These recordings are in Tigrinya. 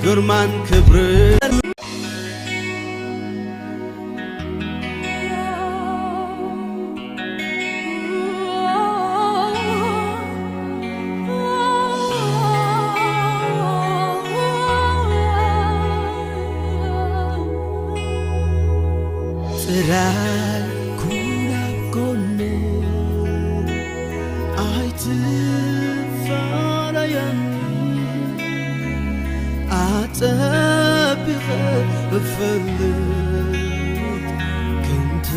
ግርማን ክብርን ጥራይ ኩን ኣብ ጎነይ ኣይትፈላለየኒ። ኣጸቢቐ እፈልጥ ክንተ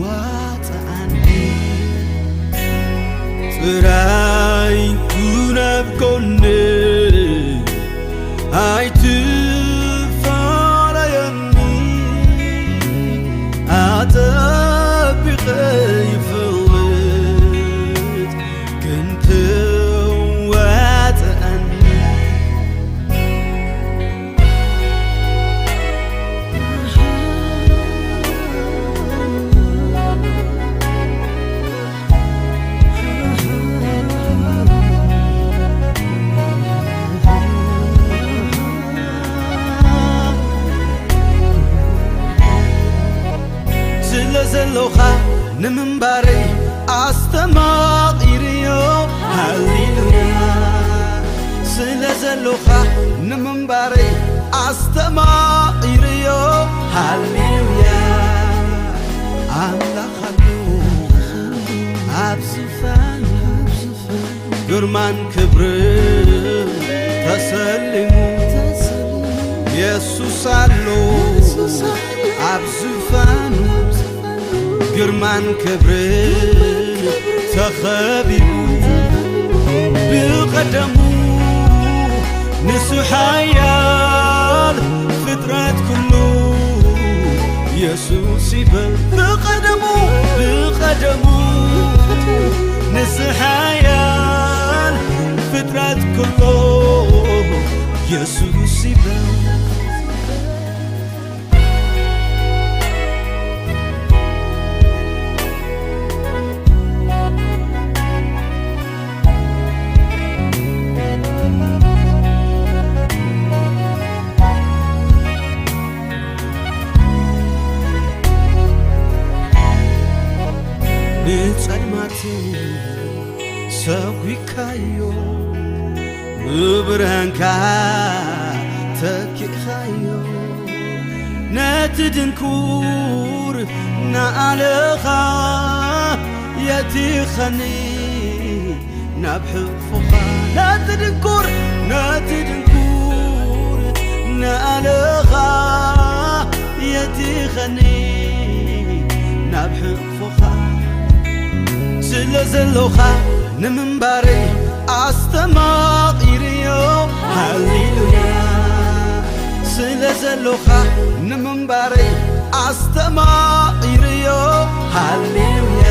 ዋጽኣኒ። ጥራይ ኩን ኣብ ጎነይ ኣይትፈላለየኒ። ኣጸቢቐ ይፈልጥ ክንተ ዋጽኣኒ። ስለ ዘሎኻ ንምንባረይ ኣስተማቒርዮ። ሃሌሉያ። ስለ ዘሎኻ ንምንባረይ ኣስተማቒርዮ። ሃሌሉያ። ኣምላኽ ኣሎ ኣብ ዝፋን ግርማን ክብርን ተሰሊሙ። የሱስ ኣሎ ኣብ ዝፋኑ። ግርማን ክብርን ተኸቢቡ። ብቐደሙ ንሱ ሓያል ፍጥረት ኩሉ የሱስ ይበል። ብቐደሙ፣ ብቐደሙ ንሱ ሓያል ፍጥረት ኩሉ የሱስ ይበል። ንጸልማት ሰጒግካዮ፣ ብብርሃንካ ተኪእኻዮ። ነቲ ድንኩር ንኣለኻ የቲኸኒ ናብ ሕቕፎኻ። ነቲ ድንኩር፣ ነቲ ድንኩር ንኣለኻ የቲኸኒ ናብ ሕቕፎኻ። ስለ ዘሎኻ ንምንባረይ ኣስተማቒርዮ። ሃሌሉያ። ስለ ዘሎኻ ንምንባረይ ኣስተማቒርዮ። ሃሌሉያ።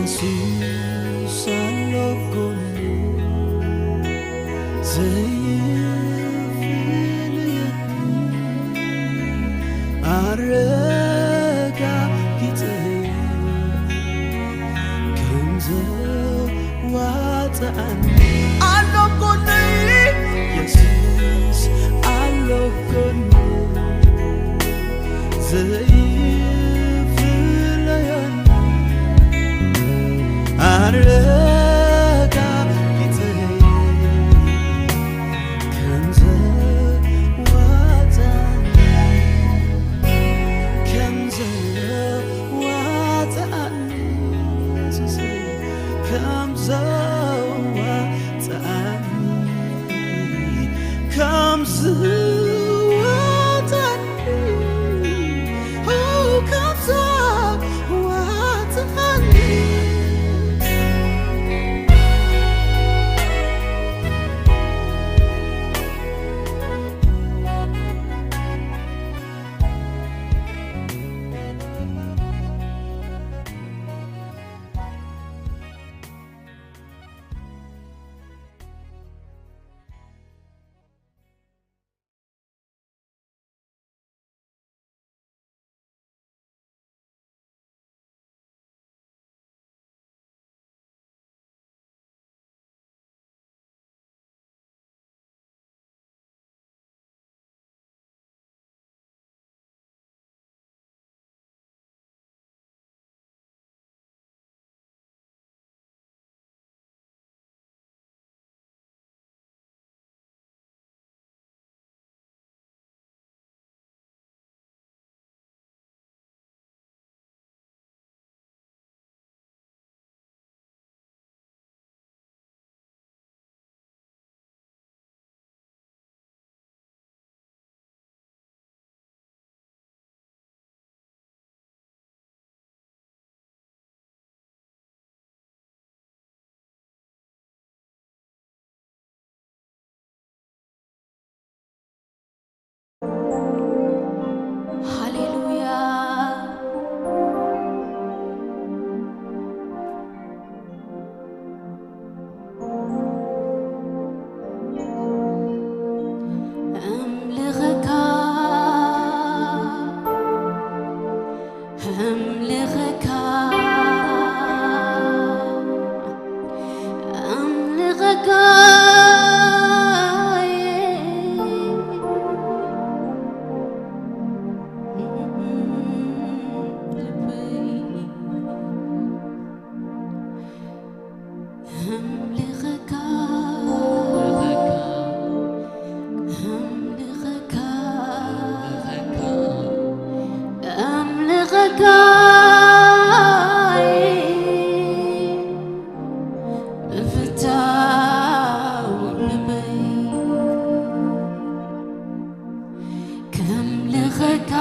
የሱስ ኣሎ ጎነይ፣ ዘይፍለየኒ፣ ኣረጋጊጸዮ ከም ዘዋጽኣኒ። ኣሎ ጎነይ፣ የሱስ ኣሎ ጎነይ፣ ዘይፍለየኒ፣ ኣረጋጊጸዮ ከም ዘዋጽኣኒ፣ ከም ዘዋጽኣኒ፣ የሱሰይ፣ ከም ዘዋጽኣኒ፣ ከም ዘዋጽኣኒ፣ ኦ፣ ከም ዘዋጽኣኒ። ኣምልኸካ፣ ኣምልኸካ፣ ልበይ፣ ኣምልኸካ፣ ኣምልኸካ፣ ኣምልኸካ፣ ምፍታው ልበይ ከምልኸካ፣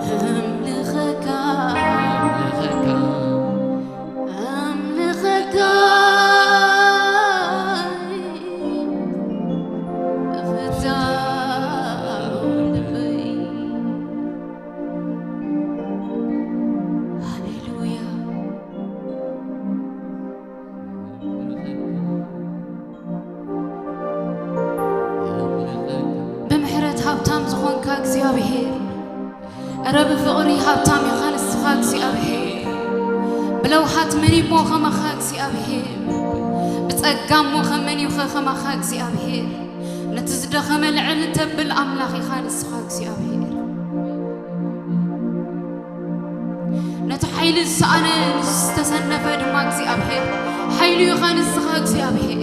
ከምልኸካ፣ ኣምልኸካ፣ ምፍታው ልበይ። ሃሌሉያ። ብምሕረት ሃብታም ዝኾንካ እግዚኣብሔር፣ እረ ብፍቕሪ ሃብታም ኢኻ ንስኻ እግዚኣብሔር። ብለውሃት መን እሞ ከማኻ እግዚኣብሔር፣ ብጸጋ እሞ ኸመን እዩ ኸ ከማኻ እግዚኣብሔር። ነቲ ዝደኸመ ልዕል ተብል ኣምላኽ ኢኻ ንስኻ እግዚኣብሔር። ነቲ ሓይሊ ዝሰኣነ ንዝተሰነፈ ድማ እግዚኣብሔር ሓይሉ ኢኻ ንስኻ እግዚኣብሔር።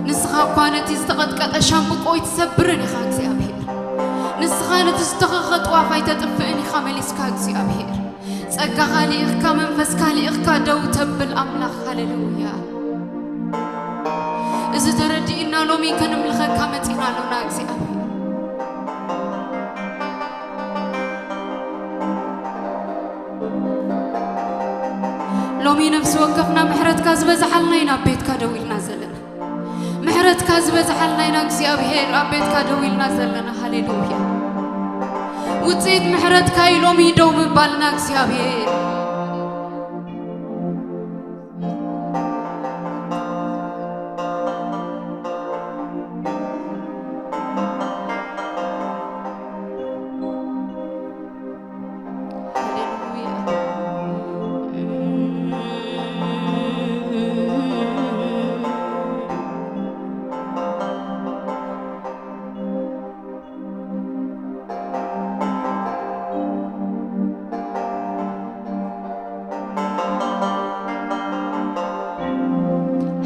ንስኻ እኳ ነቲ ዝተቐጥቀጠ ሻምብቆ ኣይትሰብርን ኢኻ እግዚኣብሔር። ንስኻ ነቲ ዝተኸኸ ጥዋፍ ኣይተጥፍእን ኢኻ መሊስካ እግዚኣብሔር። ጸጋኻ ልኢኽካ፣ መንፈስካ ልኢኽካ ደው ተብል ኣምላኽ። ሃሌሉያ። እዚ ተረዲእና ሎሚ ከነምልኸካ መጺና ኣሎና እግዚኣብሔር። ሎሚ ነፍሲ ወከፍና ምሕረትካ ዝበዝሓልና ኢና ኣብ ቤትካ ደው ኢልና ዘለና። ምሕረትካ ዝበዝሓልና ኢና እግዚኣብሔር ኣብ ቤትካ ደው ኢልና ዘለና። ሃሌሉያ። ውጽኢት ምሕረትካ እዩ ሎሚ ደው ምባልና እግዚኣብሔር።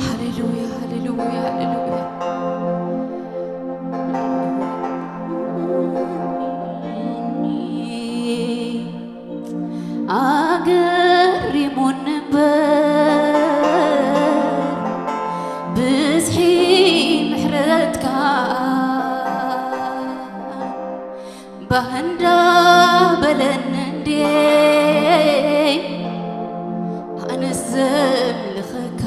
ሃሌሉያ፣ ሃሌሉያ፣ ሃሌሉያ። ኣገሪሙኒ እምበር ብዝሒ ምሕረትካ፣ ባህንዳ በለኒ እንዴ ኣነስ ዘምልኸካ።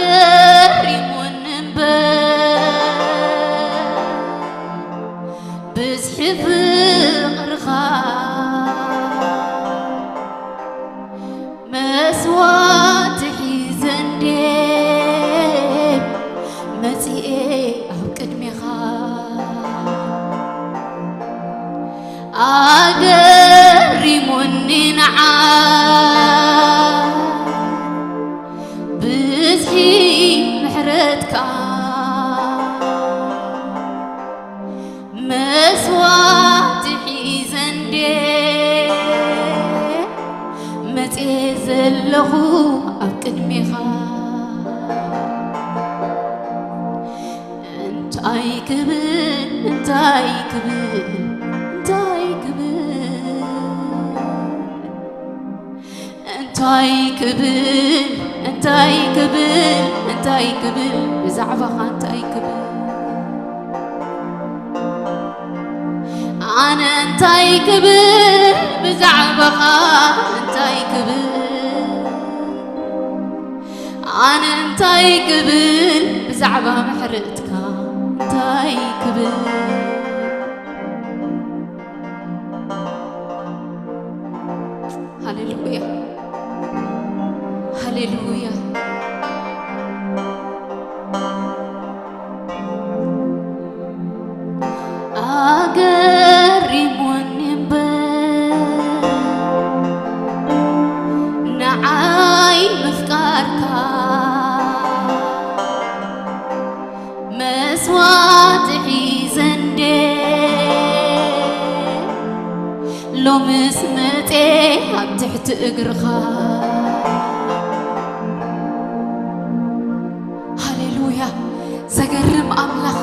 ኣገሪሙኒ እምበር ብዝሒ ፍቕርኻ፣ መስዋእቲ ሒዘ እንዴ መጺኤ ኣብ ቅድሜኻ። ኣገሪሙኒ ንዓ ብዝሒ ምሕረትካ፣ መስዋእቲ ሒዘ እንዴ መጽየ ዘለኹ ኣብ ቅድሜኻ። እንታይ ክብል፣ እንታይ ክብል፣ እንታይ ክብል፣ እንታይ ክብል፣ እንታይ ክብል፣ እንታይ ክብል፣ ብዛዕባኻ እንታይ ክብል? ኣነ እንታይ ክብል፣ ብዛዕባኻ እንታይ ክብል? ኣነ እንታይ ክብል፣ ብዛዕባ ምሕረትካ እንታይ ክብል? ሃሌሉያ፣ ሃሌሉያ። ኣብ ትሕቲ እግርኻ። ሃሌሉያ። ዘገርም ኣምላኽ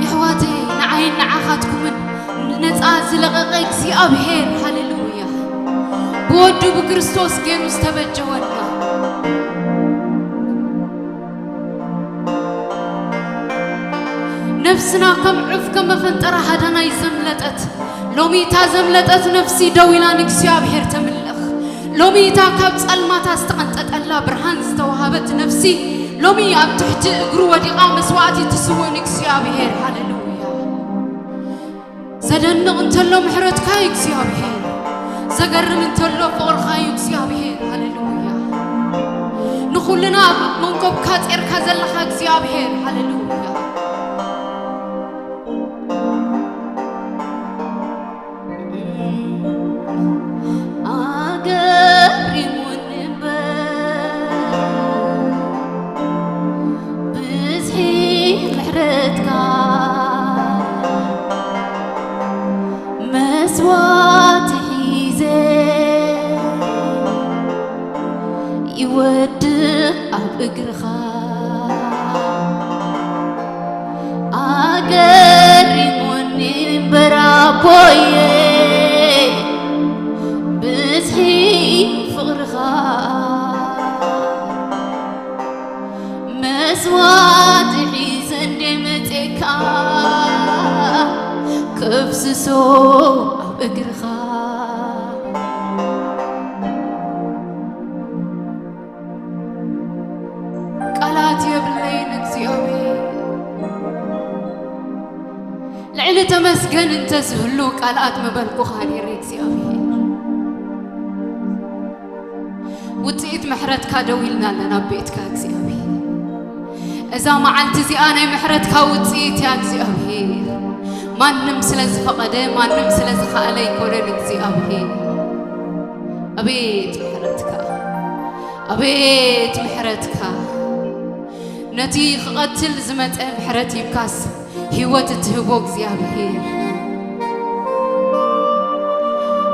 የሕዋተይ፣ ንዓይን ንዓኻትኩምን ነፃ ዝለቐቐ እግዚኣብሔር። ሃሌሉያ። ብወዱ ብክርስቶስ ገይሩ ዝተበጀወና። ነፍስና ከም ዑፍ ከም መፈንጠራ ሃዳናይ ዘምለጠት፣ ሎሚ እታ ዘምለጠት ነፍሲ ደው ኢላ ንእግዚኣብሔር ተምልኽ። ሎሚ እታ ካብ ጸልማታ ዝተቐንጠጠላ ብርሃን ዝተዋሃበት ነፍሲ ሎሚ ኣብ ትሕቲ እግሩ ወዲቓ መስዋዕቲ ትስውእ ንእግዚኣብሔር። ሃሌሉያ። ዘደንቕ እንተሎ ምሕረትካ እዩ እግዚኣብሔር፣ ዘገርም እንተሎ ፍቕርኻ እዩ እግዚኣብሔር። ሃሌሉያ። ንኹልና ኣብ መንኮብካ ጼርካ ዘለኻ እግዚኣብሔር። ሃሌሉያ። ኣገሪሙኒ እምበር ብዝሒ ምሕረትካ፣ መስዋዕቲ ሒዘ ይወድቕ ኣብ እግርኻ። ኣገሪሙኒ እምበር ኣቦየ ብዝሒ ፍቕርኻ። መስዋዕቲ ሒዘ እንደ መጼካ ከፍስሶ ኣብ እግርኻ። ቃላት የብለይን እግዚኣብሔር። ልዕሊ ተመስገን እንተዝህሉ ቃላት ምበልኩኻ ነይረ እግዚኣብሔር። ውፅኢት ምሕረትካ ደው ኢልና ኣለና ኣብ ቤትካ እግዚኣብሔር። እዛ መዓልቲ እዚኣ ናይ ምሕረትካ ውፅኢት እያ እግዚኣብሔር። ማንም ስለ ዝፈቐደ፣ ማንም ስለ ዝኸኣለ ኣይኮነን እግዚኣብሔር። ኣቤት ምሕረትካ፣ ኣቤት ምሕረትካ። ነቲ ክቐትል ዝመጸ ምሕረት ሂብካስ ህይወት እትህቦ እግዚኣብሔር።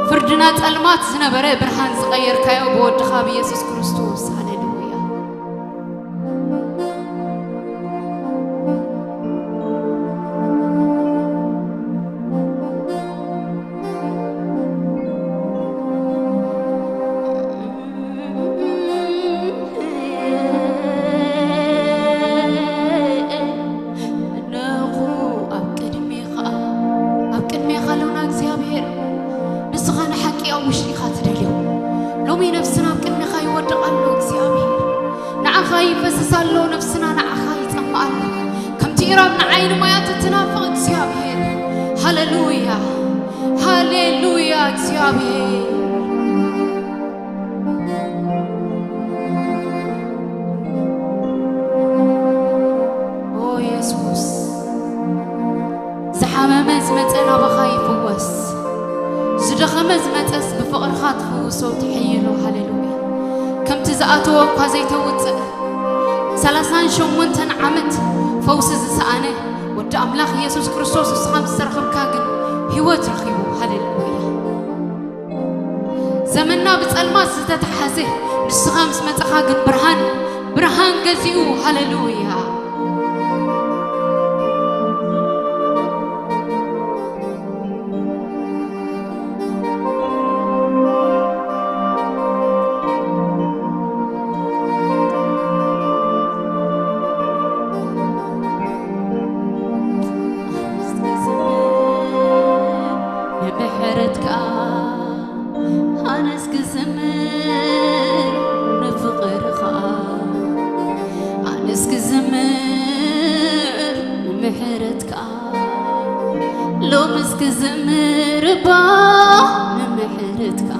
ፍርድና ጸልማት ዝነበረ ብርሃን ዝቐየርካዮ ብወድኻ ብየሱስ ክርስቶስ። ሃሌሉያ። እነሆ ኣብ ቅድሜኻ፣ ኣብ ቅድሜኻ ኣለና እግዚኣብሔር። ንስኻ ንሓቂ ኣብ ውሽጢኻ ትደልዮ። ሎሚ ነፍስና ኣብ ቅድሜኻ ይወድቕ ኣሎ እግዚኣብሔር። ንዓኻ ይፈስስ ኣሎ፣ ነፍስና ንዓኻ ይጸምእ ኣሎ። ከምቲ ኢራብ ንዓይኒ ማያት እትናፍቕ እግዚኣብሔር። ሃሌሉያ፣ ሃሌሉያ እግዚኣብሔር። ኦ የሱስ፣ ዝሓመመ ዝመጸ ናባኻ ይፍወስ፣ ዝደኸመ ዝመጸስ ብፍቕርኻ ትፍውሶ ትሕይሎ። ሃሌሉያ። ከምቲ ዝኣተወ እኳ ዘይተውጽእ፣ ሰላሳን ሸሞንተን ዓመት ፈውሲ ዝሰኣነ ወዲ ኣምላኽ የሱስ ክርስቶስ ንስኻ ምስ ተረኸብካ ግን ህይወት ረኺቡ። ሃሌሉያ። ዘመንና ብጸልማት ዝተተሓዘ፣ ንስኻ ምስ መጻኻ ግን ብርሃን፣ ብርሃን ገዚኡ። ሃሌሉያ። ንምሕረትካ ኣነስ ክዝምር ንፍቕርኻ፣ ኣነስ ክዝምር ንምሕረትካ፣ ሎምስ ክዝምር እባ ንምሕረትካ፣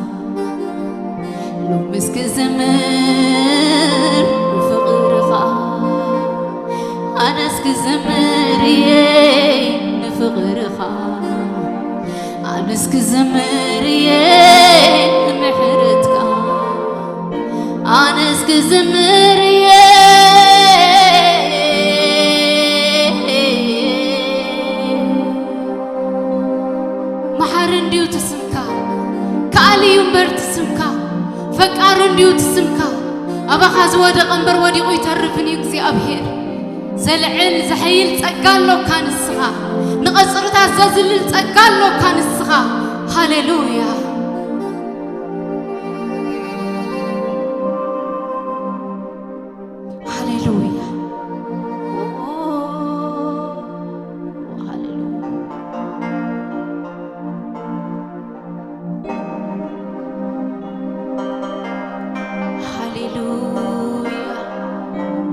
ሎምስ ክዝምር ንፍቕርኻ፣ ኣነስ ክዝምር እየ ንፍቕርኻ፣ ኣነስ ክዝምር እየ ንምሕረትካ፣ ኣነስ ክዝምር እየ። መሓሪ እንድዩ እቲ ስምካ፣ ከኣሊ እዩ እምበር እቲ ስምካ፣ ፈቃር እንድዩ እቲ ስምካ። ኣባኻ ዝወደቐ እምበር ወዲቑ ይተርፍን እዩ እግዚኣብሔር። ዘልዕል ዘሐይል ጸጋ ኣሎካ ንስኻ፣ ንቐጽርታት ዘዝልል ጸጋ ኣሎካ ንስኻ። ሃሌሉያ። ሃሌሉያ። ሃሌሉያ። ሃሌሉያ።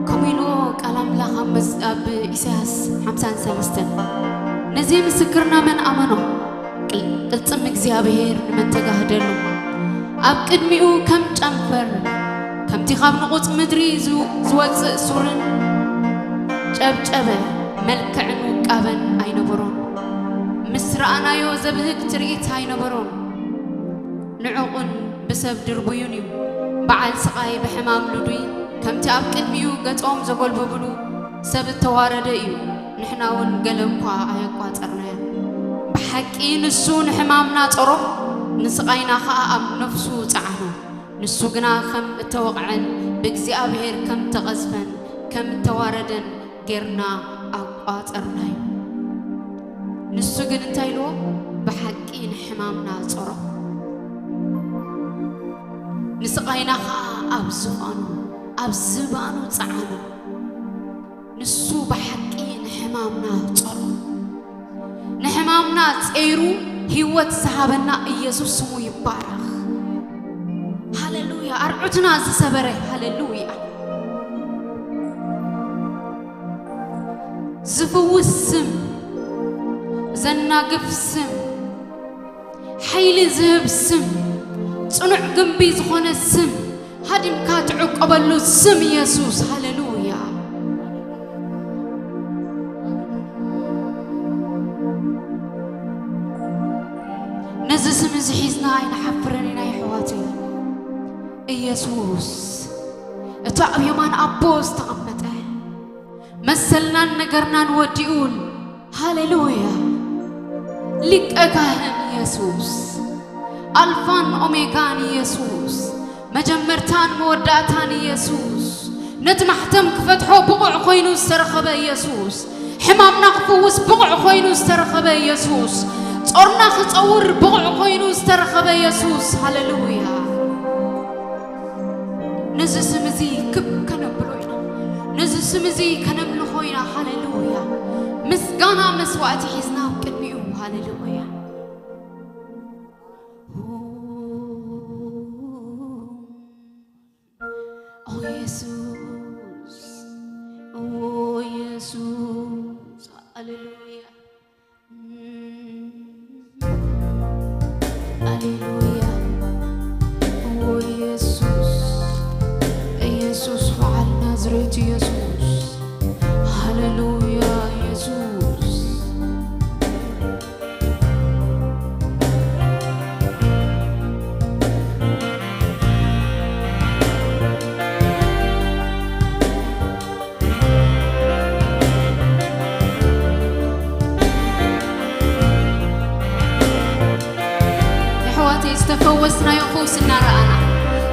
ከምኡ ኢሉ ቃል ኣምላኽ ኣብ መዝ-፣ ኣብ ኢሳያስ ሓምሳን ሰለስተን፣ "ነዚ ምስክርና መን ኣመኖ? ቅል-፣ ቅልጽም እግዚኣብሔር ንመን ተጋህደሉ? ኣብ ቅድሚኡ ከም ጨንፈር፣ ከምቲ ካብ ንቑጽ ምድሪ ዝ-፣ ዝወጽእ ሱርን ጨብጨበ፣ መልክዕን ውቃበን ኣይነበሮን። ምስ ረኣናዮ ዘብህግ ትርኢት ኣይነበሮን። ንዑቕን ብሰብ ድርቡዩን እዩ። በዓል ስቓይ ብሕማም ልዱይ፣ ከምቲ ኣብ ቅድሚኡ ገጾም ዘጎልበብሉ ሰብ እተዋረደ እዩ። ንሕና እውን ገለ እኳ ኣየቋጸርናዮን። ብሓቂ ንሱ ንሕማምና ጾሮ፣ ንስቓይና ኸኣ ኣብ ነፍሱ ጸዓኖ። ንሱ ግና ከም እተወቕዐን ብእግዚኣብሔር ከም እተቐዝፈን ከም እተዋረደን ጌርና ኣቋጸርናዮ። ንሱ ግን እንታይ ኢልዎ? ብሓቂ ንሕማምና ጾሮ፣ ንስቓይና ኸኣ ኣብ ዝባኑ፣ ኣብ ዝባኑ ጸዓኖ። ንሱ ብሓቂ ንሕማምና ጾሮ፣ ንሕማምና ጸይሩ ህይወት ዝሃበና ኢየሱስ ስሙ ይባረኽ። ሃሌሉያ። ኣርዑትና ዝሰበረ፣ ሃሌሉያ፣ ዝፍውስ ስም፣ ዘናግፍ ስም፣ ሓይሊ ዝህብ ስም፣ ጽኑዕ ግንቢ ዝኾነ ስም፣ ሃዲምካ ትዕቆበሉ ስም ኢየሱስ። ሃሌሉያ። ነዚ ስም እዚ ሒዝና ኣይንሓፍርን ኢና የሕዋተይ። ኢየሱስ፣ እቲ ኣብ የማን ኣቦ ዝተቐመጠ፣ መሰልናን ነገርናን ወዲኡን። ሃሌሉያ። ሊቀ ካህን ኢየሱስ፣ ኣልፋን ኦሜጋን ኢየሱስ፣ መጀመርታን መወዳእታን ኢየሱስ፣ ነቲ ማሕተም ክፈትሖ ብቑዕ ኮይኑ ዝተረኸበ ኢየሱስ፣ ሕማምና ክፍውስ ብቑዕ ኮይኑ ዝተረኸበ ኢየሱስ፣ ጾርና ክጸውር ብቑዕ ኮይኑ ዝተረኸበ ኢየሱስ። ሃሌሉያ። ነዚ ስም እዚ ክብ ከነብሎ ኢና። ነዚ ስም እዚ ከነምልኾ ኢና። ሃሌሉያ። ምስጋና መስዋዕቲ ሒዝና ኣብ ቅድሚኡ። ሃሌሉያ። ኦ ኢየሱስ፣ ኦ ኢየሱስ፣ ሃሌሉያ። ሃሌሉያ። ኦ ኢየሱስ፣ ኢየሱስ በዓል ናዝሬት ኢየሱስ። ሃሌሉያ ኢየሱስ። የሕዋተይ፣ ዝተፈወስናዮ ፈውሲ እናረኣና፣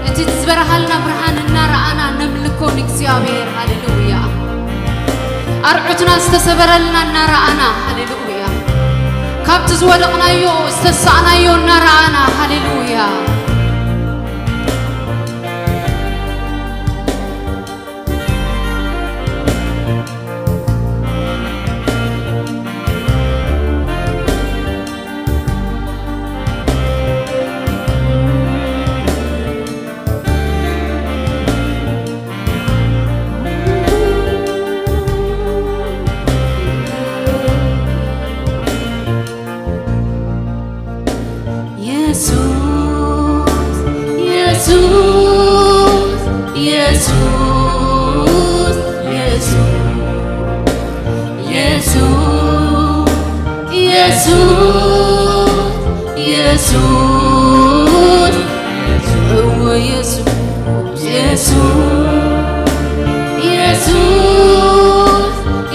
እቲ ዝበረሃልና ብርሃን እናረኣና ነምልኮ ንእግዚኣብሔር። ሃሌሉያ። ኣርዑትና ዝተሰበረልና እናረኣና፣ ሃሌሉያ። ካብቲ ዝወደቕናዮ ዝተሳእናዮ እናረኣና፣ ሃሌሉያ። ኢየሱስ፣ ኢየሱስ፣ ኢየሱስ፣ ኢየሱስ፣ ኢየሱስ፣ ኢየሱስ፣ እወ ኢየሱስ፣ ኢየሱስ፣ ኢየሱስ፣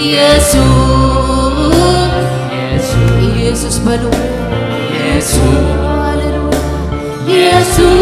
ኢየሱስ፣ ኢየሱስ በሉ። ኢየሱስ፣ ሃሌሉያ። ኢየሱስ፣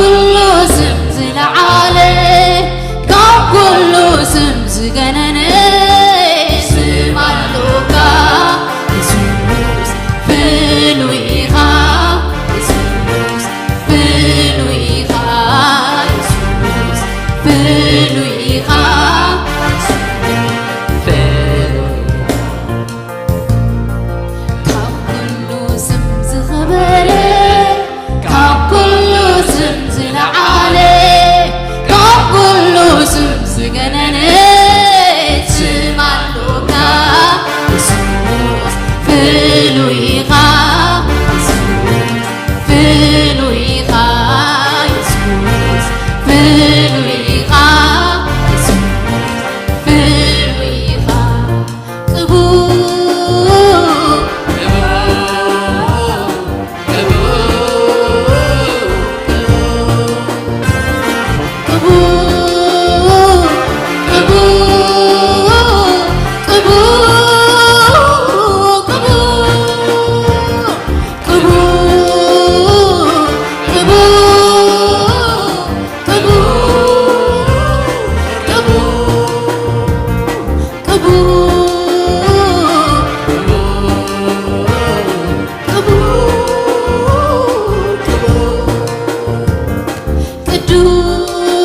ኩሉ ስም ዝለዓለ፣ ካብ ኩሉ ስም ዝገነነ ስም ኣሎካ። የሱስ ፍሉይ ኢኻ፣ የሱስ ፍሉይ ኢኻ፣ የሱስ ፍሉይ ኢኻ፣ ፍሉይ ኢኻ። ካብ ኩሉ ስም ዝኸበረ፣ ካብ ኩሉ ስም ዝለዓለ፣ ካብ ኩሉ ስም ዝገነነ ስም ኣሎካ። የሱስ ፍሉይ ኢኻ፣ የሱስ ፍሉይ ኢኻ፣ የሱስ ፍሉይ ኢኻ፣ የሱስ ፍሉይ ኢኻ። ቅቡእ፣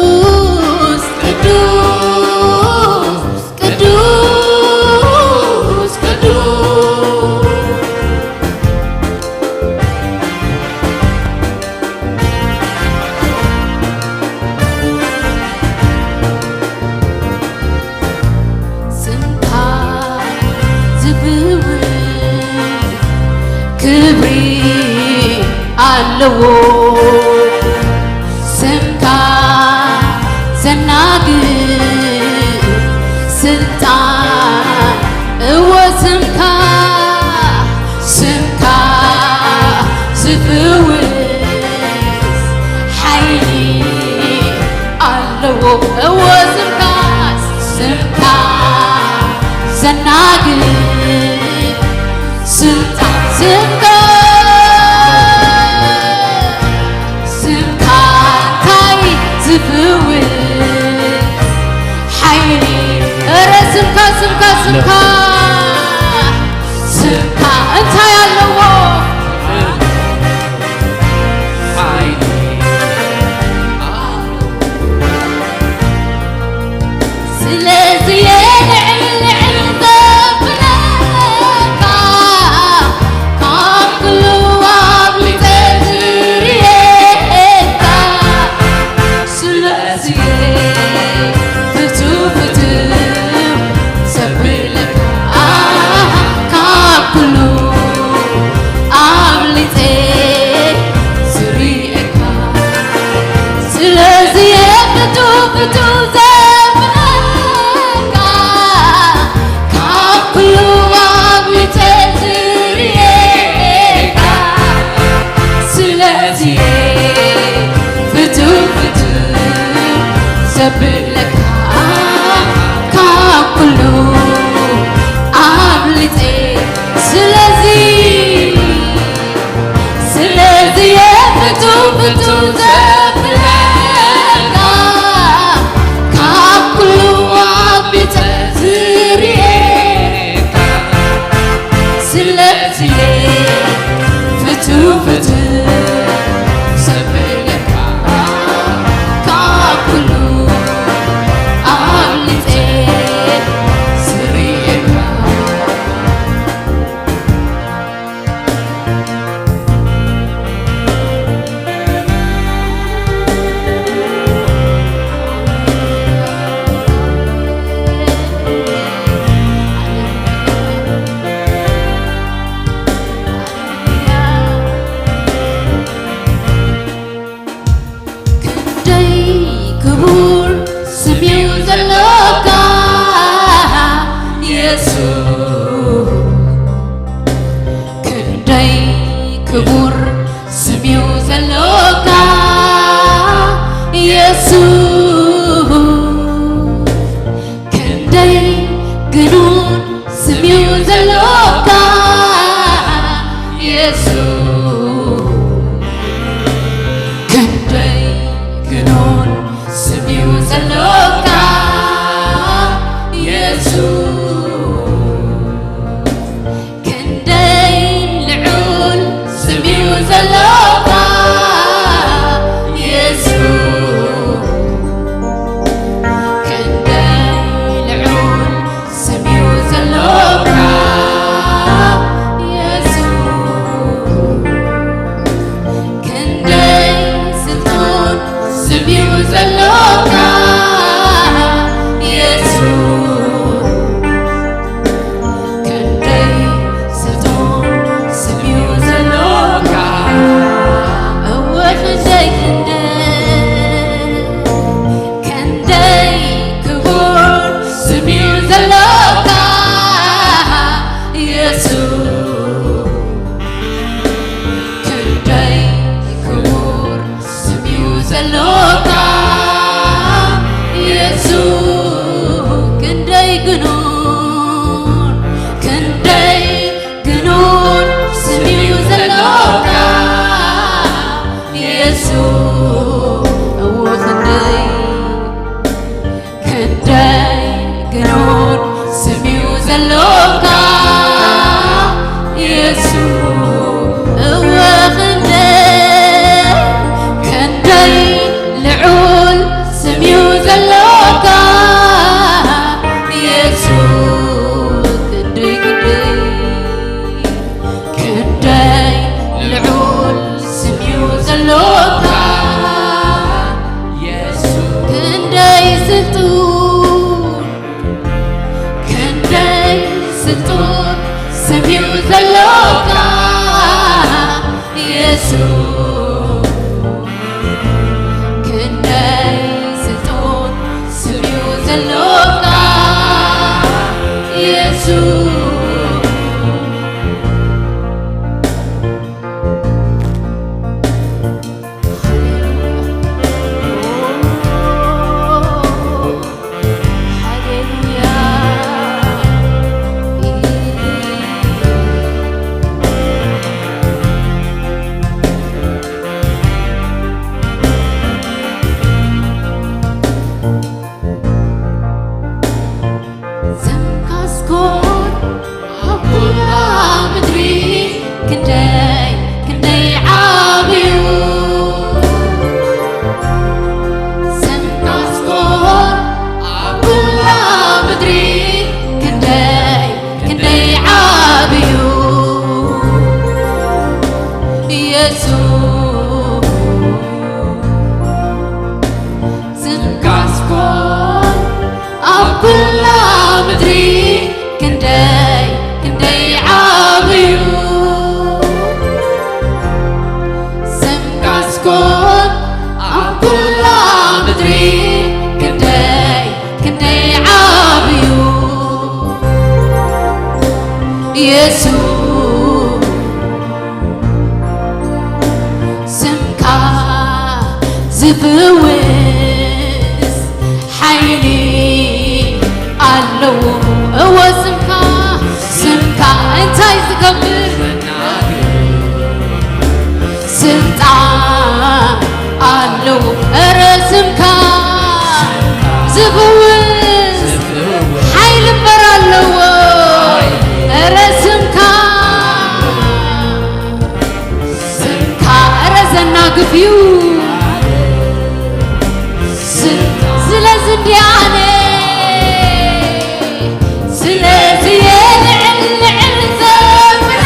ቅዱስ፣ ቅዱስ፣ ቅዱስ፣ ቅዱስ። ስምካ ዝፍውስ ክብሪ ኣለዎ። ስምካ ዘናግር ስልጣን፣ እወ ስምካ፣ ስምካ ዝፍውስ ሓይሊ ኣለዎ። እወ ስምካ፣ ስምካ ዘናግር ስልጣን፣ ስምካ፣ ስምካ እንታይ ዝፍውስ ሓይሊ። እረ ስምካ፣ ስምካ፣ ስምካ፣ ስምካ እንታይ ኣለዎ? ስለዚ እየ ልዕል ልዕል ዘብለካ፣ ካብ ኩሉ ኣብሊፀ ዝርእየካ። ስለዚ ፍቱ ፍቱ ዘብለካ፣ ካብ ኩሉ ኣብሊፀ ዝርእየካ። ስለዚ ፍቱ ፍቱ ዘብለካ፣ ካብ ኩሉ ኣብሊፀ ዝርእየካ። ስለዚ ፍቱ ፍቱ ዘብለካ፣ ካብ ኩሉ ኣብሊፀ። ስለዚ፣ ስለዚ ፍቱ ፍቱ ዘብለካ፣ ግኑን ስም እዩ ዘሎካ የሱስ። ክንደይ ልዑል ስም እዩ ዘሎካ የሱስ። ክንደይ ልዑል ስም እዩ ዘሎካ የሱስ። ክንደይ ስልጡን ስም እዩ ዘሎካ የሱስ። ክንደይ ስልጡን ስም እዩ ዘሎካ። እወ ክንደይ ክንደይ ክንደይ ክቡር ስም እዩ ዘሎካ የሱስ። ክንደይ ክቡር ስም እዩ ዘሎካ የሱስ። ክንደይ ግኑን ክንደይ ግኑን ስም እዩ ዘሎካ የሱስ። እወ ክንደይ ክንደይ ግኑን ስም እዩ ዘሎካ የሱስ። እወ ክንደይ ክንደይ ልዑል ስም እዩ ዘሎካ የሱስ። ክንደይ ክንደይ ክንደይ ልዑል ስም እዩ ዘሎካ የሱስ። ክንደይ ስልጡን ክንደይ ስልጡን ስም እዩ ዘሎካ የሱስ። ክንደይ ስልጡን ስም እዩ ዘሎካ የሱስ። ሃሌሉያ። ስምካስ ኮን ኣብ ኩላ ምድሪ ክንደይ ክንደይ ዓብዩ። ስምካስ ኮን ኣብ ኩላ ምድሪ ክንደይ ክንደይ ዓብዩ የሱስ። ስምካስ ኮን ኣብ ኩላ ምድሪ ክንደይ ክንደይ ዓብዩ። ስምካስ ኮን ኣብ ኩላ ምድሪ ክንደይ ክንደይ ዓብዩ የሱስ። ስምካ ዝፍውስ ሓይሊ ኣለዎ። እወ ስምካ፣ ስምካ እንታይ ዝገብር ስልጣን ኣለዎ። እረ ስምካ ዝፍውስ ሓይሊ እምበር ኣለዎ። እረ ስምካ ስምካ እረ ዘናግፍ እዩ። ስም-፣ ስለዚ እንዲኣነ፣ ስለዚ የልዕል ልዕል ዘብለካ፣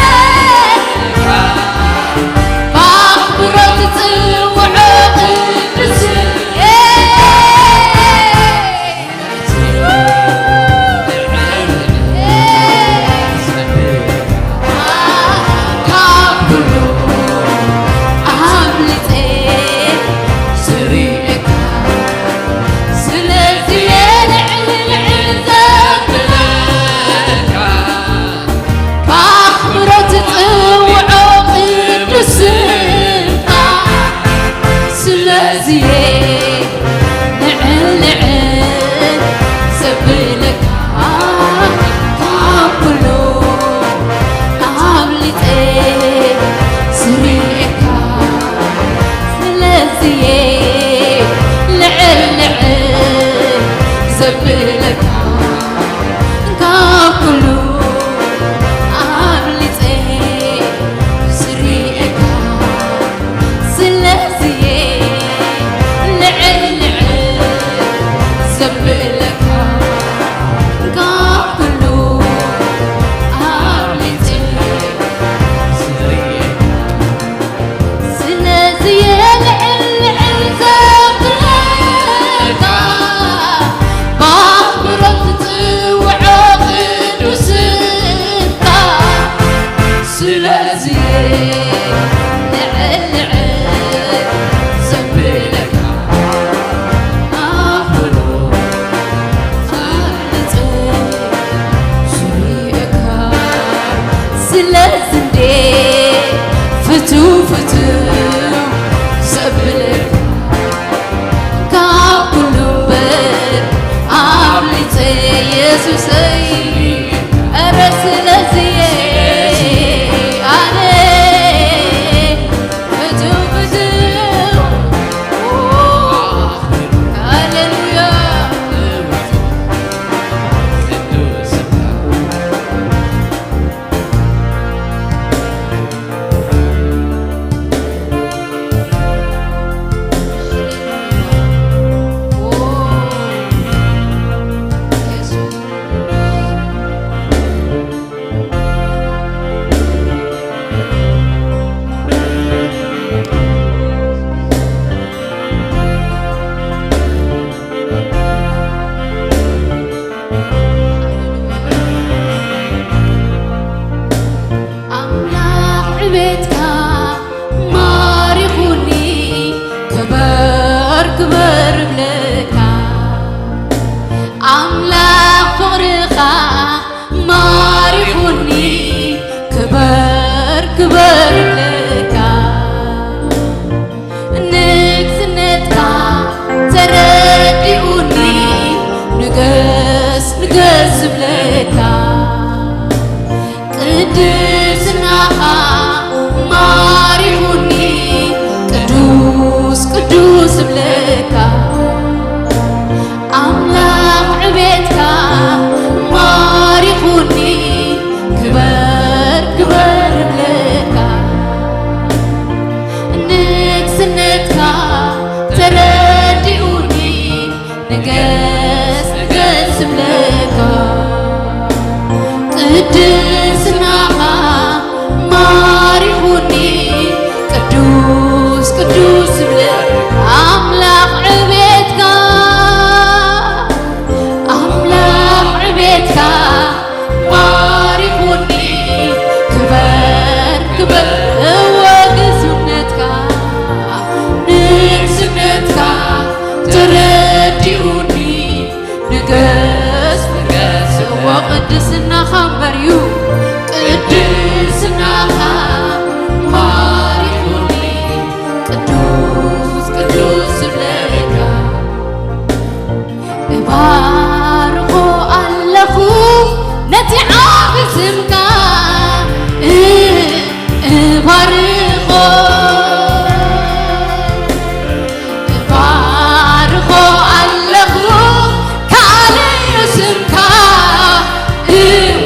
ብኣኽብሮት ጽውዖ ቅዱስ ስም። ስለዚ ንዕልዕል ዘብለካ ካብ ኩሉ ኣብልጸ ዝርእየካ። ስለዚ ክበር እብለካ ኣምላኽ ፍቕርኻ ማሪኹኒ፣ ክበር ክበር እብለካ ንግስነትካ ተረዲኡኒ፣ ንገስ ንገስ እብለካ ቅድስናኻ ማሪኹኒ፣ ቅዱስ ቅዱስ እብለካ ኣምላኽ ዕቤትካ ማሪኹኒ፣ ክበር ክበር እብለካ ንግስነትካ ተረዲኡኒ፣ ንገስ ንገስ እብለካ ቅድስናኻ ማሪኹኒ፣ ቅዱስ ቅዱስ እብለካ ኣምላኽ ዕቤትካ ኣምላኽ ዕቤትካ ማሪኹኒ፣ ክበር ክበር እወ ግዙፍነትካ ንግስነትካ ተረዲኡኒ፣ ንገስ ንገስ እወ ቅድስናኻ እምበር እዩ ቅድስናኻ ማሪኹኒ፣ ቅዱስ ቅዱስ እብለካ እባርኾ ኣለኹ ነቲ ዓቢ ስምካ፣ እ-፣ እባርኾ፣ እባርኾ ኣለኹ ካልእ ስምካ፣ እ-፣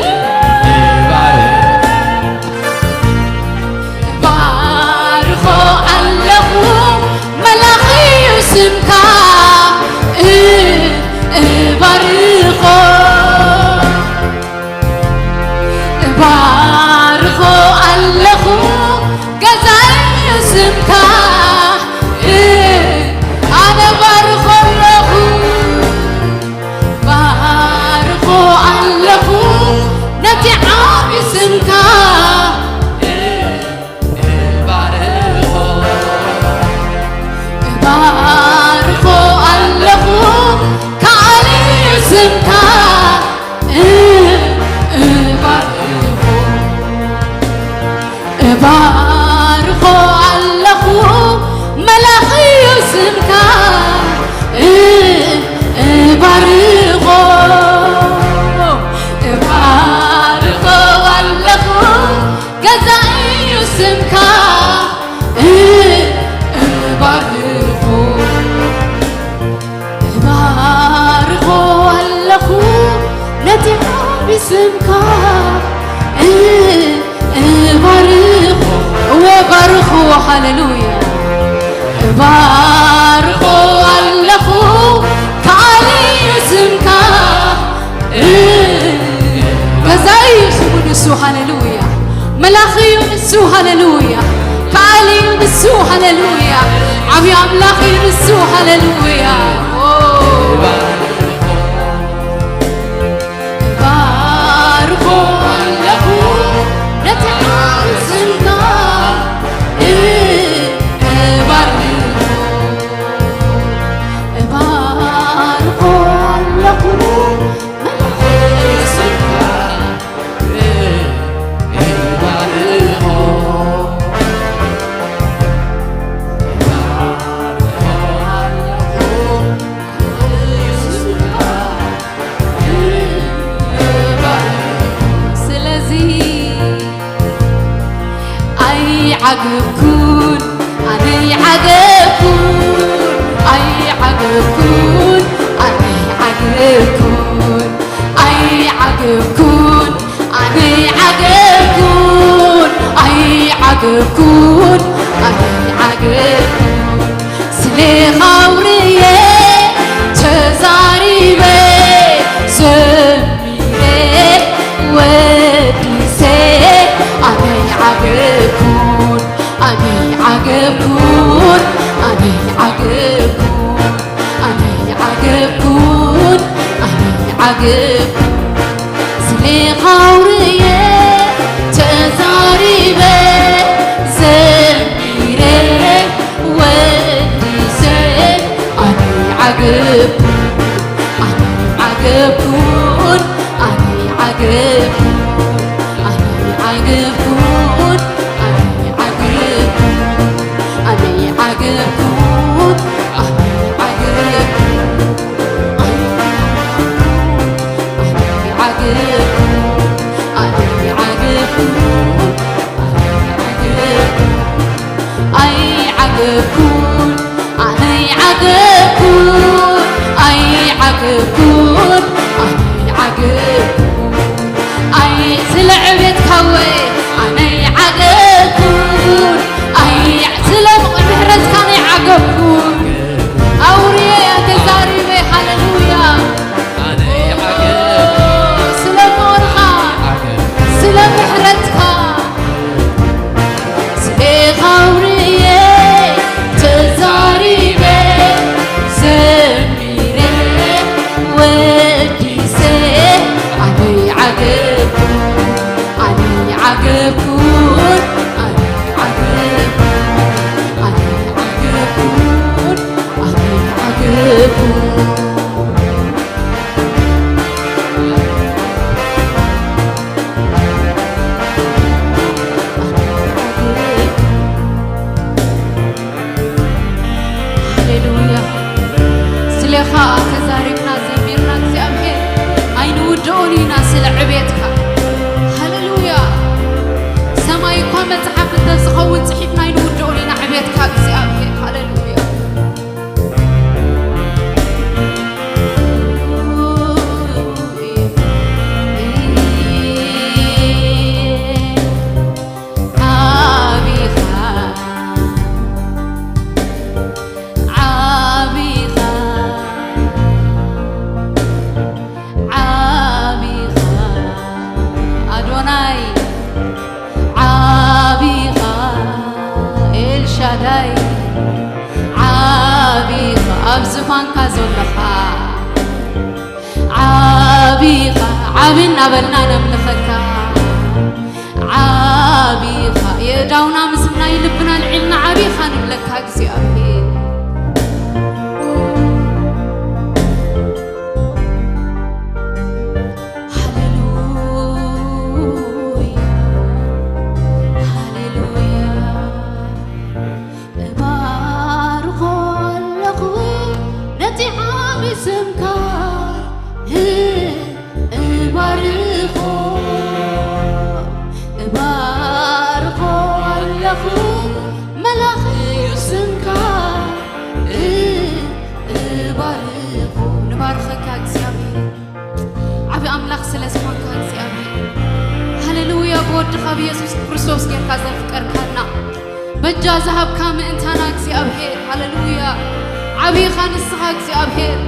እባርኾ ኣለኹ መላኺ እዩ ስምካ፣ እ-፣ እባርኾ፣ እባርኾ ኣለኹ ገዛኢ እዩ ስምካ፣ እ-፣ ኣነ እባርኾ ኣለኹ። ባርኾ ኣለኹ ነቲ ዓቢ ስምካ፣ ባርኾ፣ ባርኾ ኣለኹ ካልእ ስምካ፣ ባርኾ እባርኾ ኣለኹ መላኺ እዩ ስምካ፣ እ-፣ እባርኾ፣ እባርኾ ኣለኹ ገዛኢ እዩ ስምካ፣ እ-፣ እባርኾ። እባርኾ ኣለኹ ነቲ ዓቢ ስምካ፣ እ-፣ እባርኾ፣ እወ ባርኽዎ፣ ሃሌሉያ። እባርኾ ኣለኹ ካልእ ስምካ፣ እ-፣ ገዛኢ እዩ ስሙ ንሱ፣ ሃሌሉያ። መላኺ እዩ ንሱ፣ ሃሌሉያ። ከኣሊ እዩ ንሱ፣ ሃሌሉያ። ዓብዪ ኣምላኽ እዩ ንሱ፣ ሃሌሉያ። ኦ። እባርኾ ኣለኹ ነቲ ዓቢ ስምካ፣ እ-፣ እባርኾ፣ እባርኾ ኣለኹ መላኺ ስምካ። ስለዚ ኣይዓገብኩን፣ ኣነ ኣይዓገብኩን፣ ኣይዓገብኩን፣ ኣነ ኣይዓገብኩን፣ ኣይዓገብኩን፣ ኣነ ኣይዓገብኩን፣ ኣይዓገብኩን፣ ኣነ ኣይዓገብኩን። ስለ ኻውርየ ተዛሪበ ዘሚረ ወዲሰ ኣነ ኣይዓገብኩን ኣነ ኣይዓገብኩን ኣነ ኣይዓገብኩን ኣነ ኣይዓገብኩን ኣነ ኣይዓገብኩን ስለ ኻውርየ ተዛሪበ ዘሚረ ወዲሰ ዓገብኩ፣ ኣነ ዓገብኩን፣ ኣነ ዓገብኩ፣ ኣነ ዓገብኩን፣ ኣነ ዓገብኩ፣ ኣነ ዓገብኩን፣ ኣነ ዓገብኩ፣ ኣነ ዓገብኩን፣ ኣነ ዓገብኩን፣ ኣነ ዓገብኩን። ኣይዓገብኩን፣ ኣነ ኣይዓገብኩን፣ ኣይዓገብኩን፣ ኣነ ኣይዓገብኩን። ኣይ ስለ ዕቤትካ ወይ ኣነ ኣይዓገብኩን፣ ኣይ ስለ ምሕረትካ ኣነ ኣይዓገብኩን። ኣውርየ ተዛሪበ፣ ሃሌሉያ። ኣነ ይዓገብ፣ ስለ ፍቕርኻ፣ ይዓገብ። ስለ ምሕረትካ፣ ስለ ኻውርየ ተዛሪበ፣ ዘሚረ፣ ወዲሰ፣ ኣነ ይዓገብ፣ ኣነ ይዓገብኩን፣ ኣነ ይዓገብ፣ ኣነ ይዓገብኩን፣ ኣነ ይዓገብኩን። ሃሌሉያ። ስሌኻ ተዛሪብና፣ ዘሚርና፣ እግዚኣብሔር ኣይንውድኦን ኢና ስለ ዕቤትካ። ሃሌሉያ። ሰማይ እኳ መጽሓፍ እንተዝኸውን ጽሒፍና ኣይንውድኦን ኢና ዕቤትካ እግዚኣብሔር። ሃሌሉያ። ዓቢኻ፣ ዓቢኻ፣ ዓቢኻ፣ ኣዶናይ፣ ዓቢኻ፣ ኤልሻዳይ፣ ዓቢኻ፣ ኣብ ዝፋንካ ዘለኻ፣ ዓቢኻ፣ ዓቢ እናበልና ነምልኸካ። ዓቢኻ፣ የእዳውና ምስ ናይ ልብና ኣልዒልና ዓቢኻ ንብለካ እግዚኣብሔር። ሃሌሉያ፣ ሃሌሉያ። እባርኾ ኣለኹ ነቲ ዓቢ ስምካ፣ እባርኾ፣ እባርኾ ኣለኹ መላኺ ስምካ፣ እባርኾ። ንባርኸካ እግዚኣብሔር። ዓቢ ኣምላኽ ስለ ዝኾንካ እግዚኣብሔር። ሃሌሉያ፣ ብወድኻ ብየሱስ ክርስቶስ ጌርካ ዘፍቀርካና፣ በጃ ዝሃብካ ምእንታና እግዚኣብሔር። ሃሌሉያ፣ ዓቢ ኢኻ ንስኻ እግዚኣብሔር።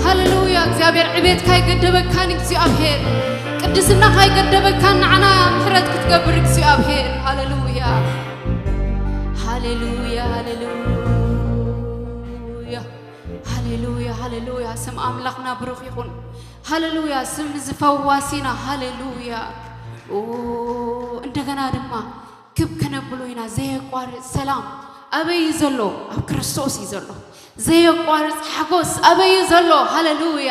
ሃሌሉያ፣ እግዚኣብሔር ዕቤትካ ኣይገደበካን እግዚኣብሔር። ቅድስናኻ ኣይገደበካን፣ ንዓና ምሕረት ክትገብር እግዚኣብሔር። ሃሌሉያ፣ ሃሌሉያ፣ ሃሌሉያ፣ ሃሌሉያ፣ ሃሌሉያ። ስም ኣምላኽና ብሩኽ ይኹን። ሃሌሉያ፣ ስም እዚ ፈዋሲና። ሃሌሉያ። ኦ፣ እንደገና ድማ ክብ ከነብሎ ኢና። ዘየቋርጽ ሰላም ኣበይ እዩ ዘሎ? ኣብ ክርስቶስ እዩ ዘሎ። ዘየቋርጽ ሓጎስ ኣበይ እዩ ዘሎ? ሃሌሉያ።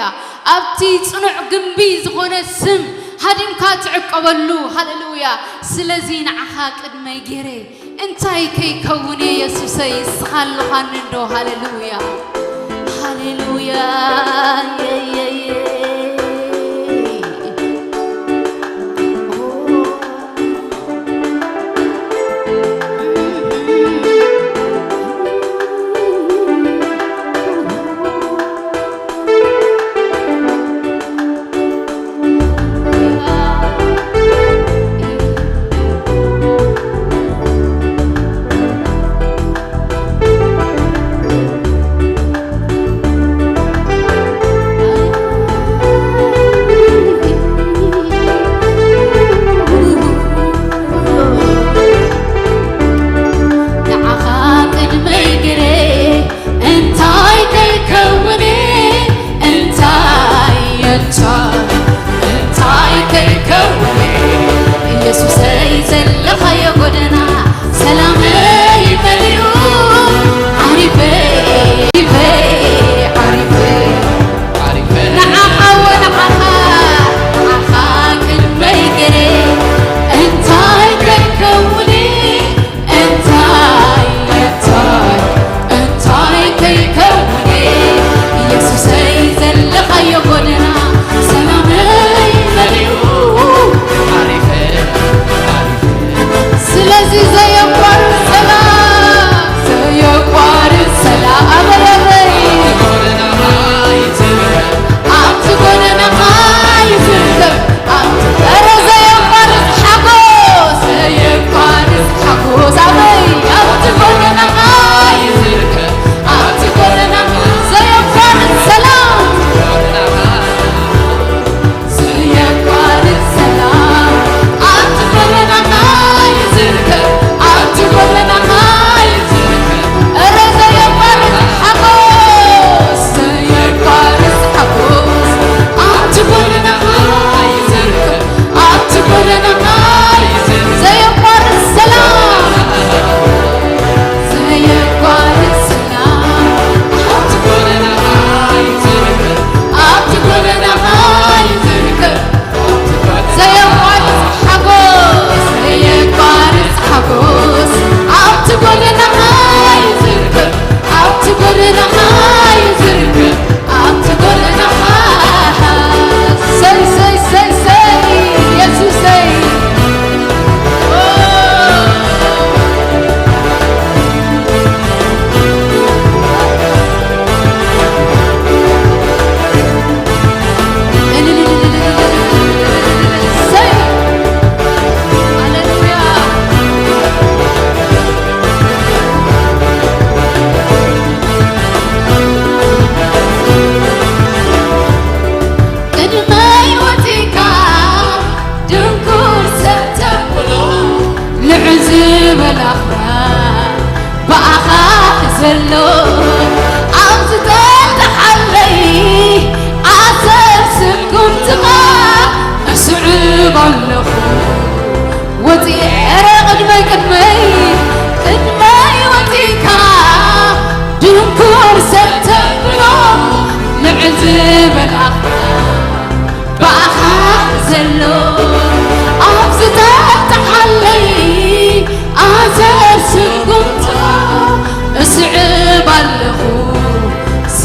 ኣብቲ ጽኑዕ ግንቢ ዝኾነ ስም ሃዲምካ ትዕቀበሉ። ሃሌሉያ። ስለዚ ንዓኻ ቅድመይ ገይረ እንታይ ከይከውን እየ የሱሰይ፣ ንስኻ ኣለኻኒ እንዶ። ሃሌሉያ፣ ሃሌሉያ። የየየ።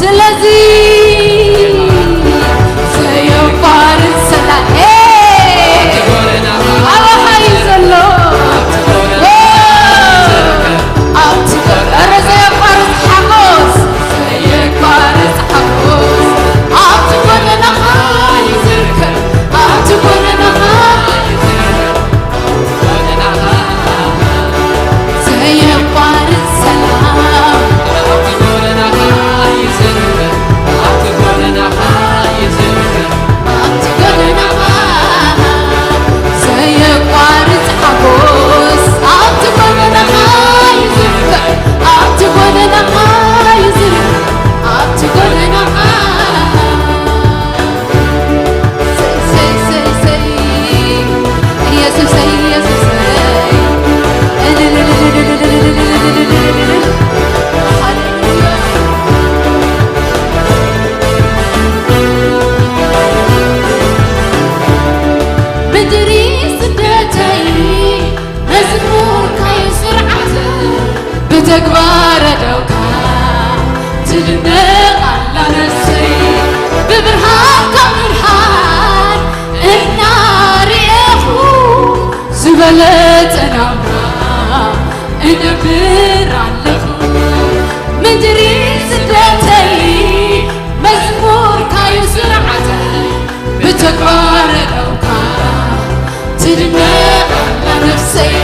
ስለዚ ዘየቋርጽ ሰላም፣ ሄ! ኣባኻ እዩ ዘሎ። ኣብቲ ጎ-፣ ኧረ ዘየቋርጽ ሓጎስ፣ ዘየቋርጽ ሓጎስ ኣብቲ ጎደናኻ እዩ ዝርከብ፣ ኣብቲ ጎደናኻ እዩ ዝርከብ። ዘየቋርጽ ሰላም ኣብቲ ጎደናኻ፣ ዘየቋርጽ ሓጎስ ኣብቲ ጎደናኻ ይዝከር፣ ኣብቲ ጎደናኻ ይዝከር፣ ኣብቲ ጎደናኻ። ሰይ፣ ሰይ፣ ሰይ፣ ሰይ። ኢየሱሰይ፣ ኢየሱሰይ። ሃሌሉያ። ምድሪ ስደተይ መዝሙርካዩ ስርዓት ብተግባር ኣደውካ ትድነቕ ኣላ ነፍሰይ። ብብርሃንካ ብርሃን እናርኤኹ ዝበለጸ ናብራ እነብር ኣለኹ። ምድሪ ስደተይ መዝሙርካዩ ስርዓተይ ብተግባር ኣደውካ ትድነቕ ኣላ ነፍሰይ።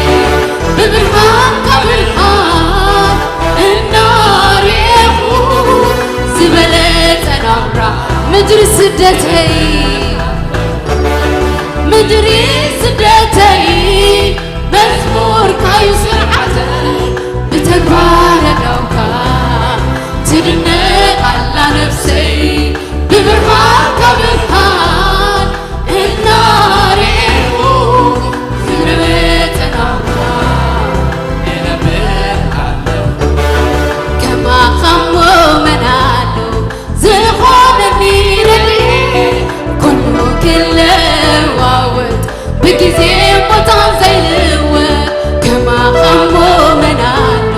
ብብርሃንካ ብርሃን እናርኤኹ ዝበለጸ ናብራ ምድሪ ስደተይ፣ ምድሪ ስደተይ መዝሙርካዩ ስርዓተይ ብተግባር ኣደውካ ትድነቕ ኣላ ነፍሰይ። ብብርሃንካ ብርሃን እናርኤኹ ዝረበ ጸናውታ እነብር ኣለኹ። ከማኻ እሞ መን ኣሎ ዝኾነኒ ረድኤት ኩሉ ክለዋወጥ ብግዜ ቦታን ዘይልወጥ ከማኻ እሞ መን ኣሎ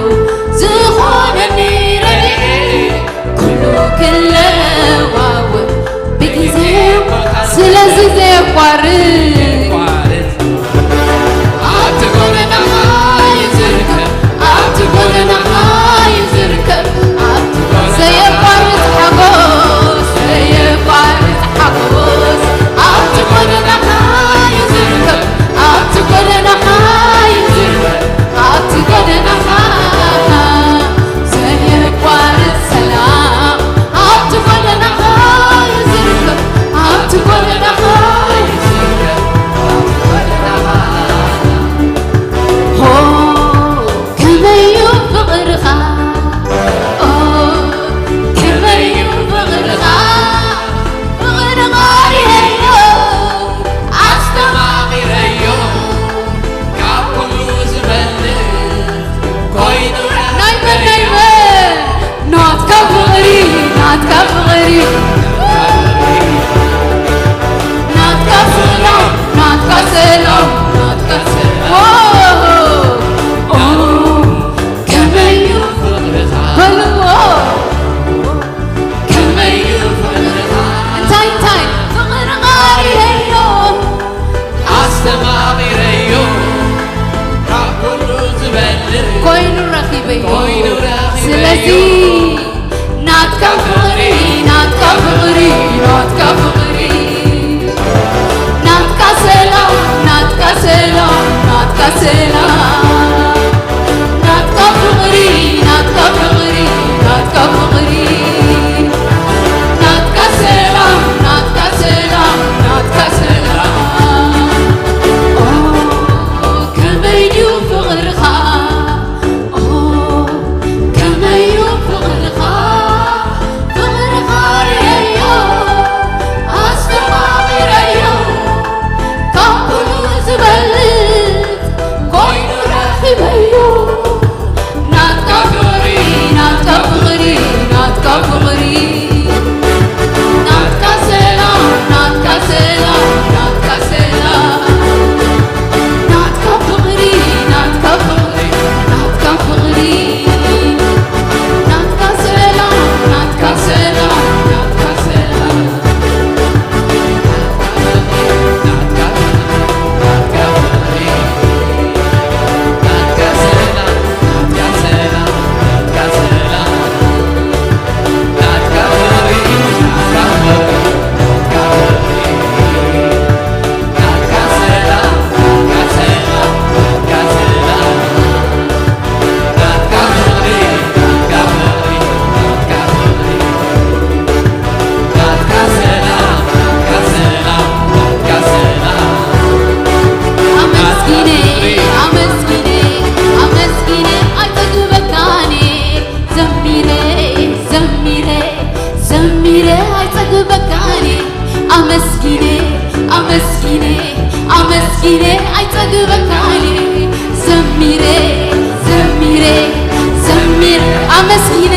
ዝኾነኒ ረድኤት ኩሉ ክለዋወጥ ብግዜ ስለዚ ዘየቋርጥ ኣብቲ ጎደናኻ ይዝርከብ ኣብቲ ጎደናኻ ይዝርከብ ኣብቲ ጎደናኻ ዘየቋርጥ ሓጎስ ዘየቋርጥ ሓጎስ ኣብቲ ጎደናኻ ይዝርከብ ኣብቲ ጎደናኻ ይዝርከብ ኣብቲ ጎደናኻ ዘየቋርጥ ሰላም ኣብቲ ጎደናኻ ይዝርከብ ኣብቲ ጎደናኻ ይዝርከብ ኣብቲ ጎደናኻ ሆ ከመይ እዩ ፍቕርኻ ኦ ከመይ እዩ ፍቕርኻ ፍቕርኻ ርሄዮ ኣስተማቒረዮ ካብ ኩሉ ዝበልጽ ኮይኑ ናይ መን ናይ መን ናትካ ፍቕሪ ናትካ ፍቕሪ ናትካ ሰላም ናትካ ሰላም ናትካ ሰላም ኦ ከመይ እዩ ፍቕርኻ በልዎ ከመይ እዩ ፍቕርኻ እንታይ እንታይ ፍቕርኻ ርሄዮ ኣስተማቒረዮ ካብ ኩሉ ዝበልጽ ኮይኑ ረኺበዮ ኮይኑ ረኺበዮ ስለዚ ናትካ ፍቕሪ ናትካ ፍቕሪ ናትካ ፍቕሪ ናትካ ሰላም ናትካ ሰላም ናትካ ሰላም ናትካ ፍቕሪ ናትካ ፍቕሪ ናትካ ፍቕሪ ናትካ ሰላም ናትካ ሰላም ናትካ ሰላም ኦ ከመይ ድዩ ፍቕርኻ ኦ ከመይ እዩ ፍቕርኻ ፍቕርኻ ርኤዮ ኣስተማቒረዮ ካብ ኩሉ ዝበልጽ ግበካኒ ኣመስጊነ ኣመስጊነ ኣመስጊነ ኣይጸግበካኒ ዘሚረ ዘሚረ ዘሚረ ኣመስጊነ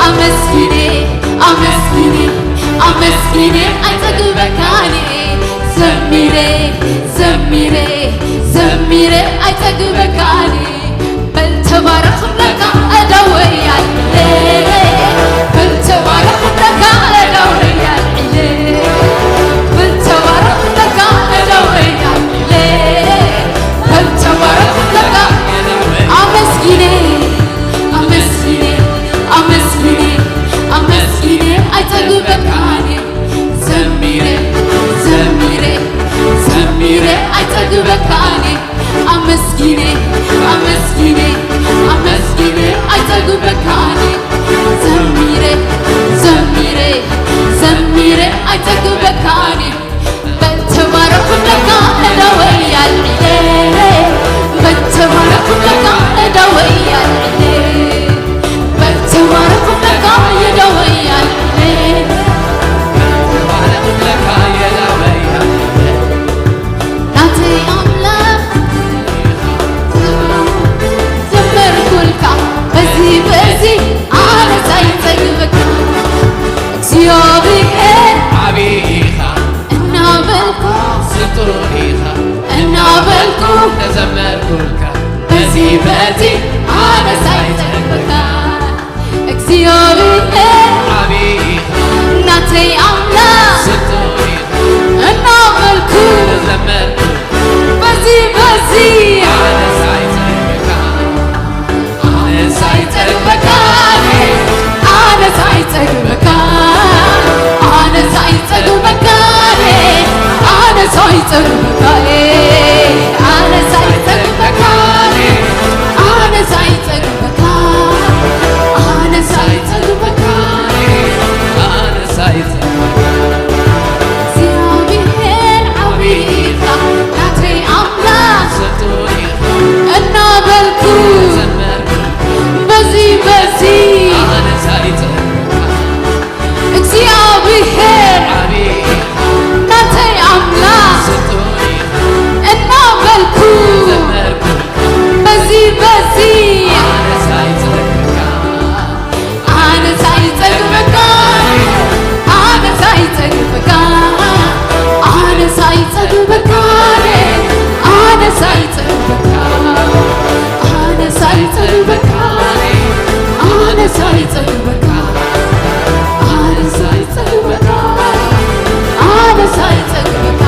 ኣመስጊነ ኣመስጊነ ኣመስጊነ ኣይጸግበካኒ ዘሚረ ዘሚረ ዘሚረ ኣይጸግበካኒ በል ተባረኽ እብለካ እደወያለ በል ተባረኽ እብለካ እደወያለ በል ተባረኽ እብለካ እደወያለ በል ተባረኽ እብለካ ኣመስጊነ ኣመስጊነ ኣመስጊነ ኣመስጊነ ኣይጸግበካን ዘሚረ ዘሚረ ዘሚረ ኣይጸግበካን ኣመስጊነ ኣመስጊነ ኣመስጊነ ኣይጸግበካን ዘሚረ ዘሚረ ዘሚረ ኣይጸግበካን በል ተባረኽ እብለካ እደወያለ በል ተባረኽ እብለካ እደወያለ በል ተባረኽ እብለካ እደወያለ ናተይ ኣምላኽ ዘመርኩልካ በዚ በዚ ኣነስ ኣይጸግበካ እግዚኣብሔር ዓብዪ ኢኻ እናበልኩ ስጡር ኢኻ እናበልኩ ተዘመርኩልካ በዚ በዚ ኣነስ ኣይጸግበካ እግዚኣብሔር ዓብዪ ኢኻ ናተይ ኣምላኽ ስጡር ኢኻ እናበልኩ ተዘመርኩልካ በዚ በዚ ኣነስ ኣይጸግበካ ኣነስ ኣይጸግበካ ኣነስ ኣይጸግበካ ኣነስ ኣይጸግበካ ኣነስ ኣይጸግበካ ኣነስ ኣይጸግበካ ኣነስ ኣይጸግበካ ኣነስ ኣይጸግበካ ኣነስ ኣይጸግበካ እግዚኣብሔር ዓብዪ ኢኻ ናተይ ኣምላኽ እናበልኩ በዚ በዚ እግዚኣብሔር ናተይ ኣምላኽ እናበልኩ በዚ በዚ ኣነስ ኣይጸግበካ ኣነስ ኣይጸግበካ ኣነስ ኣይጸግበካ ኣነስ ኣይጸግበካ ኣነስ ኣይጸግበካ ኣነስ ኣይጸግበካ ኣነስ ኣይጸግበካ ኣነስ ኣይጸግበካ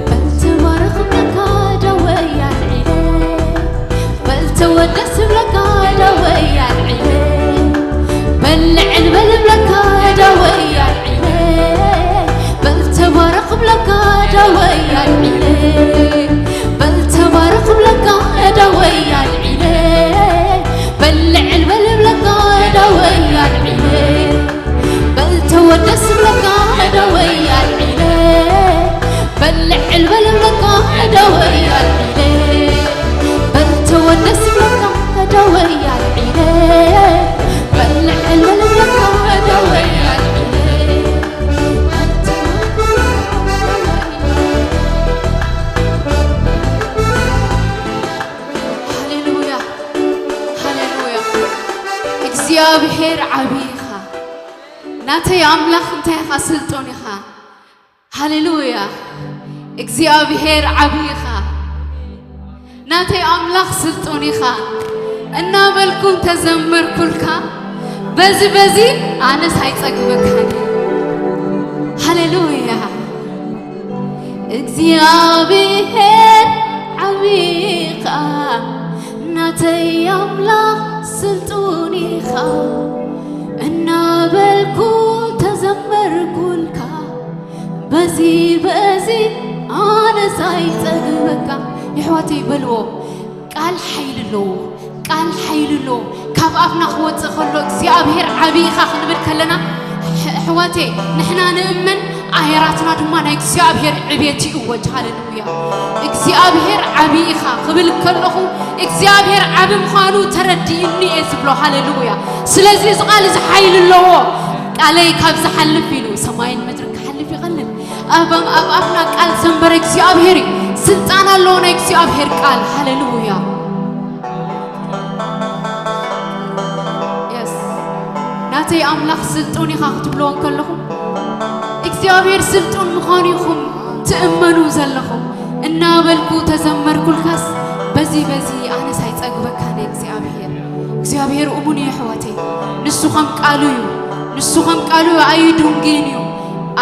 በል ተባረኽ እብለካ ደወይ ኣልዒለ በል ተወደስ እብለካ ደወይ ኣልዒለ በል ልዕል በል እብለካ ደወይ ኣልዒለ በል ተባረኽ እብለካ ደወይ ኣልዒለ በል ተባረኽ እብለካ ደወይ ኣልዒለ በል ልዕል በል እብለካ ደወይ ኣልዒለ በል ተወደስ እብለካ ደወይ ኣልዒለ በል ልዕል በል እብለካ ደወይ ኣልዒለ በል ተወደስ እብለካ ደወይ ኣልዒለ በል ልዕል በል እብለካ ደወይ ኣልዒለ ሃሌሉያ ሃሌሉያ እግዚኣብሔር ዓብዪ ኢኻ ናተይ ኣምላኽ እንታይ ኢኻ ስልጡን ኢኻ ሃሌሉያ እግዚኣብሔር ዓብዪ ኢኻ ናተይ ኣምላኽ ስልጡን ኢኻ እናበልኩ እንተዘመርኩልካ በዚ በዚ ኣነስ ኣይጸግበካን እየ ሃሌሉያ እግዚኣብሔር ዓብዪ ኢኻ ናተይ ኣምላኽ ስልጡን ኢኻ እናበልኩ ተዘመርኩልካ በዚ በዚ ኣነስ ኣይጸግበካ የሕዋተይ በልዎ ቃል ሓይሊ ኣለዎ ቃል ሓይሊ ኣለዎ ካብ ኣፍና ክወፅእ ከሎ እግዚኣብሔር ዓብዪ ኢኻ ክንብል ከለና፣ ኣሕዋቴ፣ ንሕና ንእመን፣ ኣየራትና ድማ ናይ እግዚኣብሔር ዕቤት ይእወጅ። ሃሌሉያ። እግዚኣብሔር ዓብዪ ኢኻ ክብል ከለኹ እግዚኣብሔር ዓቢ ምዃኑ ተረዲእኒ እየ ዝብሎ። ሃሌሉያ። ስለዚ እዚ ቃል እዚ ሓይሊ ኣለዎ። ቃለይ ካብ ዝሓልፍ ኢሉ ሰማይን ምድርን ክሓልፍ ይቐልል። ኣብ ኣፍና ቃል ዘንበረ እግዚኣብሔር እዩ። ስልጣን ኣለዎ ናይ እግዚኣብሔር ቃል። ሃሌሉያ። ናተይ ኣምላኽ ስልጡን ኢኻ ክትብልዎ ከለኹም እግዚኣብሔር ስልጡን ምዃኑ ኢኹም ትእመኑ ዘለኹም። እናበልኩ ተዘመርኩልካስ በዚ በዚ ኣነስ ኣይጸግበካን እግዚኣብሔር። እግዚኣብሔር እሙን እዩ ኣሕዋተይ። ንሱ ከም ቃሉ እዩ። ንሱ ከም ቃሉ እዩ። ኣይድንግን እዩ።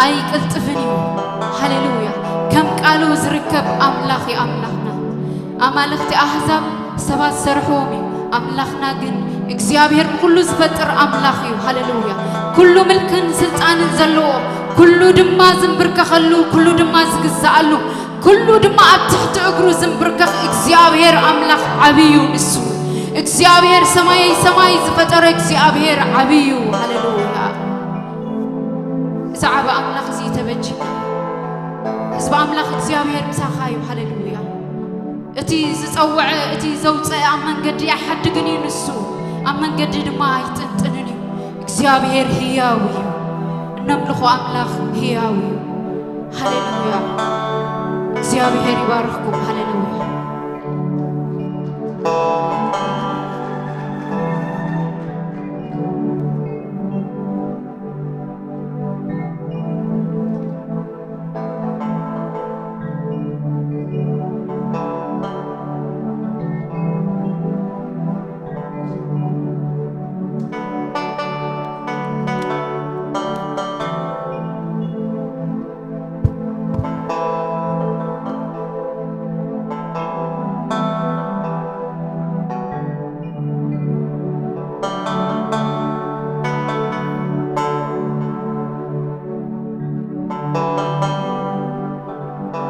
ኣይቅልጥፍን እዩ። ሃሌሉያ። ከም ቃሉ ዝርከብ ኣምላኽ እዩ ኣምላኽና። ኣማልኽቲ ኣህዛብ ሰባት ዝሰርሕዎም እዩ። ኣምላኽና ግን እግዚኣብሔር ንኹሉ ዝፈጥር ኣምላኽ እዩ። ሃሌሉያ። ኩሉ ምልክን ስልጣንን ዘለዎ፣ ኩሉ ድማ ዝንብርከኸሉ፣ ኩሉ ድማ ዝግዛኣሉ፣ ኩሉ ድማ ኣብ ትሕቲ እግሩ ዝንብርከኽ እግዚኣብሔር ኣምላኽ ዓብዩ ንሱ። እግዚኣብሔር ሰማይ ሰማይ ዝፈጠረ እግዚኣብሔር ዓብዩ። ሃሌሉያ። እዚ ዓቢ ኣምላኽ እዚ ተበጂ ህዝቢ ኣምላኽ እግዚኣብሔር ምሳኻ እዩ። ሃሌሉያ። እቲ ዝጸውዐ፣ እቲ ዘውጸ ኣብ መንገዲ ኣይሓድግን እዩ ንሱ። ኣብ መንገዲ ድማ ኣይጥንጥንን እዩ። እግዚኣብሔር ህያው እዩ። እነምልኾ ኣምላኽ ህያው እዩ። ሃሌሉያ። እግዚኣብሔር ይባርኽኩም። ሃሌሉያ።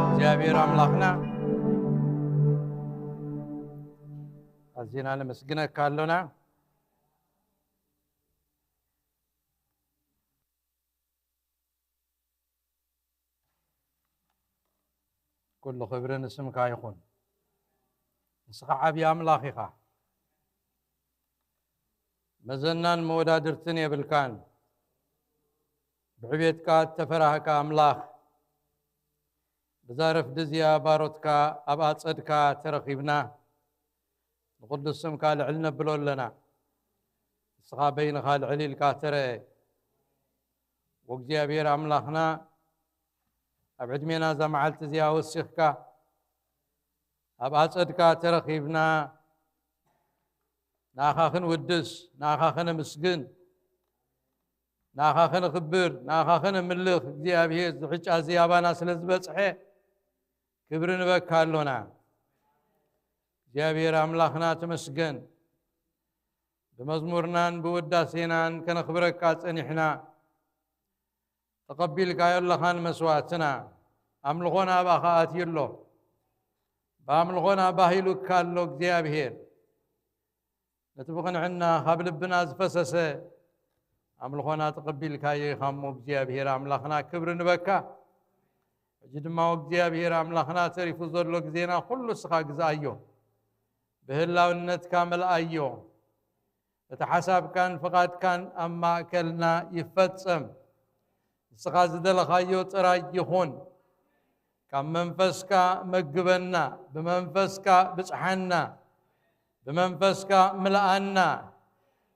እግዚኣብሔር ኣምላኽና ኣዚና ነመስግነካ ኣሎና። ኩሉ ክብሪ ንስምካ ይኹን። ንስኻ ዓብዪ ኣምላኽ ኢኻ። መዘናን መወዳድርትን የብልካን። ብዕቤትካ እተፈራህካ ኣምላኽ፣ ብዛ ረፍዲ እዚኣ ባሮትካ ኣብ ኣጸድካ ተረኺብና፣ ንቕዱስ ስምካ ልዕል ነብሎ ኣለና። ንስኻ በይንኻ ልዕል ኢልካ ተረአ። ወእግዚኣብሔር ኣምላኽና፣ ኣብ ዕድሜና እዛ መዓልቲ እዚኣ ወሲኽካ፣ ኣብ ኣጸድካ ተረኺብና፣ ንኣኻ ክንውድስ፣ ንኣኻ ከነምስግን፣ ንኣኻ ከነኽብር፣ ንኣኻ ከነምልኽ፣ እግዚኣብሔር፣ እዚ ዕጫ እዚ ኣባና ስለ ዝበጽሐ፣ ክብሪ ንበካ ኣሎና። እግዚኣብሔር ኣምላኽና ተመስገን። ብመዝሙርናን ብውዳሴናን ከነኽብረካ ጸኒሕና። ተቐቢልካዮ ኣለኻን መስዋዕትና። ኣምልኾና ኣባኻ ኣትዩ ኣሎ። ብኣምልኾና ባሂሉካ ኣሎ እግዚኣብሔር። ነቲ ብቕንዕና ካብ ልብና ዝፈሰሰ ኣምልኾና ተቐቢልካዮ ኢኻ እሞ፣ እግዚኣብሔር ኣምላኽና፣ ክብሪ ንበካ። ሕጂ ድማ፣ እግዚኣብሔር ኣምላኽና፣ ተሪፉ ዘሎ ግዜና ኩሉ እስኻ ግዝኣዮ፣ ብህላውነትካ መልኣዮ። እቲ ሓሳብካን ፍቓድካን ኣብ ማእከልና ይፈጸም። ንስኻ ዝደለኻዮ ጥራይ ይኹን። ካብ መንፈስካ መግበና፣ ብመንፈስካ ብጽሓና፣ ብመንፈስካ ምልኣና፣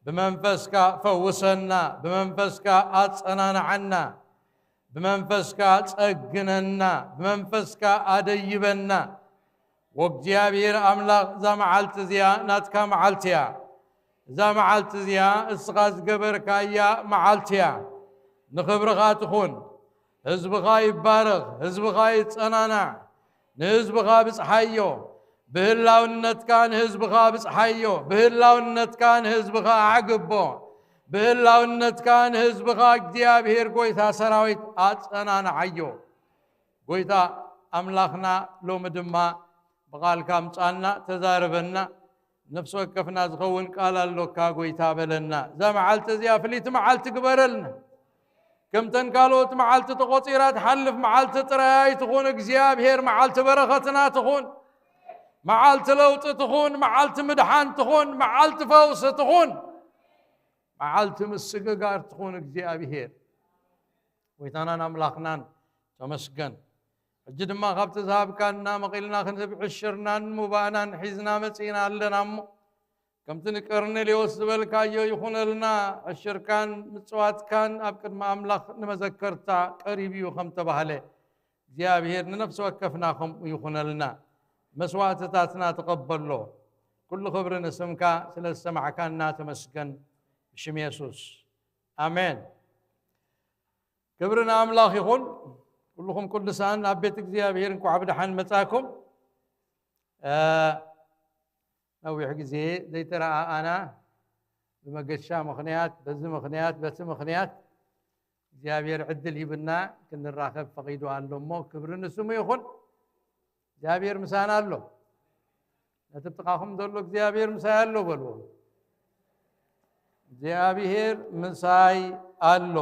ብመንፈስካ ፈውሰና፣ ብመንፈስካ ኣጸናንዓና፣ ብመንፈስካ ጸግነና፣ ብመንፈስካ ኣደይበና። ወእግዚኣብሔር ኣምላኽ፣ እዛ መዓልቲ እዚኣ ናትካ መዓልቲ እያ። እዛ መዓልቲ እዚኣ እስኻ ዝገበርካያ መዓልቲ እያ። ንኽብርኻ ትኹን። ህዝብኻ ይባረኽ፣ ህዝብኻ ይጸናናዕ። ንህዝብኻ ብጽሓዮ፣ ብህላውነትካ ንህዝብኻ ብጽሓዮ፣ ብህላውነትካ ንህዝብኻ ኣዕግቦ፣ ብህላውነትካ ንህዝብኻ እግዚኣብሔር ጐይታ ሰራዊት ኣጸናንዓዮ። ጐይታ ኣምላኽና፣ ሎሚ ድማ ብቓልካ ምጻና፣ ተዛረበና። ነፍሲ ወከፍና ዝኸውን ቃል ኣሎካ ጎይታ በለና። እዛ መዓልቲ እዚኣ ፍልይቲ መዓልቲ ግበረልና። ከምተን ካልኦት መዓልቲ ተቖጺራ ትሓልፍ መዓልቲ ጥራይ ኣይትኹን እግዚኣብሔር፣ መዓልቲ በረኸትና ትኹን፣ መዓልቲ ለውጢ ትኹን፣ መዓልቲ ምድሓን ትኹን፣ መዓልቲ ፈውሲ ትኹን፣ መዓልቲ ምስግጋር ትኹን እግዚኣብሔር። ጎይታናን ኣምላኽናን ተመስገን። ሕጂ ድማ ካብቲ ዝሃብካና መቒልና ክንህብ ዕሽርናን ሙባእናን ሒዝና መጺእና ኣለና እሞ፣ ከምቲ ንቀርኔሌዎስ ዝበልካዮ ይኹነልና። ዕሽርካን ምጽዋትካን ኣብ ቅድሚ ኣምላኽ ንመዘከርታ ቀሪቡ እዩ ከም ተባህለ፣ እግዚኣብሔር ንነፍሲ ወከፍና ከምኡ ይኹነልና። መስዋእትታትና ተቐበሎ። ኩሉ ክብሪ ንስምካ፣ ስለ ዝሰማዕካና ተመስገን። ብሽም የሱስ ኣሜን። ክብሪ ንኣምላኽ ይኹን። ኩልኹም ቅዱሳን ኣብ ቤት እግዚኣብሔር እንኳዕ ብደሓን መጻኩም። እ፣ ነዊሕ ግዜ ዘይተረኣኣና፣ ብመገሻ ምኽንያት፣ በዚ ምኽንያት፣ በቲ ምኽንያት እግዚኣብሔር ዕድል ሂብና ክንራኸብ ፈቒዱ ኣሎ እሞ፣ ክብሪ ንስሙ ይኹን። እግዚኣብሔር ምሳና ኣሎ። ነቲ ጥቓኹም ዘሎ እግዚኣብሔር ምሳይ ኣሎ በልዎ። እግዚኣብሔር ምሳይ ኣሎ።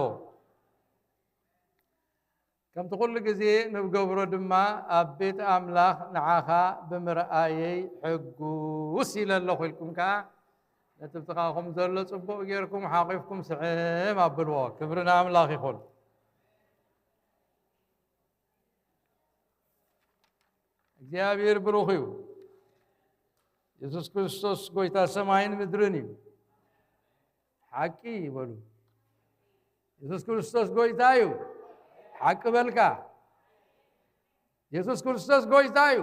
ከምቲ ኩሉ ግዜ ንገብሮ ድማ ኣብ ቤት ኣምላኽ ንዓኻ ብምርኣየይ ሕጉስ ኢለ ኣለኹ ኢልኩም ከኣ ነቲ ጥቓኹም ዘሎ ጽቡቕ ጌርኩም ሓቒፍኩም ስዕም ኣብልዎ። ክብሪ ንኣምላኽ ይኹን። እግዚኣብሔር ብሩኽ እዩ። የሱስ ክርስቶስ ጎይታ ሰማይን ምድርን እዩ። ሓቂ ይበሉ። የሱስ ክርስቶስ ጎይታ እዩ። ሓቂ በልካ። የሱስ ክርስቶስ ጎይታ እዩ።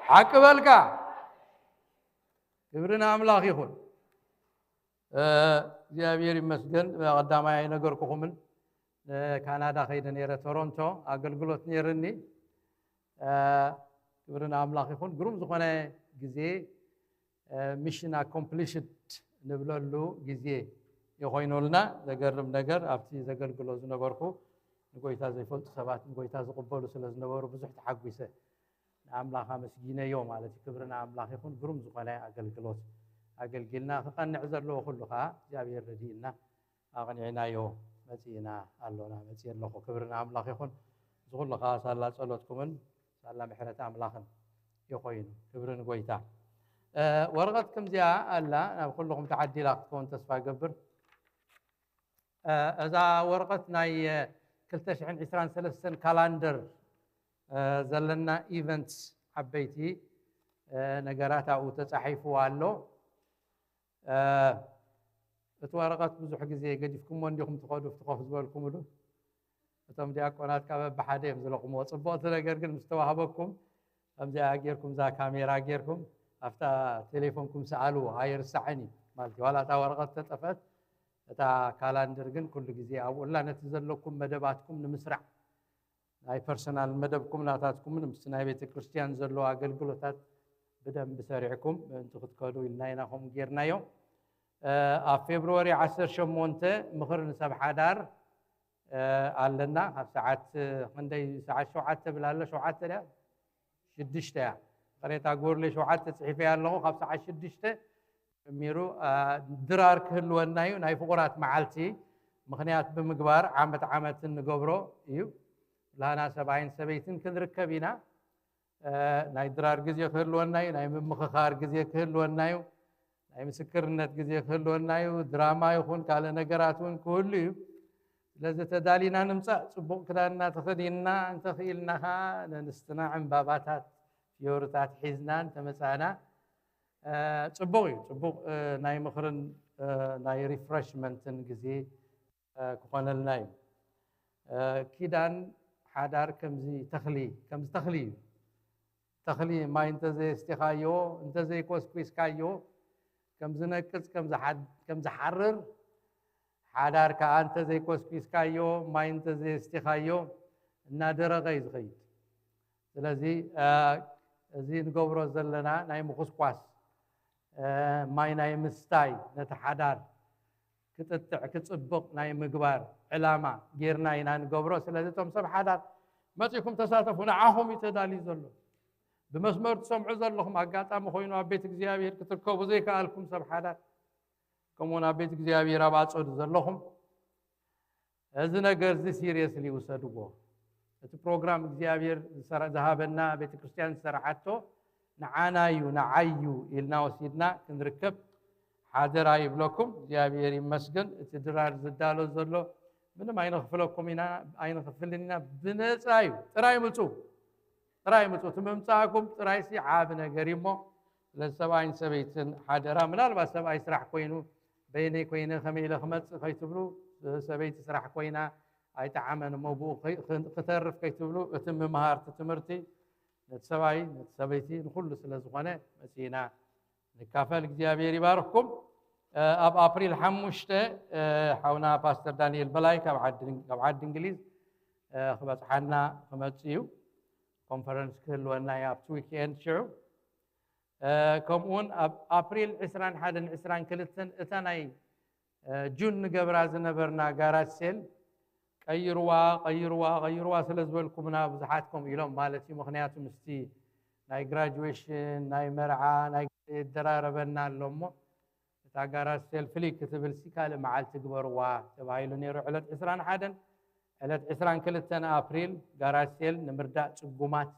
ሓቂ በልካ። ክብሪ ንኣምላኽ ይኹን። እ፣ እግዚኣብሔር ይመስገን። ቀዳማይ ኣይነገርኩኹምን፣ እ፣ ካናዳ ከይደ ነይረ፣ ቶሮንቶ ኣገልግሎት ነይርኒ። እ፣ ክብሪ ንኣምላኽ ይኹን። ግሩም ዝኾነ ግዜ፣ እ፣ ሚሽን ኣኮምፕሊሽድ ንብለሉ ግዜ ይኾይኑልና። ዘገርም ነገር፣ ኣብቲ ዘገልግሎ ዝነበርኩ ንጎይታ ዘይፈልጡ ሰባት ንጎይታ ዝቕበሉ ስለ ዝነበሩ ብዙሕ ተሓጒሰ። ንኣምላኽ ኣመስጊነዮ ማለት እዩ። ክብሪ ንኣምላኽ ይኹን። ግሩም ዝኾነ ኣገልግሎት ኣገልጊልና። ክቐንዕ ዘለዎ ኩሉ ኸዓ እግዚኣብሔር ረድእና ኣቕኒዕናዮ መጺእና ኣሎና፣ መጺእ ኣለኹ። ክብሪ ንኣምላኽ ይኹን። እዚ ኩሉ ኸዓ ሳላ ጸሎትኩምን ሳላ ምሕረት ኣምላኽን ይኾይኑ። ክብሪ ንጎይታ። እ፣ ወረቐት ከምዚኣ ኣላ፣ ናብ ኩልኹም ተዓዲላ ክትከውን ተስፋ እገብር። እ፣ እዛ ወረቐት ናይ፣ እ፣ ክልተ ሽሕን ዕስራን ሰለስተን ካላንደር፣ እ፣ ዘለና ኢቨንትስ ዓበይቲ፣ እ፣ ነገራት ኣብኡ ተጻሒፉ ኣሎ። እ፣ እቲ ወረቐት ብዙሕ ግዜ ገዲፍኩሞ እንዲኹም ትኸዱ፣ ኣብቲ ኮፍ ዝበልኩምሉ። እቶም ዲያቆናት ካብ በብሓደ እዮም ዝለቕምዎ። ጽቡቕቲ ነገር ግን ምስ ተዋህበኩም፣ ከምዚኣ ጌርኩም፣ እዛ ካሜራ ጌርኩም፣ ኣብታ ቴሌፎንኩም ሰኣልዎ፣ ኣይርሳዕን እዩ ማለት እዩ። ዋላ እታ ወረቐት ተጠፍአት፣ እታ ካላንደር ግን ኩሉ ግዜ ኣብኡ ኣላ። ነቲ ዘለኩም መደባትኩም ንምስራዕ፣ ናይ ፐርሰናል መደብኩም ናታትኩምን ምስቲ ናይ ቤተ ክርስቲያን ዘሎ ኣገልግሎታት ብደንቢ ሰሪዕኩም ምእንቲ ክትከዱ ኢልና ኢና ከምኡ ጌርናዮ። እ፣ ኣብ ፌብርዋሪ ዓሰርተ ሸሞንተ ምኽሪ ንሰብ ሓዳር፣ እ፣ ኣለና። ካብ ሰዓት፣ እ፣ ክንደይ? ሰዓት ሸውዓተ ብል ኣሎ፣ ሸውዓተ ድያ? ሽዱሽተ እያ። ቅሬታ ጎርሌ ሸውዓተ ጽሒፈያ ኣለኹ። ካብ ሰዓት ሽዱሽተ ጀሚሩ፣ እ፣ ድራር ክህልወና እዩ። ናይ ፍቑራት መዓልቲ ምኽንያት ብምግባር ዓመት ዓመት እንገብሮ እዩ። ላና ሰብኣይን ሰበይትን ክንርከብ ኢና። እ፣ ናይ ድራር ግዜ ክህልወና እዩ። ናይ ምምኽኻር ግዜ ክህልወና እዩ። ናይ ምስክርነት ግዜ ክህልወና እዩ። ድራማ ይኹን ካልእ ነገራት እውን ክህሉ እዩ። ስለዚ ተዳሊና ንምጻእ፣ ጽቡቕ ክዳንና ተኸዲንና፣ እንተኽኢልና ኸኣ ነንስትና ዕምባባታት፣ ፍዮርታት ሒዝና እንተመጻእና፣ እ፣ ጽቡቕ እዩ። ጽቡቕ፣ እ፣ ናይ ምኽርን፣ እ፣ ናይ ሪፍረሽመንትን ግዜ፣ እ፣ ክኾነልና እዩ። እ፣ ኪዳን ሓዳር ከምዚ ተኽሊ፣ ከምዚ ተኽሊ እዩ። ተኽሊ ማይ እንተዘየስቲኻዮ፣ እንተዘይኮስኲስካዮ፣ ከም ዝነቅጽ፣ ከም ዝሓድ-፣ ከም ዝሓርር፣ ሓዳር ከኣ እንተዘይኮስኲስካዮ፣ ማይ እንተዘየስቲኻዮ፣ እናደረቐ እዩ ዝኸይድ። ስለዚ፣ እ፣ እዚ ንገብሮ ዘለና ናይ ምኹስኳስ፣ እ፣ ማይ ናይ ምስታይ፣ ነቲ ሓዳር ክጥጥዕ፣ ክጽብቕ ናይ ምግባር ዕላማ ጌርና ኢና ንገብሮ። ስለዚ እቶም ሰብ ሓዳር መጺእኩም ተሳተፉ፣ ንዓኹም እዩ ተዳልዩ ዘሎ። ብመስመር ትሰምዑ ዘለኹም ኣጋጣሚ ኮይኑ ኣብ ቤት እግዚኣብሔር ክትርከቡ ዘይከኣልኩም ሰብ ሓዳር፣ ከምኡውን ኣብ ቤት እግዚኣብሔር ኣብ ኣጸዱ ዘለኹም፣ እዚ ነገር እዚ ሲሪየስሊ ውሰድዎ። እቲ ፕሮግራም እግዚኣብሔር ዝሰራ- ዝሃበና፣ ቤተ ክርስቲያን ዝሰርዓቶ ንዓና እዩ፣ ንዓይ እዩ ኢልና ወሲድና ክንርከብ ሓደራ ይብለኩም። እግዚኣብሔር ይመስገን። እቲ ድራር ዝዳሎ ዘሎ ምንም ኣይንኽፍለኩም ኢና፣ ኣይንኽፍልን ኢና፣ ብነጻ እዩ። ጥራይ ምጹ፣ ጥራይ ምጹ። እቲ ምምጻእኩም ጥራይሲ ዓቢ ነገር እዩ እሞ፣ ስለዚ ሰብኣይን ሰበይትን ሓደራ። ምናልባት ሰብኣይ ስራሕ ኮይኑ፣ በይነይ ኮይነ ከመይ ኢለ ክመጽእ ከይትብሉ፣ ሰበይቲ ስራሕ ኮይና ኣይጠዓመን እሞ ብኡ ከይ- ክተርፍ ከይትብሉ፣ እቲ ምምሃር እቲ ትምህርቲ ነቲ ሰብኣይ ነቲ ሰበይቲ ንኹሉ ስለ ዝኾነ መጺእና ንካፈል። እግዚኣብሔር ይባርኽኩም። እ፣ ኣብ ኣፕሪል ሓሙሽተ፣ እ፣ ሓውና ፓስተር ዳንኤል በላይ ካብ ዓዲ ካብ ዓዲ እንግሊዝ፣ እ፣ ክበጽሓና ክመጽእ እዩ። ኮንፈረንስ ክህልወና እዩ ኣብቲ ዊክኤንድ ሽዑ። እ፣ ከምኡውን ኣብ ኣፕሪል ዕስራን ሓደን ዕስራን ክልተን እታ ናይ፣ እ፣ ጁን ንገብራ ዝነበርና ጋራጅ ሴል ቀይርዋ፣ ቀይርዋ፣ ቀይርዋ ስለ ዝበልኩምና ብዙሓት ከምኡ ኢሎም ማለት እዩ። ምኽንያቱ ምስቲ ናይ ግራጁዌሽን፣ ናይ መርዓ፣ ናይ ይደራረበና ኣሎ እሞ፣ እታ ጋራጅ ሴል ፍልይ ክትብል ሲ ካልእ መዓልቲ ግበርዋ ተባሂሉ ነይሩ። ዕለት ዕስራን ሓደን፣ ዕለት ዕስራን ክልተን ኣፕሪል ጋራጅ ሴል ንምርዳእ ጽጉማት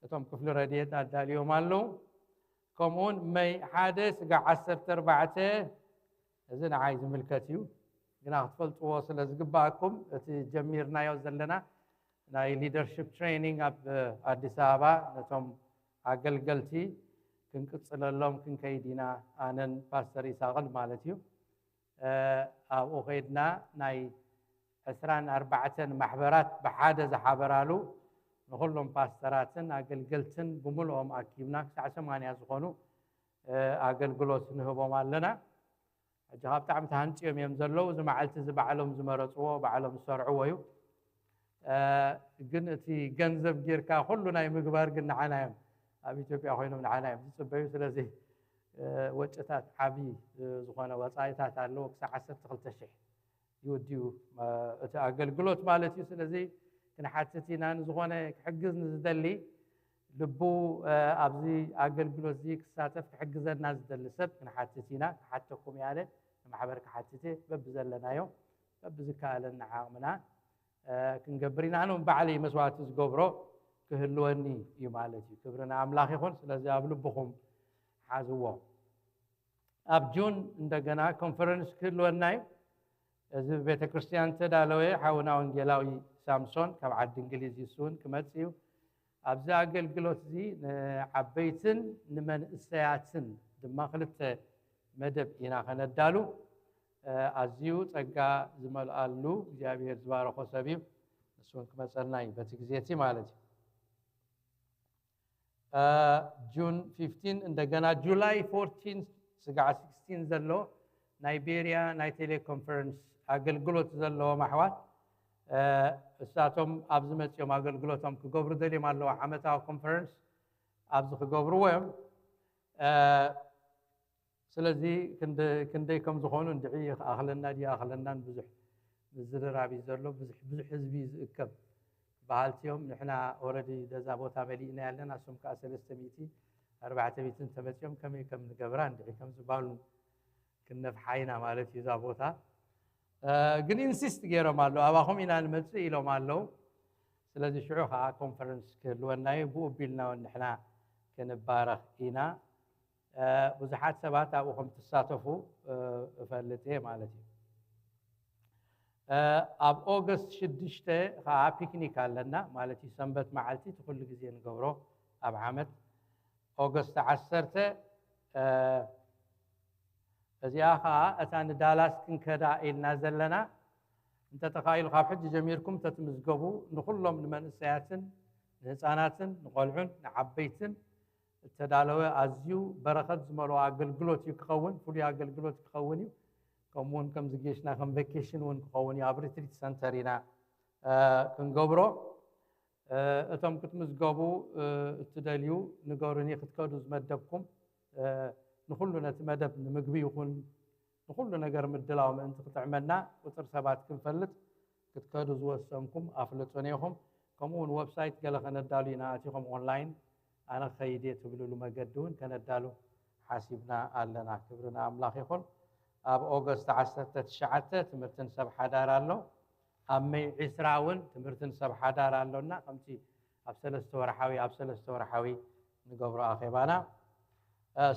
እቶም ክፍሊ ረድኤት ኣዳልዮም ኣለዉ። ከምኡውን መይ ሓደ ስጋዕ ዓሰርተ ኣርባዕተ፣ እዚ ንዓይ ዝምልከት እዩ፣ ግና ክትፈልጥዎ ስለ ዝግባኣኩም እቲ ጀሚርናዮ ዘለና ናይ ሊደርሽፕ ትሬኒንግ ኣብ ኣዲስ ኣበባ ነቶም ኣገልገልቲ ክንቅጽለሎም ክንከይድ ኢና፣ ኣነን ፓስተር ይሳቕን ማለት እዩ። እ፣ ኣብኡ ከይድና ናይ ዕስራን ኣርባዕተን ማሕበራት ብሓደ ዝሓበራሉ፣ ንኹሎም ፓስተራትን ኣገልገልትን ብምልኦም ኣኪብና ክሳዕ ሰማንያ ዝኾኑ፣ እ፣ ኣገልግሎት ንህቦም ኣለና። ሕጂ ካብ ብጣዕሚ ተሃንጽዮም እዮም ዘለዉ። እዚ መዓልቲ እዚ ባዕሎም ዝመረጽዎ፣ ባዕሎም ዝሰርዕዎ እዩ። እ፣ ግን እቲ ገንዘብ ጌርካ ኩሉ ናይ ምግባር ግን ንዓና እዮም፣ ኣብ ኢትዮጵያ ኮይኖም ንዓና እዮም ዝጽበዩ። ስለዚ፣ እ፣ ወጭታት ዓቢ፣ እ፣ ዝኾነ ወጻኢታት ኣለዎ፣ ክሳብ ዓሰርተ ክልተ ሽሕ ይውድዩ፣ እ፣ እቲ ኣገልግሎት ማለት እዩ። ስለዚ ክንሓትት ኢና፣ ንዝኾነ ክሕግዝ ንዝደሊ ልቡ፣ እ፣ ኣብዚ ኣገልግሎት እዚ ክሳተፍ ክሕግዘና ዝደሊ ሰብ ክንሓትት ኢና። ክሓተኩም እየ ኣነ፣ ንማሕበር ክሓትት እየ፣ በብዘለናዮ፣ በብዝከኣለና ዓቕምና፣ እ፣ ክንገብር ኢና። ኣነ እውን ባዕለይ መስዋዕቲ ዝገብሮ ክህልወኒ እዩ ማለት እዩ። ክብሪ ንኣምላኽ ይኹን። ስለዚ ኣብ ልብኹም ሓዝዎ። ኣብ ጁን እንደገና ኮንፈረንስ ክህልወና እዩ። እዚ ቤተ ክርስቲያን ተዳለወ። ሓውና ወንጌላዊ ሳምሶን ካብ ዓዲ እንግሊዝ እዩ፣ እሱ እውን ክመጽእ እዩ። ኣብዚ ኣገልግሎት እዚ ንዓበይትን ንመንእሰያትን ድማ ክልተ መደብ ኢና ከነዳሉ። እ፣ ኣዝዩ ጸጋ ዝመልኣሉ እግዚኣብሔር ዝባረኾ ሰብ እዩ። ንሱ እውን ክመጸልና እዩ በቲ ግዜ እቲ ማለት እዩ። እ፣ ጁን ፊፍቲን፣ እንደገና ጁላይ ፎርቲን ስጋዕ ሲክስቲን ዘሎ ናይ ቤርያ ናይ ቴሌኮንፈረንስ ኣገልግሎት ዘለዎም ኣሕዋት፣ እ፣ እሳቶም ኣብዚ መጺኦም ኣገልግሎቶም ክገብሩ ደልዮም ኣለዉ። ዓመታዊ ኮንፈረንስ ኣብዚ ክገብርዎ እዮም። እ፣ ስለዚ ክንደ-፣ ክንደይ ከም ዝኾኑ እንድዒ ይኣኽለና ድዩ ይኣኽለናን ብዙሕ ምዝርራብ እዩ ዘሎ። ብዙሕ፣ ብዙሕ ህዝቢ እዩ ዝእከብ። በሃልቲ እዮም። ንሕና ኦረዲ ገዛ ቦታ መሊእና ያለና፣ እሶም ከዓ ሰለስተ ሚእቲ፣ ኣርባዕተ ሚእቲ እንተመፂኦም ከመይ ከም ንገብራ እንድዒ ከም ዝበሃሉ ክንነፍሓ ኢና ማለት እዩ እዛ ቦታ። እ፣ ግን ኢንሲስት ገይሮም ኣለዉ፣ ኣባኹም ኢና ንመፅእ ኢሎም ኣለዉ። ስለዚ ሽዑ ከዓ ኮንፈረንስ ክህልወና እዩ፣ ብኡ ኣቢልና እውን ንሕና ክንባረኽ ኢና። እ፣ ብዙሓት ሰባት ኣብኡ ከም ትሳተፉ፣ እ፣ እፈልጥ እየ ማለት እዩ። እ፣ ኣብ ኦገስት ሽዱሽተ ከዓ ፒክኒክ ኣለና ማለት እዩ። ሰንበት መዓልቲ እቲ ኩሉ ግዜ ንገብሮ ኣብ ዓመት ኦገስት ዓሰርተ፣ እ፣ እዚኣ ከዓ እታ ንዳላስ ክንከዳ ኢልና ዘለና፣ እንተተኻኢሉ ካብ ሕጂ ጀሚርኩም ተትምዝገቡ፣ ንኹሎም ንመንእሰያትን ንህፃናትን ንቆልዑን ንዓበይትን እተዳለወ ኣዝዩ በረኸት ዝመልኦ ኣገልግሎት እዩ ክኸውን፣ ፍሉይ ኣገልግሎት ክኸውን እዩ። ከምኡ እውን ከምዚ ጌሽና ከም ቬኬሽን እውን ክኸውን እዩ። ኣብ ሪትሪት ሰንተር ኢና፣ እ፣ ክንገብሮ። እ፣ እቶም ክትምዝገቡ፣ እ፣ እትደልዩ ንገሩኒ፣ ክትከዱ ዝመደብኩም፣ እ፣ ንኹሉ ነቲ መደብ ንምግቢ ይኹን ንኹሉ ነገር ምድላው ምእንቲ ክጥዕመና ቁፅሪ ሰባት ክንፈልጥ ክትከዱ ዝወሰንኩም ኣፍልጡን ኢኹም። ከምኡ እውን ዌብሳይት ገለ ከነዳሉ ኢና፣ ኣቲኹም ኦንላይን ኣነ ክኸይድ እየ ትብልሉ መገዲ እውን ከነዳሉ ሓሲብና ኣለና። ክብሪ ንኣምላኽ ይኹን። ኣብ ኦገስት ዓሰርተ ትሽዓተ ትምህርትን ሰብ ሓዳር ኣሎ። ኣብ መይ ዕስራ እውን ትምህርትን ሰብ ሓዳር ኣሎና። ከምቲ ኣብ ሰለስተ ወርሓዊ ኣብ ሰለስተ ወርሓዊ ንገብሮ ኣኼባና።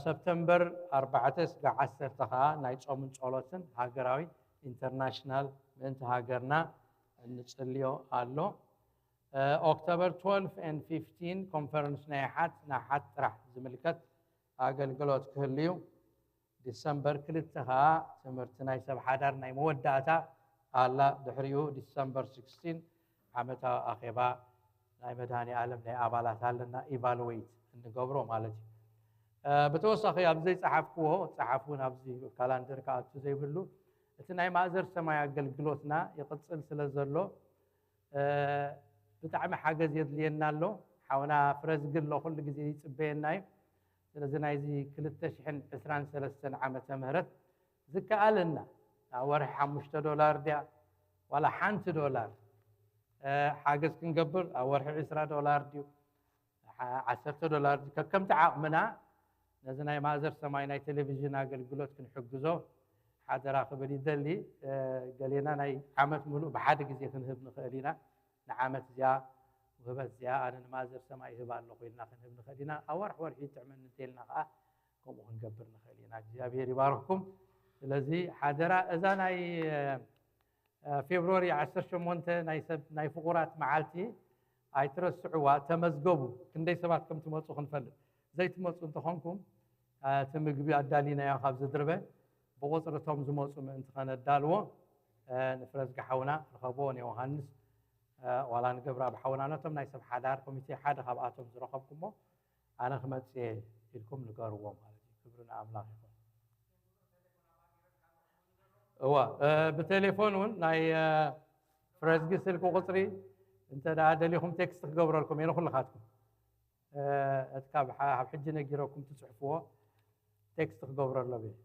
ሰፕተምበር ኣርባዕተ ስጋዕ ዓሰርተ ኸዓ ናይ ጾምን ጸሎትን ሃገራዊ ኢንተርናሽናል ምእንቲ ሃገርና እንጽልዮ ኣሎ። ኦክቶበር ትወልፍ ኤንድ ፊፍቲን ኮንፈረንስ ናይ ሓት ንሓት ጥራሕ ዝምልከት ኣገልግሎት ክህሉ እዩ። ዲሰምበር ክልተ ኸዓ ትምህርቲ ናይ ሰብ ሓዳር ናይ መወዳእታ ኣላ። ድሕሪኡ ዲሰምበር ስክስቲን ዓመታዊ ኣኼባ ናይ መድሃኔ ዓለም ናይ ኣባላት ኣለና፣ ኢቫሉዌት እንገብሮ ማለት እዩ። ብተወሳኺ ኣብ ዘይጸሓፍክዎ ጸሓፉን ኣብዚ ካላንደር ክኣቱ ዘይብሉ እቲ ናይ ማእዘር ሰማይ ኣገልግሎትና ይቕጽል ስለ ዘሎ ብጣዕሚ ሓገዝ የድልየና ኣሎ። ሓውና ፍረዝጊ ኣሎ ኩሉ ግዜ ይጽበየና እዩ። ስለዚ ናይዚ ክልተ ሽሕን ዕስራን ሰለስተን ዓመተ ምህረት ዝከኣለና ኣብ ወርሒ ሓሙሽተ ዶላር ድያ ዋላ ሓንቲ ዶላር ሓገዝ ክንገብር ኣብ ወርሒ ዕስራ ዶላር ድዩ ዓሰርተ ዶላር ከከምቲ ዓቕምና ነዚ ናይ ማእዘር ሰማይ ናይ ቴሌቪዥን ኣገልግሎት ክንሕግዞ ሓደራ ክብል ይደሊ። ገሌና ናይ ዓመት ሙሉእ ብሓደ ግዜ ክንህብ ንኽእል ኢና። ንዓመት እዚኣ ውህበት እዚኣ ኣነ ንማእዘር ሰማይ ይህብ ኣለኹ ኢልና ክንህብ ንኽእል ኢና። ኣብ ወርሒ ወርሒ ይጥዕመኒ እንተኢልና ከዓ ከምኡ ክንገብር ንኽእል ኢና። እግዚኣብሔር ይባርኽኩም። ስለዚ ሓደራ እዛ ናይ ፌብሩዋሪ ዓሰርተ ሸሞንተ ናይ ሰብ ናይ ፍቑራት መዓልቲ ኣይትረስዕዋ፣ ተመዝገቡ። ክንደይ ሰባት ከም ትመፁ ክንፈልጥ። ዘይትመፁ እንተኾንኩም እቲ ምግቢ ኣዳሊናዮ ካብ ዝድርበ ብቑፅሪ እቶም ዝመፁ ምእንቲ ከነዳልዎ ንፍረዝጊ ሓውና ርኸብዎ ንዮሃንስ ዋላ ንገብረኣብ ሓውና ነቶም ናይ ሰብ ሓዳር ኮሚቴ ሓደ ካብኣቶም ዝረኸብኩሞ ኣነ ክመፅእ እየ ኢልኩም ንገርዎ ማለት እዩ። ክብሪ ንኣምላኽ ይኹን። እዋ ብቴሌፎን እውን ናይ ፍረዝጊ ስልኪ ቁፅሪ እንተ ደኣ ደሊኹም ቴክስት ክገብረልኩም እየ ንኩልኻትኩም። እቲ ካብ ኣብ ሕጂ ነጊረኩም ትፅሕፍዎ ቴክስት ክገብረሎም እየ።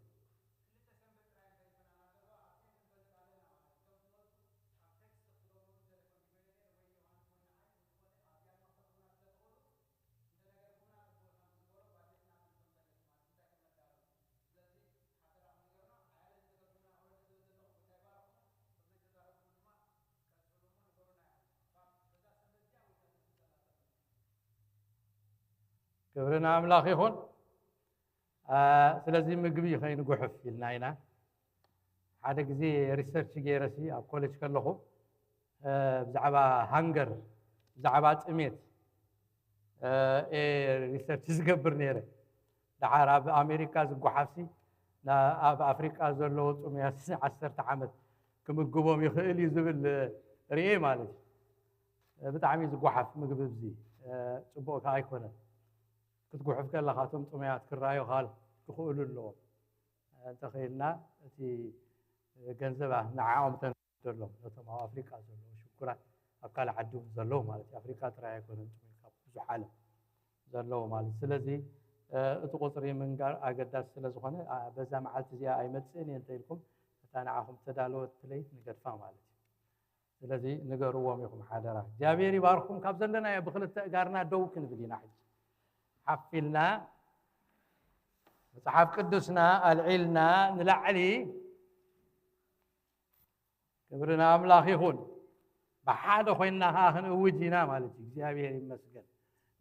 ክብሪ ንኣምላኽ ይኹን። ስለዚ ምግቢ ከይንጉሕፍ ኢልና ኢና። ሓደ ግዜ ሪሰርች ገይረሲ ኣብ ኮሌጅ ከለኹ ብዛዕባ ሃንገር ብዛዕባ ጥሜት ሪሰርች ዝገብር ነይረ። ደሓር ኣብ ኣሜሪካ ዝጓሓፍሲ ኣብ ኣፍሪቃ ዘለዎ ጥሙያት ዓሰርተ ዓመት ክምግቦም ይኽእል እዩ ዝብል ርእየ ማለት እዩ። ብጣዕሚ ዝጓሓፍ ምግቢ እዚ ፅቡቕ ከዓ ኣይኮነን። ክትጉሕፍ ከለካ እቶም ጥሙያት ክረኣዩ ክኽእሉ ኣለዎም። እንተኽኢልና እቲ ገንዘብ ንዓኦም ተንደሎም ነቶም ኣብ ኣፍሪቃ ዘለዉ ሽጉራት ኣብ ካልእ ዓዲ እውን ዘለዉ ማለት እዩ። ኣፍሪቃ ጥራይ ኣይኮነን ጥሙይ ካብ ብዙሕ ዓለም ዘለዉ ማለት እዩ። ስለዚ እቲ ቁፅሪ ምንጋር ኣገዳሲ ስለ ዝኾነ በዛ መዓልቲ እዚኣ ኣይመፅእን እየ እንተኢልኩም እታ ንዓኹም ተዳለወት ለይት ንገድፋ ማለት እዩ። ስለዚ ንገርዎም ኢኹም ሓደራ። እግዚኣብሔር ይባርኩም። ካብ ዘለናዮ ብክልተ እጋርና ደው ክንብል ኢና ሕጂ ሓፍ ኢልና መፅሓፍ ቅዱስና ኣልዒልና ንላዕሊ። ክብሪ ንኣምላኽ ይኹን። ብሓደ ኮይንና ከዓ ክንእውጅ ኢና ማለት እዩ። እግዚኣብሔር ይመስገን።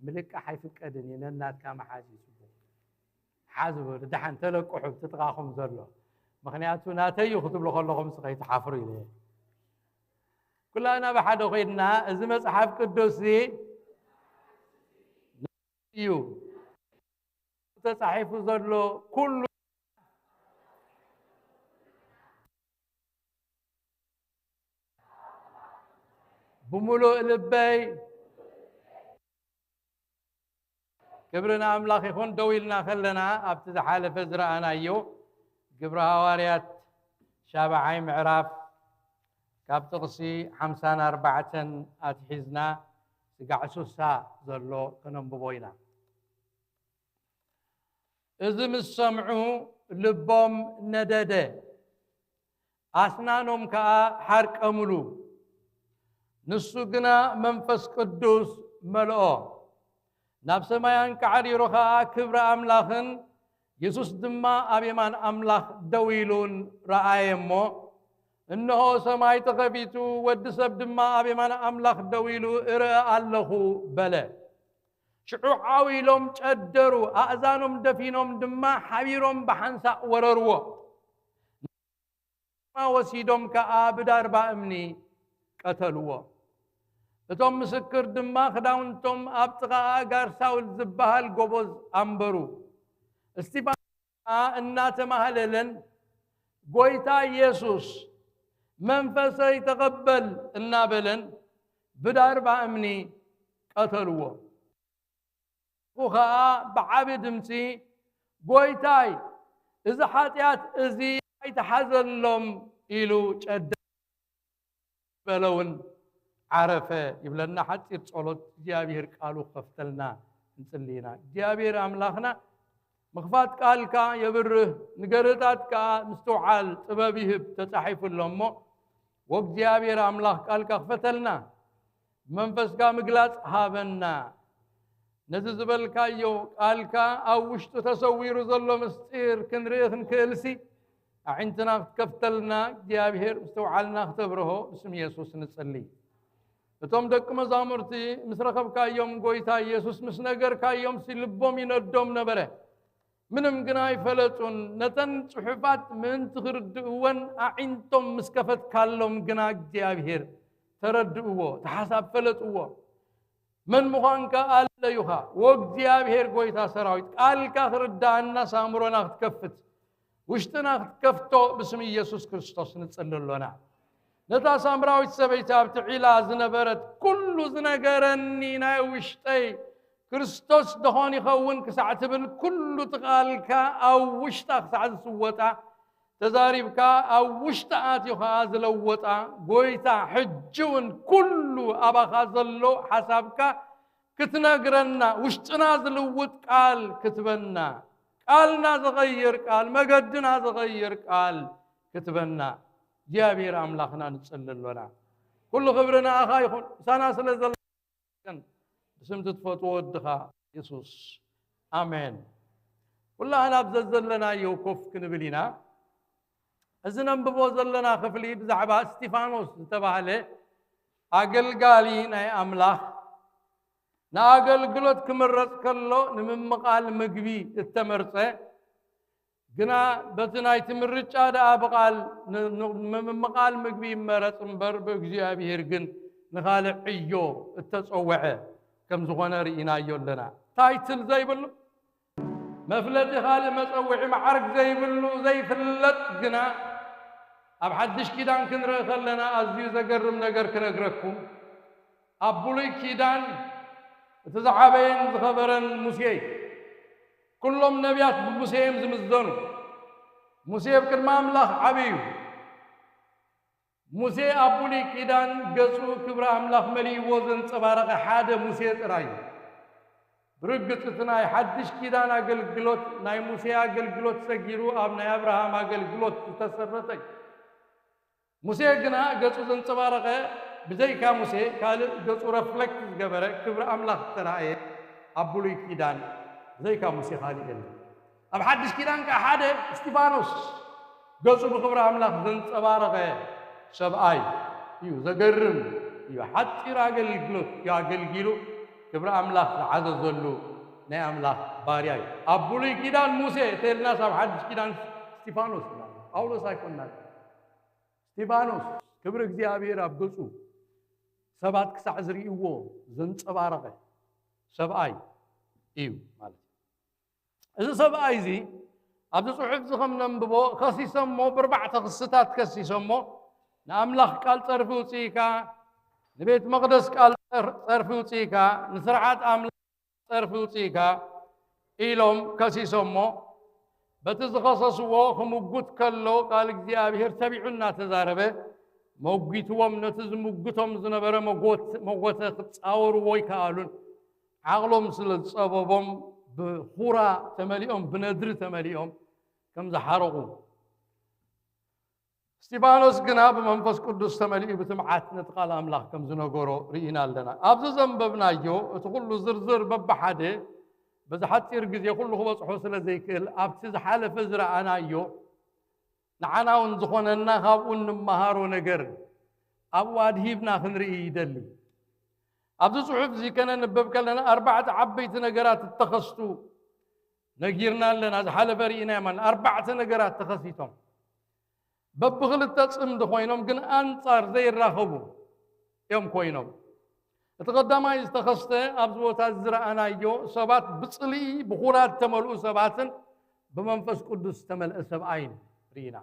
ምልቃሕ ኣይፍቀድን እዩ። ነናትካ መሓዝ እዩ ፅቡቕ። ሓዝ በሉ ደሓን ተለቅሑ እቲ ጥቓኹም ዘሎ። ምኽንያቱ ናተይ እዩ ክትብሉ ከለኹም ስ ከይትሓፍሩ ኢለ እየ። ኩላና ብሓደ ኮይንና እዚ መፅሓፍ ቅዱስ እዚ እዩ ተፃሒፉ ዘሎ ኩሉ ብምሉእ ልበይ ክብሪ ንኣምላኽ ይኹን። ደው ኢልና ከለና ኣብቲ ዝሓለፈ ዝረኣናዮ ግብሪ ሃዋርያት ሻብዓይ ምዕራፍ ካብ ጥቕሲ ሓምሳን ኣርባዕተን ኣትሒዝና ስጋዕ ሱሳ ዘሎ ከነንብቦ ኢና። እዚ ምስ ሰምዑ ልቦም ነደደ፣ ኣስናኖም ከኣ ሓርቀምሉ። ንሱ ግና መንፈስ ቅዱስ መልኦ፣ ናብ ሰማይ ኣንቃዕሪሩ ኸኣ ክብሪ ኣምላኽን የሱስ ድማ ኣብ የማን ኣምላኽ ደው ኢሉን ረኣየ እሞ፣ እንሆ ሰማይ ተኸፊቱ፣ ወዲ ሰብ ድማ ኣብ የማን ኣምላኽ ደው ኢሉ እርእ ኣለኹ በለ። ሽዑ ዓው ኢሎም ጨደሩ፣ ኣእዛኖም ደፊኖም ድማ ሓቢሮም ብሓንሳእ ወረርዎ። ድማ ወሲዶም ከኣ ብዳርባ እምኒ ቀተልዎ። እቶም ምስክር ድማ ክዳውንቶም ኣብ ጥቓ ኣእጋር ሳውል ዝበሃል ጎቦዝ ኣንበሩ። እስቲፋኖስ ከኣ እናተማህለለን፣ "ጎይታ ኢየሱስ፣ መንፈሰይ ተቐበል" እናበለን ብዳርባ እምኒ ቀተልዎ። ኸኣ ብዓቢ ድምጺ፣ "ጎይታይ፣ እዚ ሓጢኣት እዚ ኣይትሓዘሎም" ኢሉ ጨደ በለውን ዓረፈ ይብለና። ሓጺር ጸሎት፣ እግዚኣብሔር ቃሉ ክኸፍተልና እንጽሊ ኢና። እግዚኣብሔር ኣምላኽና ምኽፋት ቃልካ የብርህ፣ ንገርህታት ከኣ ምስትውዓል ጥበብ ይህብ ተጻሒፉ ኣሎ እሞ፣ ወእግዚኣብሔር ኣምላኽ ቃልካ ክፈተልና፣ ብመንፈስካ ምግላጽ ሃበና። ነዚ ዝበልካዮ ቃልካ ኣብ ውሽጡ ተሰዊሩ ዘሎ ምስጢር ክንርኢ ክንክእልሲ፣ ኣዒንትና ክትከፍተልና እግዚኣብሔር ምስትውዓልና ክተብርሆ ብስም የሱስ ንጽሊ። እቶም ደቂ መዛሙርቲ ምስ ረኸብካዮም፣ ጎይታ ኢየሱስ ምስ ነገርካዮምሲ ልቦም ይነዶም ነበረ። ምንም ግና ኣይፈለጡን። ነተን ጽሑፋት ምእንቲ ክርድእወን ኣዒንቶም ምስ ከፈትካሎም ግና እግዚኣብሔር ተረድእዎ፣ እቲ ሓሳብ ፈለጥዎ። መን ምዃንካ ኣለዩኻ። ወእግዚኣብሔር ጎይታ ሰራዊት፣ ቃልካ ክርድኣናስ ኣእምሮና ክትከፍት፣ ውሽጥና ክትከፍቶ ብስም ኢየሱስ ክርስቶስ ንጽሊ ኣሎና። ነታ ሳምራዊት ሰበይቲ ኣብቲ ዒላ ዝነበረት፣ "ኩሉ ዝነገረኒ ናይ ውሽጠይ ክርስቶስ ደኾን ይኸውን?" ክሳዕ ትብል፣ ኩሉ እቲ ቃልካ ኣብ ውሽጣ ክሳዕ ዝስወጣ፣ ተዛሪብካ ኣብ ውሽጢ ኣትዩ ኸኣ ዝለወጣ፣ ጎይታ ሕጂ እውን ኩሉ ኣባኻ ዘሎ ሓሳብካ ክትነግረና፣ ውሽጥና ዝልውጥ ቃል ክትበና፣ ቃልና ዝቐይር ቃል፣ መገድና ዝቐይር ቃል ክትበና እግዚኣብሔር ኣምላኽና ንጽሊ ኣሎና። ኩሉ ክብሪ ንኣኻ ይኹን፣ ምሳና ስለ ዘለኻ፣ ብስም እቲ ትፈትዎ ወድኻ የሱስ። ኣሜን። ኩላህና ኣብ ዘዘለናዮ ኮፍ ክንብል ኢና። እዚ ነንብቦ ዘለና ክፍሊ ብዛዕባ እስጢፋኖስ ዝተባህለ ኣገልጋሊ ናይ ኣምላኽ፣ ንኣገልግሎት ክምረጽ ከሎ ንምምቓል ምግቢ እተመርጸ፣ ግና በቲ ናይቲ ምርጫ ደኣ ብቓል ን-፣ ን-፣ ንምምቓል ምግቢ ይመረጽ እምበር፣ ብእግዚኣብሔር ግን ንኻልእ ዕዮ እተጸውዐ ከም ዝኾነ ርኢናዮ ኣለና። ታይትል ዘይብሉ፣ መፍለጢ ካልእ መጸውዒ መዓርግ ዘይብሉ፣ ዘይፍለጥ፣ ግና ኣብ ሓድሽ ኪዳን ክንርኢ ከለና ኣዝዩ ዘገርም ነገር ክነግረኩም። ኣብ ብሉይ ኪዳን እቲ ዝዓበየን ዝኸበረን ሙሴ እዩ። ኩሎም ነቢያት ብሙሴ እዮም ዝምዘኑ። ሙሴ ኣብ ቅድሚ ኣምላኽ ዓቢ እዩ። ሙሴ ኣብ ብሉይ ኪዳን ገጹ ክብሪ ኣምላኽ መሊእዎ ዘንጸባረቐ ሓደ ሙሴ ጥራይ እዩ። ብርግጽ እቲ ናይ ሓድሽ ኪዳን ኣገልግሎት ናይ ሙሴ ኣገልግሎት ሰጊሩ ኣብ ናይ ኣብርሃም ኣገልግሎት ዝተሰረተ እዩ። ሙሴ ግና ገጹ ዘንጸባረቐ፣ ብዘይካ ሙሴ ካልእ ገጹ ረፍለክት ዝገበረ ክብሪ ኣምላኽ ዝተራእየ ኣብ ብሉይ ኪዳን ብዘይካ ሙሴ ካልእ የለን። ኣብ ሓድሽ ኪዳን ከኣ ሓደ እስጢፋኖስ ገጹ ብክብሪ ኣምላኽ ዘንጸባረቐ ሰብኣይ እዩ። ዘገርም እዩ። ሓጺር ኣገልግሎት እዩ ኣገልጊሉ፣ ክብሪ ኣምላኽ ዝዓዘዘሉ ናይ ኣምላኽ ባርያ እዩ። ኣብ ብሉይ ኪዳን ሙሴ ተልናስ ኣብ ሓድሽ ኪዳን እስጢፋኖስ ኢና። ጳውሎስ ኣይኮንናን። እስጢፋኖስ ክብሪ እግዚኣብሔር ኣብ ገጹ ሰባት ክሳዕ ዝርእይዎ ዘንጸባረቐ ሰብኣይ እዩ ማለት እዩ። እዚ ሰብኣይ እዚ ኣብዚ ጽሑፍ እዚ ከም ነንብቦ ከሲሶሞ፣ ብርባዕተ ክስታት ከሲሶሞ፣ ንኣምላኽ ቃል ጸርፊ ውጽኢካ፣ ንቤት መቕደስ ቃል ጸር-፣ ጸርፊ ውጽኢካ፣ ንስርዓት ኣምላኽ ጸርፊ ውጽኢካ ኢሎም ከሲሶሞ፣ በቲ ዝኸሰስዎ ክምጉት ከሎ ቃል እግዚኣብሔር ተቢዑ እናተዛረበ መጒትዎም፣ ነቲ ዝምጉቶም ዝነበረ መጎት-፣ መጎተ ክጻወርዎ ኣይከኣሉን። ዓቕሎም ስለ ዝጸበቦም ብኹራ ተመሊኦም፣ ብነድሪ ተመሊኦም ከም ዝሓረቑ። እስጢፋኖስ ግና ብመንፈስ ቅዱስ ተመሊኡ ብትምዓት ነቲ ቃል ኣምላኽ ከም ዝነገሮ ርኢና ኣለና። ኣብዚ ዘንበብናዮ እቲ ኩሉ ዝርዝር በብሓደ በዚ ሓጺር ግዜ ኩሉ ክበጽሖ ስለ ዘይክእል ኣብቲ ዝሓለፈ ዝረኣናዮ ንዓና እውን ዝኾነና ካብኡ እንመሃሮ ነገር ኣብኡ ኣድሂብና ክንርኢ ይደሊ። ኣብዚ ጽሑፍ እዚ ከነንብብ ከለና ኣርባዕተ ዓበይቲ ነገራት እተኸስቱ ነጊርና ኣለና። ዝሓለፈ ርኢና ማለት ኣርባዕተ ነገራት ተኸሲቶም በብኽልተ ጽምዲ ኮይኖም ግን ኣንጻር ዘይራኸቡ እዮም ኮይኖም። እቲ ቀዳማይ ዝተኸስተ ኣብዚ ቦታ ዝረኣናዮ ሰባት ብጽልኢ ብኹራት ተመልኡ ሰባትን ብመንፈስ ቅዱስ ዝተመልአ ሰብኣይን ርኢና።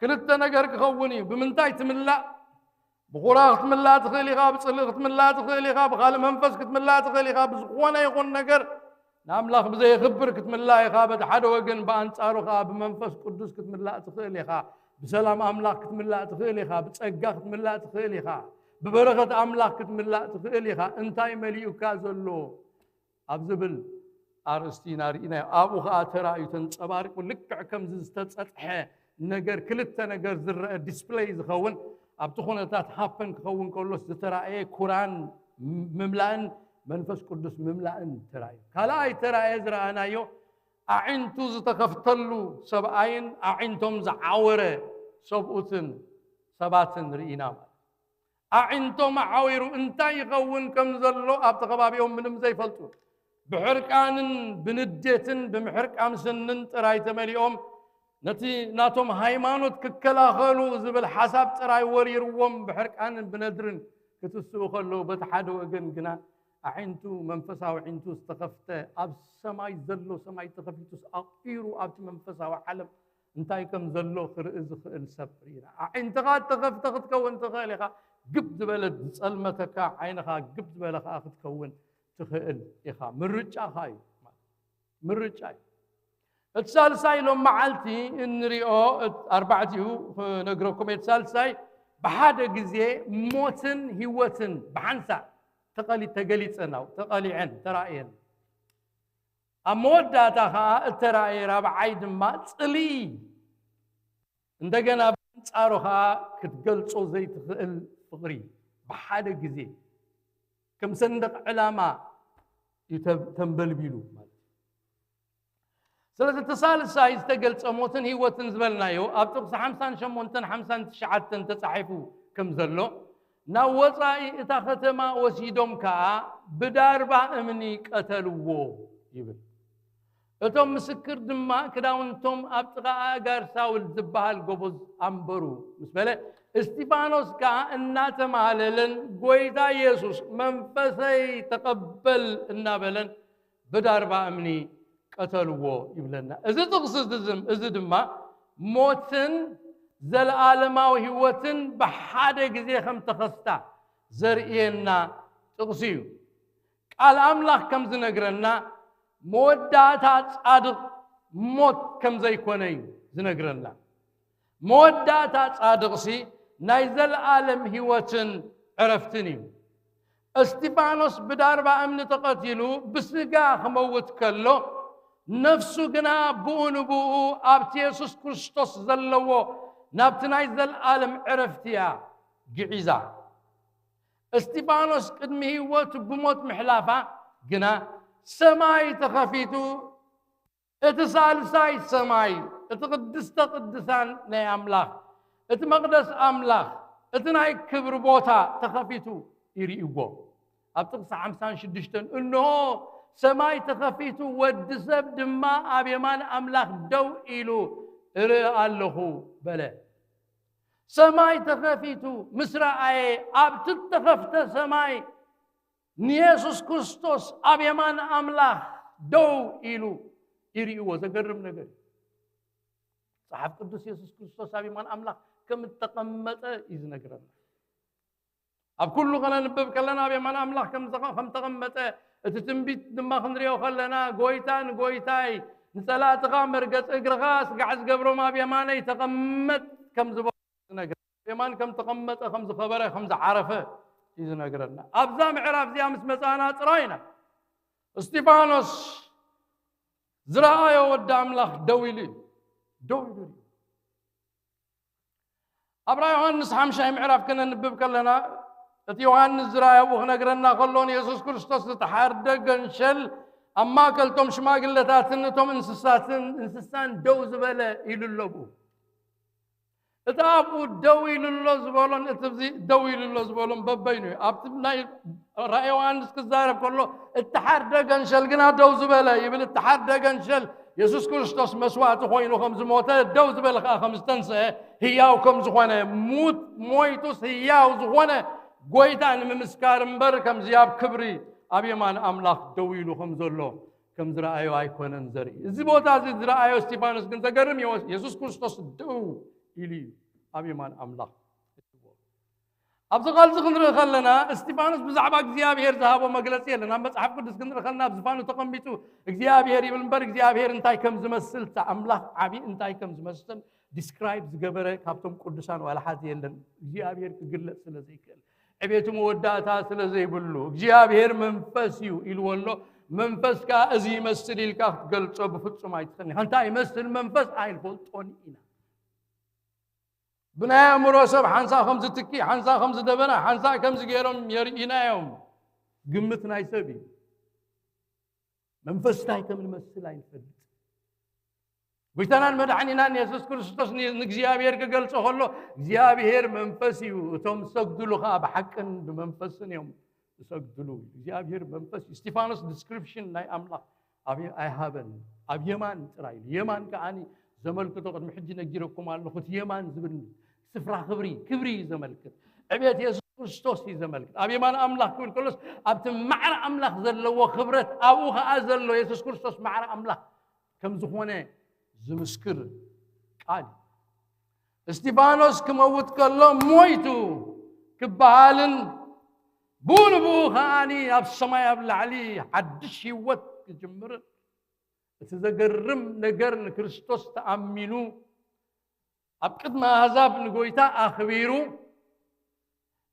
ክልተ ነገር ክኸውን እዩ። ብምንታይ ትምላእ? ብኹራ ክትምላእ ትኽእል ኢኻ፣ ብጽልኢ ክትምላእ ትኽእል ኢኻ፣ ብኻልእ መንፈስ ክትምላእ ትኽእል ኢኻ። ብዝኾነ ይኹን ነገር ንኣምላኽ ብዘየኽብር ክትምላእ ኢኻ። በቲ ሓደ ወገን ብኣንጻሩ ኸኣ ብመንፈስ ቅዱስ ክትምላእ ትኽእል ኢኻ። ብሰላም ኣምላኽ ክትምላእ ትኽእል ኢኻ። ብጸጋ ክትምላእ ትኽእል ኢኻ። ብበረኸት ኣምላኽ ክትምላእ ትኽእል ኢኻ። እንታይ መሊኡካ ዘሎ ኣብ ዝብል ኣርእስቲ ኢና ርኢናዮ። ኣብኡ ኸኣ ተራእዩ ተንጸባሪቑ። ልክዕ ከምዚ ዝተጸጥሐ ነገር፣ ክልተ ነገር ዝረአ ዲስፕለይ ዝኸውን ኣብቲ ኩነታት ሃፐን ክኸውን ከሎስ ዝተራእየ ኩራን ምምላእን መንፈስ ቅዱስ ምምላእን ተራእዩ። ካልኣይ ተራእየ ዝረኣናዮ ኣዒንቱ ዝተኸፍተሉ ሰብኣይን ኣዒንቶም ዝዓወረ ሰብኡትን ሰባትን ርኢና ማለት። ኣዒንቶም ዓዊሩ እንታይ ይኸውን ከም ዘሎ ኣብቲ ከባቢኦም ምንም ዘይፈልጡ፣ ብሕርቃንን ብንዴትን ብምሕርቃም ስንን ጥራይ ተመሊኦም፣ ነቲ ናቶም ሃይማኖት ክከላኸሉ ዝብል ሓሳብ ጥራይ ወሪርዎም ብሕርቃንን ብነድርን ክትስኡ ከለዉ፣ በቲ ሓደ ወገን ግና ኣዒንቱ፣ መንፈሳዊ ኣዒንቱ ዝተኸፍተ፣ ኣብ ሰማይ ዘሎ ሰማይ ተኸፊቱስ ኣቑሩ ኣብቲ መንፈሳዊ ዓለም እንታይ ከም ዘሎ ክርኢ ዝኽእል ሰብ ርኢና። ኣዒንትኻ እተኸፍተ ክትከውን ትኽእል ኢኻ። ግብ ዝበለ ዝጸልመተካ ዓይንኻ ግብ ዝበለ ኸኣ ክትከውን ትኽእል ኢኻ። ምርጫኻ እዩ። ምርጫ እዩ። እቲ ሳልሳይ ሎም መዓልቲ እንሪኦ፣ እት-፣ ኣርባዕቲኡ ክነግረኩም እየ። እቲ ሳልሳይ ብሓደ ግዜ ሞትን ህይወትን ብሓንሳእ ተቐሊ-፣ ተገሊጸን፣ ተቐሊዐን፣ ተራእየን። ኣብ መወዳእታ ኸኣ እተራእየ ራብዓይ ድማ ጽልኢ። እንደገና ብኣንጻሩ ኸኣ ክትገልጾ ዘይትኽእል ፍቕሪ ብሓደ ግዜ ከም ሰንደቕ ዕላማ እዩ ተ-፣ ተንበልቢሉ ማለት እዩ። ስለዚ እቲ ሳልሳይ ዝተገልጸ ሞትን ህይወትን ዝበልናዮ ኣብ ጥቕሲ ሓምሳን ሸሞንተን ሓምሳን ትሽዓተን ተጻሒፉ ከም ዘሎ፣ ናብ ወጻኢ እታ ከተማ ወሲዶም ከኣ ብዳርባ እምኒ ቀተልዎ ይብል። እቶም ምስክር ድማ ክዳውንቶም ኣብ ጥቓ ኣእጋር ሳውል ዝበሃል ጎበዝ ኣንበሩ ምስ በለ፣ እስጢፋኖስ ከኣ እናተማህለለን፣ "ጐይታ ኢየሱስ፣ መንፈሰይ ተቐበል" እናበለን ብዳርባ እምኒ ቀተልዎ ይብለና። እዚ ጥቕሲ እዚ ዝም-፣ እዚ ድማ ሞትን ዘለኣለማዊ ህይወትን ብሓደ ግዜ ከም ተኸስታ ዘርእየና ጥቕሲ እዩ። ቃል ኣምላኽ ከም ዝነግረና፣ መወዳእታ ጻድቕ ሞት ከም ዘይኮነ እዩ ዝነግረና። መወዳእታ ጻድቕሲ ናይ ዘለኣለም ህይወትን ዕረፍትን እዩ። እስጢፋኖስ ብዳርባ እምኒ ተቐቲሉ ብስጋ ክመውት ከሎ፣ ነፍሱ ግና ብኡ ንብኡ ኣብቲ የሱስ ክርስቶስ ዘለዎ ናብቲ ናይ ዘለኣለም ዕረፍቲ እያ ግዒዛ። እስጢፋኖስ ቅድሚ ህይወቱ ብሞት ምሕላፋ ግና ሰማይ ተኸፊቱ፣ እቲ ሳልሳይ ሰማይ፣ እቲ ቅድስተ ቅዱሳን ናይ ኣምላኽ፣ እቲ መቕደስ ኣምላኽ፣ እቲ ናይ ክብሪ ቦታ ተኸፊቱ ይርእይዎ። ኣብ ጥቕሲ ሓምሳን ሽዱሽተን፣ "እንሆ፣ ሰማይ ተኸፊቱ፣ ወዲ ሰብ ድማ ኣብ የማን ኣምላኽ ደው ኢሉ እርኢ ኣለኹ" በለ። ሰማይ ተኸፊቱ ምስ ረኣየ፣ ኣብቲ እተኸፍተ ሰማይ ንየሱስ ክርስቶስ ኣብ የማን ኣምላኽ ደው ኢሉ ይርእይዎ። ዘገርም ነገር እዩ። መጽሓፍ ቅዱስ የሱስ ክርስቶስ ኣብ የማን ኣምላኽ ከም እተቐመጠ እዩ ዝነግረና። ኣብ ኩሉ ከነንብብ ከለና ኣብ የማን ኣምላኽ ከም ዘቐ-፣ ከም ተቐመጠ፣ እቲ ትንቢት ድማ ክንሪኦ ከለና፣ "ጐይታ ንጐይታይ፣ ንጸላእትኻ መርገጺ እግርኻ ስጋዕ ዝገብሮም ኣብ የማነይ ተቐመጥ" ከም ዝበሎ ዝነግረና። የማን ከም ተቐመጠ፣ ከም ዝኸበረ፣ ከም ዝዓረፈ እዩ ዝነግረና። ኣብዛ ምዕራፍ እዚኣ ምስ መጻእና ጥራይ ኢና እስጢፋኖስ ዝረኣዮ ወዲ ኣምላኽ ደው ኢሉ እዩ። ደው ኢሉ እዩ። ኣብ ራእይ ዮሃንስ ሓምሻይ ምዕራፍ ክነንብብ ከለና፣ እቲ ዮሃንስ ዝረኣየ ኣብኡ ክነግረና ከሎ፣ ንየሱስ ክርስቶስ ዝተሓርደ ገንሸል ኣብ ማእከል እቶም ሽማግለታትን እቶም እንስሳትን፣ እንስሳን ደው ዝበለ ኢሉ ኣሎ ኣብኡ። እቲ ኣብኡ ደው ኢሉ ኣሎ ዝበሎን እቲ ኣብዚ ደው ኢሉ ኣሎ ዝበሎን በበይኑ እዩ። ኣብቲ ናይ ራእይ ዮሃንስ ክዛረብ ከሎ፣ እተሓርደ ገንሸል ግና ደው ዝበለ ይብል። እተሓርደ ገንሸል የሱስ ክርስቶስ መስዋእቲ ኮይኑ ከም ዝሞተ፣ ደው ዝበለ ከኣ ከም ዝተንስአ፣ ህያው ከም ዝኾነ፣ ሙት ሞይቱስ ህያው ዝኾነ ጎይታ ንምምስካር እምበር፣ ከምዚ ኣብ ክብሪ ኣብ የማን ኣምላኽ ደው ኢሉ ከም ዘሎ ከም ዝረኣዮ ኣይኮነን ዘርኢ። እዚ ቦታ እዚ ዝረኣዮ እስጢፋኖስ ግን ዘገርም እዩ። የሱስ ክርስቶስ ደው ኢሉ እዩ ኣብ የማን ኣምላኽ። ኣብዚ ቃል እዚ ክንርኢ ከለና፣ እስጢፋኖስ ብዛዕባ እግዚኣብሔር ዝሃቦ መግለጺ የለን። ኣብ መጽሓፍ ቅዱስ ክንርኢ ከለና፣ ኣብ ዝፋኑ ተቐሚጡ እግዚኣብሔር ይብል እምበር፣ እግዚኣብሔር እንታይ ከም ዝመስል፣ እቲ ኣምላኽ ዓቢ እንታይ ከም ዝመስል ዲስክራይብ ዝገበረ ካብቶም ቅዱሳን ዋላ ሓደ የለን። እግዚኣብሔር ክግለጽ ስለ ዘይክእል፣ ዕቤቱ መወዳእታ ስለ ዘይብሉ፣ እግዚኣብሔር መንፈስ እዩ ኢልዎ ኣሎ። መንፈስ ከኣ እዚ ይመስል ኢልካ ክትገልጾ ብፍጹም ኣይትኽእልን ኢኻ። እንታይ ይመስል መንፈስ ኣይንፈልጦን ኢና። ብናይ ኣእምሮ ሰብ ሓንሳእ ከም ዝትኪ፣ ሓንሳእ ከም ዝደበና፣ ሓንሳእ ከም ዝገይሮም የርእዩና እዮም። ግምት ናይ ሰብ እዩ። መንፈስ እንታይ ከም ንመስል ኣይንፈልጥ። ጎይታናን መድሓኒናን የሱስ ክርስቶስ ን-፣ ንእግዚኣብሔር ክገልጾ ከሎ፣ እግዚኣብሔር መንፈስ እዩ፣ እቶም ዝሰግድሉ ኸኣ ብሓቅን ብመንፈስን እዮም ዝሰግድሉ። እግዚኣብሔር መንፈስ እዩ። እስጢፋኖስ ዲስክሪፕሽን ናይ ኣምላኽ ኣብ ኣይሃበን። ኣብ የማን ጥራይ እዩ። የማን ከኣ ዘመልክቶ ቅድሚ ሕጂ ነጊረኩም ኣለኹ። እቲ የማን ዝብል ስፍራ ክብሪ፣ ክብሪ እዩ ዘመልክት። ዕቤት የሱስ ክርስቶስ እዩ ዘመልክት። ኣብ የማን ኣምላኽ ክብል ከሎስ ኣብቲ ማዕረ ኣምላኽ ዘለዎ ክብረት ኣብኡ ኸኣ ዘሎ የሱስ ክርስቶስ ማዕረ ኣምላኽ ከም ዝኾነ ዝምስክር ቃል እዩ። እስጢፋኖስ ክመውት ከሎ ሞይቱ ክበሃልን ብኡ ንብኡ ከኣኒ ኣብ ሰማይ ኣብ ላዕሊ ሓድሽ ህይወት ክጅምርን እቲ ዘገርም ነገር ንክርስቶስ ተኣሚኑ ኣብ ቅድሚ ኣህዛብ ንጎይታ ኣኽቢሩ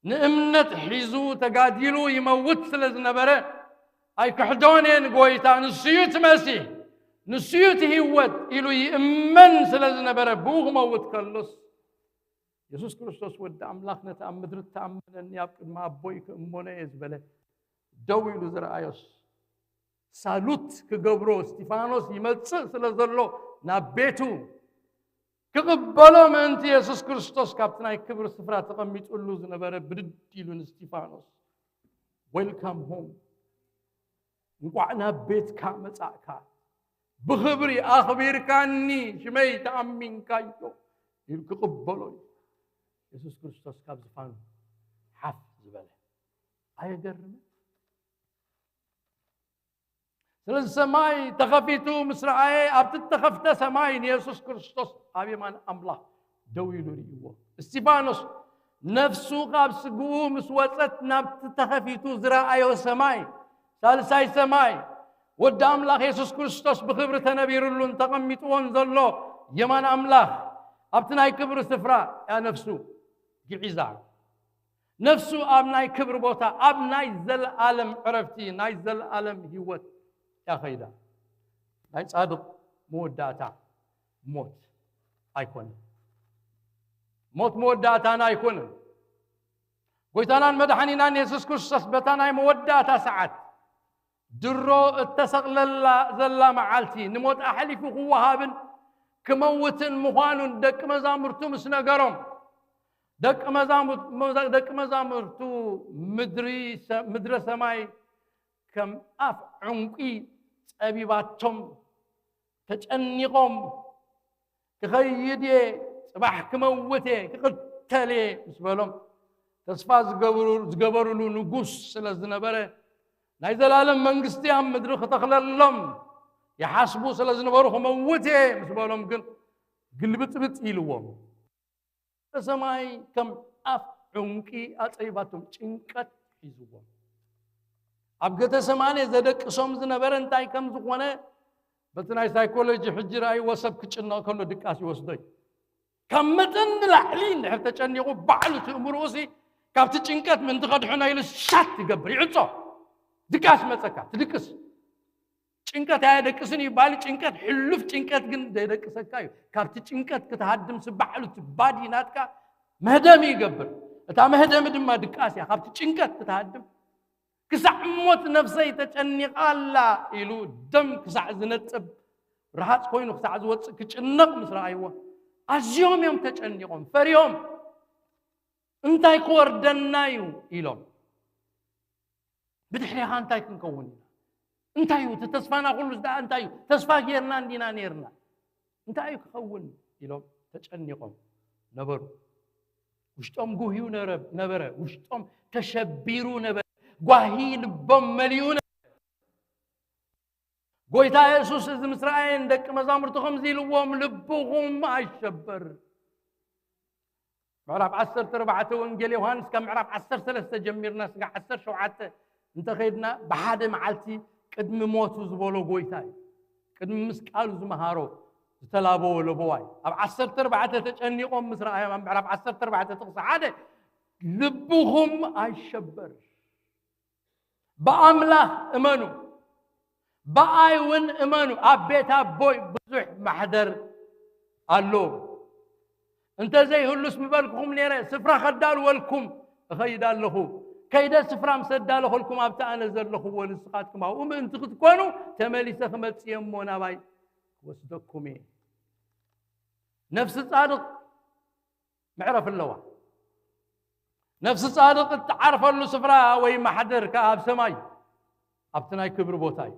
ንእምነት ሒዙ ተጋዲሉ ይመውት ስለ ዝነበረ፣ ኣይክሕዶን እየ ንጎይታ፣ ንሱ እዩ እቲ መሲሕ፣ ንሱ እዩ እቲ ህይወት ኢሉ ይእመን ስለ ዝነበረ፣ ብኡ ክመውት ከሎስ፣ የሱስ ክርስቶስ ወዲ ኣምላኽ ነቲ ኣብ ምድሪ እተኣመነኒ ኣብ ቅድሚ ኣቦይ ክእመኖ እየ ዝበለ፣ ደው ኢሉ ዝረኣዮስ፣ ሳሉት ክገብሮ እስጢፋኖስ ይመጽእ ስለ ዘሎ፣ ናብ ቤቱ ክቕበሎ ምእንቲ የሱስ ክርስቶስ ካብቲ ናይ ክብሪ ስፍራ ተቐሚጡሉ ዝነበረ ብድድ ኢሉ ንእስጢፋኖስ፣ "ዌልካም ሆም፣ እንቋዕ ናብ ቤትካ መጻእካ፣ ብኽብሪ ኣኽቢርካኒ፣ ሽመይ ተኣሚንካዮ" ኢሉ ክቕበሎ እዩ። የሱስ ክርስቶስ ካብ ዝፋኑ ሓፍ ዝበለ። ኣየገርምን? ስለዚ ሰማይ ተኸፊቱ ምስ ረኣየ፣ ኣብቲ እተኸፍተ ሰማይ ንየሱስ ክርስቶስ ኣብ የማን ኣምላኽ ደው ኢሉ ርእይዎ። እስጢፋኖስ ነፍሱ ካብ ስግኡ ምስ ወጸት፣ ናብቲ ተኸፊቱ ዝረኣዮ ሰማይ፣ ሳልሳይ ሰማይ፣ ወዲ ኣምላኽ የሱስ ክርስቶስ ብኽብሪ ተነቢሩሉን ተቐሚጥዎን ዘሎ የማን ኣምላኽ፣ ኣብቲ ናይ ክብሪ ስፍራ እያ ነፍሱ ግዒዛ። ነፍሱ ኣብ ናይ ክብሪ ቦታ፣ ኣብ ናይ ዘለኣለም ዕረፍቲ፣ ናይ ዘለኣለም ህይወት እያ ኸይዳ። ናይ ጻድቕ መወዳእታ ሞት ኣይኮነን። ሞት መወዳእታና ኣይኮነን። ጎይታናን መድሓኒናን የሱስ ክርስቶስ በታ ናይ መወዳእታ ሰዓት ድሮ እተሰቕለላ ዘላ መዓልቲ ንሞት ኣሕሊፉ ክወሃብን ክመውትን ምዃኑን ደቂ መዛሙርቱ ምስ ነገሮም፣ ደቂ መዛሙር-፣ መዛ-፣ ደቂ መዛሙርቱ ምድሪ ሰ-፣ ምድረ ሰማይ ከም ኣፍ ዕንቂ ጸቢባቶም፣ ተጨኒቖም፣ "ክኸይድ እየ፣ ጽባሕ ክመውት እየ፣ ክቕተል እየ" ምስ በሎም፣ ተስፋ ዝገብሩ-፣ ዝገበሩሉ ንጉስ ስለ ዝነበረ፣ ናይ ዘላለም መንግስቲ ኣብ ምድሪ ክተኽለሎም ይሓስቡ ስለ ዝነበሩ፣ "ክመውት እየ" ምስ በሎም ግን ግልብጥብጥ ኢልዎም። ሰማይ ከም ኣፍ ዕንቂ ኣጸቢባቶም፣ ጭንቀት ሒዝዎም። ኣብ ገተሰማኔ ዘደቅሶም ዝነበረ እንታይ ከም ዝኾነ፣ በቲ ናይ ሳይኮሎጂ ሕጂ ረኣይዎ፣ ሰብ ክጭነቕ ከሎ ድቃስ ይወስዶ እዩ። ካብ መጠን ንላዕሊ እንድሕር ተጨኒቑ፣ ባዕሉ እቲ እምርኡሲ ካብቲ ጭንቀት ምእንቲ ከድሕኖ ኢሉ ሻት ይገብር፣ ይዕጾ። ድቃስ መጸካ፣ ትድቅስ። ጭንቀት ኣየደቅስን እዩ ይበሃል። ጭንቀት፣ ሕሉፍ ጭንቀት ግን ዘየደቅሰካ እዩ። ካብቲ ጭንቀት ክትሃድምሲ ባዕሉ እቲ ባዲ ናትካ መህደሚ ይገብር። እታ መህደሚ ድማ ድቃስ እያ። ካብቲ ጭንቀት ክትሃድም፣ ክሳዕ ሞት ነፍሰይ ተጨኒቓ ኣላ ኢሉ ደም ክሳዕ ዝነጽብ፣ ረሃጽ ኮይኑ ክሳዕ ዝወጽእ ክጭነቕ ምስ ረኣይዎ፣ ኣዝዮም እዮም ተጨኒቖም፣ ፈርዮም። እንታይ ክወርደና እዩ ኢሎም። ብድሕሬኻ እንታይ ክንከውን ኢና? እንታይ እዩ እቲ ተስፋና? ኩሉ ደኣ እንታይ እዩ? ተስፋ ጌርና እንዲና ኔርና። እንታይ እዩ ክኸውን ኢሎም ተጨኒቖም ነበሩ። ውሽጦም ጉህዩ ነረ-፣ ነበረ። ውሽጦም ተሸቢሩ ነበረ። ጓሂ ልቦም መሊኡ ነበረ። ጎይታ የሱስ እዚ ምስ ረኣየ ንደቂ መዛሙርቱ ከምዚ ኢልዎም፣ ልብኹም ኣይሸበር። ምዕራፍ ዓሰርተ ኣርባዕተ ወንጌል ዮሃንስ ካብ ምዕራፍ ዓሰርተ ሰለስተ ጀሚርና ስጋዕ ዓሰርተ ሸውዓተ እንተኸይድና፣ ብሓደ መዓልቲ ቅድሚ ሞቱ ዝበሎ ጎይታ እዩ። ቅድሚ ምስ ቃሉ ዝመሃሮ ዝተላበዎ ለበዋ እዩ። ኣብ ዓሰርተ ኣርባዕተ ተጨኒቖም ምስ ረኣዮም፣ ኣብ ምዕራፍ ዓሰርተ ኣርባዕተ ጥቕሲ ሓደ፣ ልብኹም ኣይሸበር፣ ብኣምላኽ እመኑ፣ ብኣይ እውን እመኑ። ኣብ ቤት ኣቦይ ብዙሕ ማሕደር ኣሎ። እንተዘይህሉስ ምበልኩኹም ነይረ፣ ስፍራ ከዳልወልኩም እኸይድ ኣለኹ። ከይደ ስፍራ ምስ ኣዳለኹልኩም፣ ኣብቲ ኣነ ዘለኹዎ ንስኻትኩም ኣብኡ ምእንቲ ክትኮኑ፣ ተመሊሰ ክመጽእ እየ እሞ ናባይ ክወስደኩም እየ። ነፍሲ ጻድቕ መዕረፊ ኣለዋ። ነፍሲ ጻድቕ እትዓርፈሉ ስፍራ ወይ ማሕደር ከኣ ኣብ ሰማይ፣ ኣብቲ ናይ ክብሪ ቦታ እዩ።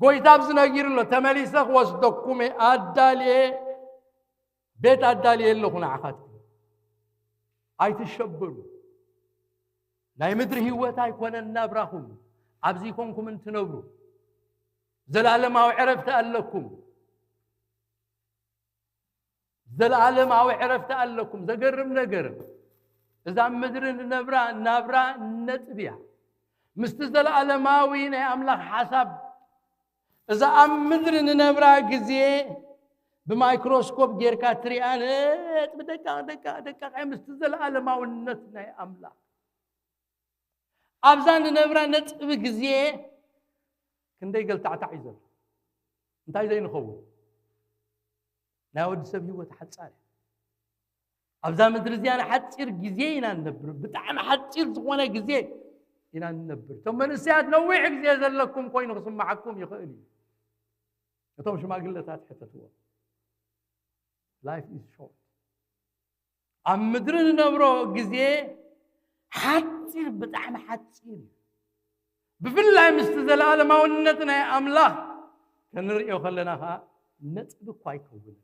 ጎይታ ኣብዚ ነጊሩ ኣሎ፣ ተመሊሰ ክወስደኩም እየ፣ ኣዳልየ፣ ቤት ኣዳልየ ኣለኹ ንዓኻትኩም። ኣይትሸበሩ። ናይ ምድሪ ህይወት ኣይኮነን ናብራኹም፣ ኣብዚ ኮንኩም እንትነብሩ። ዘላለማዊ ዕረፍቲ ኣለኩም። ዘላለማዊ ዕረፍቲ ኣለኩም። ዘገርም ነገር፣ እዛ ኣብ ምድሪ ንነብራ ናብራ ነጥብ እያ። ምስቲ ዘላለማዊ ናይ ኣምላኽ ሓሳብ፣ እዛ ኣብ ምድሪ ንነብራ ግዜ ብማይክሮስኮፕ ጌርካ ትሪኣ ነጥብ ደቃቕ፣ ደቃቕ፣ ደቃቕ እያ ምስቲ ዘላለማውነት ናይ ኣምላኽ። ኣብዛ ንነብራ ነጥብ ግዜ ክንደይ ገልታዕታዕ እዩ ዘሎ። እንታይ ዘይንኸውን? ናይ ወዲ ሰብ ህይወት ሓጻር እዩ። ኣብዛ ምድሪ እዚኣ ንሓጺር ግዜ ኢና ንነብር። ብጣዕሚ ሓጺር ዝኾነ ግዜ ኢና ንነብር። እቶም መንእሰያት ነዊሕ ግዜ ዘለኩም ኮይኑ ክስምዓኩም ይኽእል እዩ። እቶም ሽማግለታት ሕተትዎም። Life is short። ኣብ ምድሪ ንነብሮ ግዜ ሓጺር፣ ብጣዕሚ ሓጺር እዩ። ብፍላይ ምስቲ ዘለኣለማውነት ናይ ኣምላኽ ክንርእዮ ከለና ኸኣ ነጥቢ እኳ ኣይከውንን፣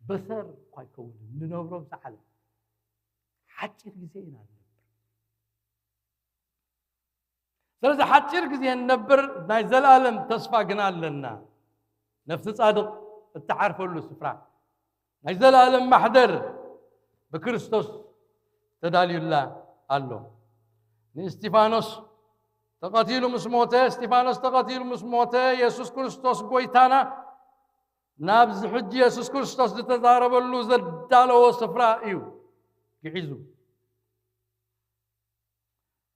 በሰር እኳ ኣይከውንን። ንነብሮ ብዛ ዓለም ሓጺር ግዜ ኢና ንነብር። ስለዚ ሓጺር ግዜ ንነብር፣ ናይ ዘለኣለም ተስፋ ግና ኣለና። ነፍሲ ጻድቕ እትዓርፈሉ ስፍራ፣ ናይ ዘለኣለም ማሕደር ብክርስቶስ ተዳልዩላ ኣሎ። ንእስጢፋኖስ ተቐቲሉ ምስ ሞተ፣ እስጢፋኖስ ተቐቲሉ ምስ ሞተ፣ የሱስ ክርስቶስ ጎይታና ናብዚ ሕጂ የሱስ ክርስቶስ ዝተዛረበሉ ዘዳለዎ ስፍራ እዩ ግዒዙ።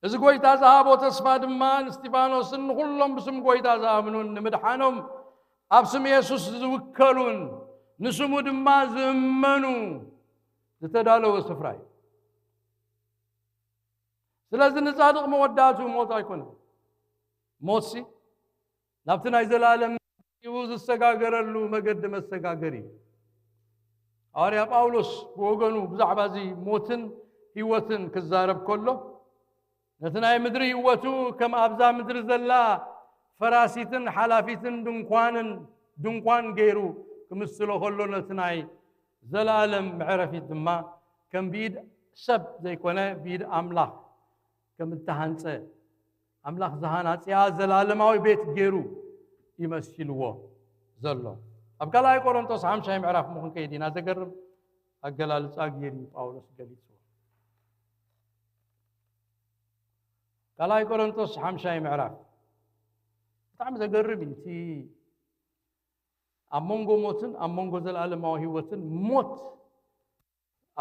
እዚ ጎይታ ዝሃቦ ተስፋ ድማ ንእስጢፋኖስን ንኹሎም ብስም ጎይታ ዝኣምኑን ንምድሓኖም ኣብ ስም የሱስ ዝውከሉን ንስሙ ድማ ዝእመኑ ዝተዳለወ ስፍራ እዩ። ስለዚ ንጻድቕ መወዳእትኡ ሞት ኣይኮነን። ሞትሲ ናብቲ ናይ ዘላለም መግቢኡ ዝሰጋገረሉ መገዲ መሰጋገሪ እዩ። ሃዋርያ ጳውሎስ ብወገኑ ብዛዕባ እዚ ሞትን ህይወትን ክዛረብ ከሎ፣ ነቲ ናይ ምድሪ ህይወቱ ከም ኣብዛ ምድሪ ዘላ ፈራሲትን ሓላፊትን ድንኳንን፣ ድንኳን ገይሩ ክምስሎ ከሎ፣ ነቲ ናይ ዘለኣለም መዕረፊት ድማ ከም ብኢድ ሰብ ዘይኮነ ብኢድ ኣምላኽ ከም እተሃንጸ፣ ኣምላኽ ዝሃናጽያ ዘለኣለማዊ ቤት ገይሩ ይመሲልዎ ዘሎ። ኣብ ካልኣይ ቆሮንቶስ ሓምሻይ ምዕራፍ እሞ ክንከይድ ኢና። ዘገርም ኣገላልጻ ገይሩ እዩ ጳውሎስ ገሊጽዎ። ካልኣይ ቆሮንቶስ ሓምሻይ ምዕራፍ ብጣዕሚ ዘገርም እዩ። እቲ ኣብ መንጎ ሞትን ኣብ መንጎ ዘለኣለማዊ ህይወትን፣ ሞት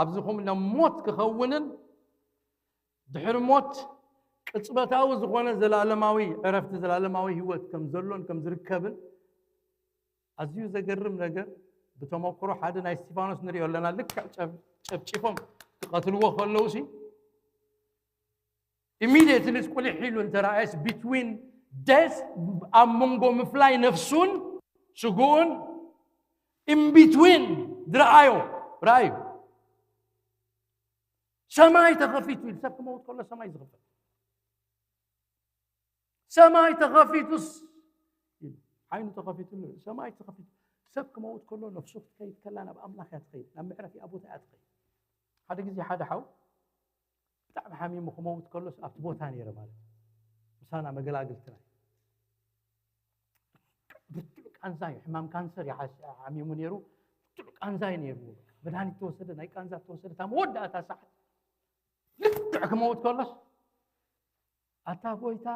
ኣብዚ ኹምና ሞት ክኸውንን ድሕሪ ሞት ቅጽበታዊ ዝኾነ ዘላለማዊ ዕረፍቲ፣ ዘላለማዊ ህይወት ከም ዘሎን ከም ዝርከብን ኣዝዩ ዘገርም ነገር ብተመክሮ ሓደ ናይ እስቲፋኖስ ንሪኦ ኣለና። ልክዕ ጨብ- ጨብጭፎም ክቐትልዎ ከለውሲ ኢሚድየትሊ ቁሊሕ ኢሉ እንተረኣየስ፣ ቢትዊን ደስ ኣብ መንጎ ምፍላይ ነፍሱን ስግኡን ኢንቢትዊን ዝረኣዮ ራእዩ። ሰማይ ተኸፊቱ ኢሉ። ሰብ ክመውት ከሎ ሰማይ ዝኽፈት፣ ሰማይ ተኸፊቱስ ኢሉ። ዓይኑ ተኸፊቱ፣ ሰማይ ተኸፊቱ። ሰብ ክመውት ከሎ ነፍሱ ክትከይድ ከላ ናብ ኣምላኽ እያ ትኸይድ፣ ናብ መዕረፊኣ ቦታ እያ ትኸይድ። ሓደ ግዜ ሓደ ሓው ብጣዕሚ ሓሚሙ ክመውት ከሎስ ኣብቲ ቦታ ነይረ ማለት እዩ። ምሳና መገላግልትና እዩ። ብርቱዕ ቃንዛ እዩ፣ ሕማም ካንሰር እዩ ሓስ- ሓሚሙ ነይሩ። ብርቱዕ ቃንዛ እዩ ነይሩ። መድሃኒት ተወሰደ፣ ናይ ቃንዛ ተወሰደ። እታ መወዳእታ ሰዓት ልክዕ ክመውት ከሎስ፣ ኣታ ጎይታ፣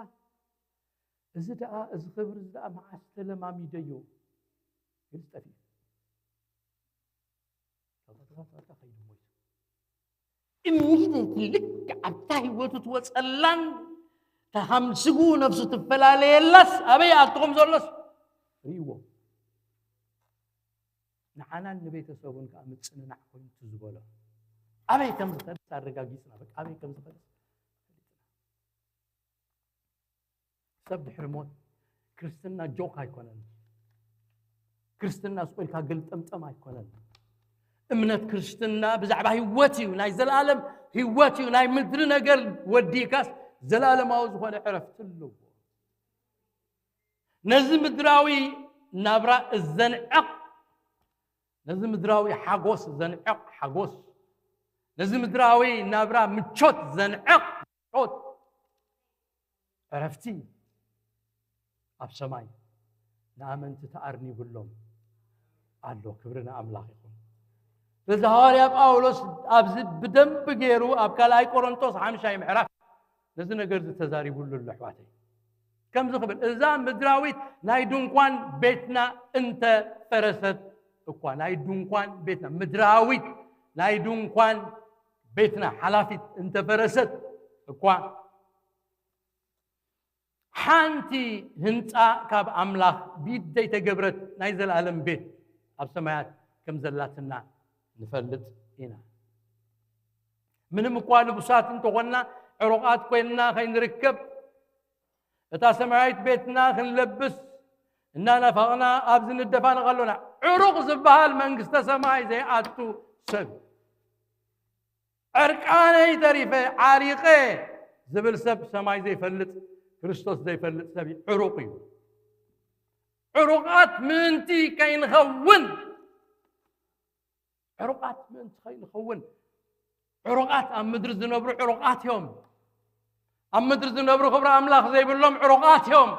እዚ ደኣ፣ እዚ ክብሪ እዚ ደኣ መዓስ ተለማሚደዮ? ኢሉ ጠፊኡ። ኢሚድየትሊ ልክዕ ኣብታ ህይወቱ ትወፀላን እታ ካብ ስግኡ ነፍሱ ትፈላለየላስ ኣበይ ኣትኹም ዘሎስ ርእይዎ። ንዓናን ንቤተሰቡን ከዓ ምፅንናዕ ኮይኑ እቲ ዝበሎ ኣበይ ከም ዝኸደስ ኣረጋጊፅና። በቃ ኣበይ ከም ዝኸደስ ሰብ ድሕሪ ሞት ክርስትና ጆክ ኣይኮነን። ክርስትና ስቕ ኢልካ ገልጠምጠም ኣይኮነን። እምነት ክርስትና ብዛዕባ ህይወት እዩ፣ ናይ ዘለኣለም ህይወት እዩ። ናይ ምድሪ ነገር ወዲእካስ ዘለኣለማዊ ዝኾነ ዕረፍቲ ኣለዎ። ነዚ ምድራዊ ናብራ ዘንዕቕ፣ ነዚ ምድራዊ ሓጎስ ዘንዕቕ ሓጎስ፣ ነዚ ምድራዊ ናብራ ምቾት ዘንዕቕ ምቾት ዕረፍቲ ኣብ ሰማይ ንኣመንቲ ተኣርኒብሎም ኣሎ። ክብሪ ንኣምላኽ ይኹን። ስለዚ ሃዋርያ ጳውሎስ ኣብዚ ብደንቢ ገይሩ ኣብ ካልኣይ ቆሮንቶስ ሓምሻይ ምዕራፍ ነዚ ነገር እዚ ተዛሪቡሉ ኣሎ ኣሕዋተይ። ከምዚ ክብል፣ እዛ ምድራዊት ናይ ድንኳን ቤትና እንተ ፈረሰት እኳ፣ ናይ ድንኳን ቤትና፣ ምድራዊት ናይ ድንኳን ቤትና ሓላፊት እንተ ፈረሰት እኳ፣ ሓንቲ ህንፃ ካብ ኣምላኽ ብኢድ ዘይተገብረት ናይ ዘለኣለም ቤት ኣብ ሰማያት ከም ዘላትና ንፈልጥ ኢና። ምንም እኳ ልቡሳት እንተኾንና፣ ዕሩቓት ኮይንና ከይንርከብ፣ እታ ሰማያዊት ቤትና ክንለብስ እናናፈቕና ኣብዚ ንደፋነቕ ኣሎና። ዕሩቕ ዝበሃል መንግስተ ሰማይ ዘይኣቱ ሰብ እዩ። ዕርቃነይ ተሪፈ ዓሪቐ ዝብል ሰብ ሰማይ ዘይፈልጥ፣ ክርስቶስ ዘይፈልጥ ሰብ እዩ፣ ዕሩቕ እዩ። ዕሩቓት ምእንቲ ከይንኸውን፣ ዕሩቓት ምእንቲ ከይንኸውን፣ ዕሩቓት ኣብ ምድሪ ዝነብሩ ዕሩቓት እዮም። ኣብ ምድሪ ዝነብሩ ክብሪ ኣምላኽ ዘይብሎም ዕሩቓት እዮም።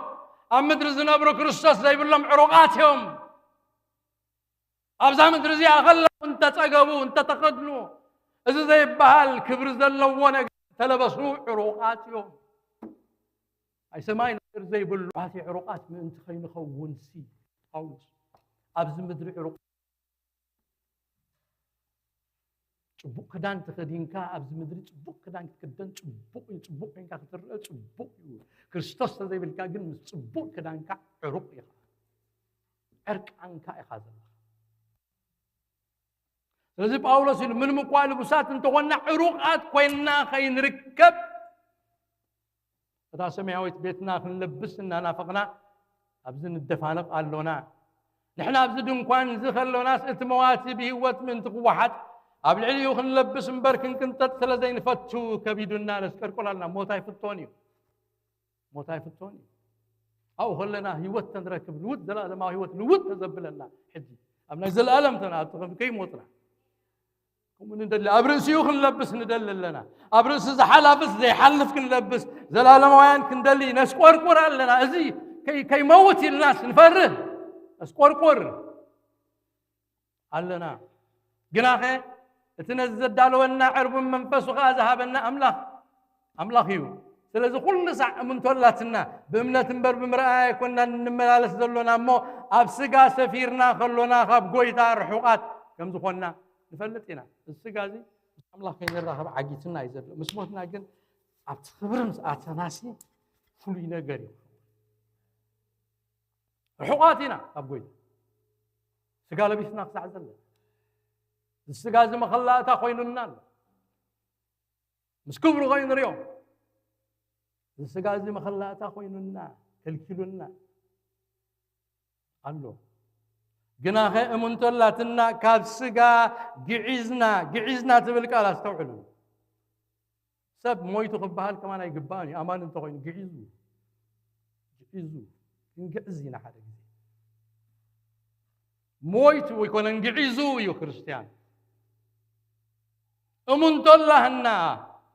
ኣብ ምድሪ ዝነብሩ ክርስቶስ ዘይብሎም ዕሩቓት እዮም። ኣብዛ ምድሪ እዚኣ ከለዉ እንተጸገቡ፣ እንተተኸድኑ፣ እዚ ዘይበሃል ክብሪ ዘለዎ ነገር እንተለበሱ ዕሩቓት እዮም። ናይ ሰማይ ነገር ዘይብሉ ዕሩቓት ምእንቲ ከይንኸውንሲ ጳውሎስ ኣብዚ ምድሪ ዕሩቕ ጽቡቕ ክዳን ተኸዲንካ ኣብዚ ምድሪ ጽቡቕ ክዳን ክትክደን ጽቡቕ እዩ። ጽቡቕ ኮይንካ ክትረአ ጽቡቕ እዩ። ክርስቶስ ተዘይብልካ ግን ምስ ጽቡቕ ክዳንካ ዕሩቕ ኢኻ። ዕርቃንካ ኢኻ ዘለኻ። ስለዚ ጳውሎስ ኢሉ፣ ምንም እኳ ልቡሳት እንተኾንና ዕሩቓት ኮይንና ከይንርከብ፣ እታ ሰማያዊት ቤትና ክንለብስ እናናፈቕና ኣብዚ ንደፋነቕ ኣሎና። ንሕና ኣብዚ ድንኳን እዚ ከሎናስ፣ እቲ መዋቲ ብህይወት ምእንቲ ክወሓጥ፣ ኣብ ልዕሊኡ ክንለብስ እምበር ክንቅንጠጥ ስለ ዘይንፈቱ ከቢዱና ነስቀርቁር ኣልና። ሞት ኣይፍቶን እዩ። ሞት ኣይፍቶን እዩ። ኣብኡ ከለና ህይወት ተንረክብ፣ ልውጥ፣ ዘለኣለማዊ ህይወት ልውጥ ተዘብለና። ሕጂ ኣብ ናይ ዘለኣለም ተንኣቱ ከም ከይሞትና። ከምኡ ንደሊ፣ ኣብ ርእሲኡ ክንለብስ ንደሊ ኣለና። ኣብ ርእሲ ዝሓላፍስ ዘይሓልፍ ክንለብስ፣ ዘላለማውያን ክንደሊ ነስቆርቁር ኣለና። እዚ ከይ-፣ ከይመውት ኢልናስ ንፈርህ፣ ነስቆርቁር ኣለና። ግናኸ እቲ ነዚ ዘዳለወና ዕርቡን መንፈሱ ኸኣ ዝሃበና ኣምላኽ፣ ኣምላኽ እዩ። ስለዚ ኩሉ ሳዕ እምንቶ ኣላትና፣ ብእምነት እምበር ብምርኣይ ኣይኮንና እንመላለስ ዘሎና እሞ፣ ኣብ ስጋ ሰፊርና ከሎና ካብ ጐይታ ርሑቓት ከም ዝኾንና ንፈልጥ ኢና። እዚ ስጋ እዚ ምስ ኣምላኽ ከይንራኸብ ዓጊትና እዩ ዘሎ። ምስ ሞትና ግን ኣብቲ ክብሪ ምስ ኣተናሲ ፍሉይ ነገር እዩ። ርሑቓት ኢና ካብ ጐይታ። ስጋ ለቢስና ክሳዕ ዘለና፣ እዚ ስጋ እዚ መኸላእታ ኮይኑና ኣሎ። ምስ ክብሩ ኮይኑ ንሪኦ፣ እዚ ስጋ እዚ መኸላእታ ኮይኑና፣ ከልኪሉና ኣሎ። ግናኸ እሙንቶ ኣላትና፣ ካብ ስጋ ግዒዝና፣ ግዒዝና ትብል ቃል ኣስተውዕሉ። ሰብ ሞይቱ ክበሃል ከማን ኣይግባእን እዩ። ኣማኒ እንተኾይኑ ግዒዙ፣ ግዒዙ፣ ክንግዕዝ ኢና ሓደ ግዜ። ሞይቱ ኣይኮነን፣ ግዒዙ እዩ ክርስትያን። እሙንቶ ኣላህና፣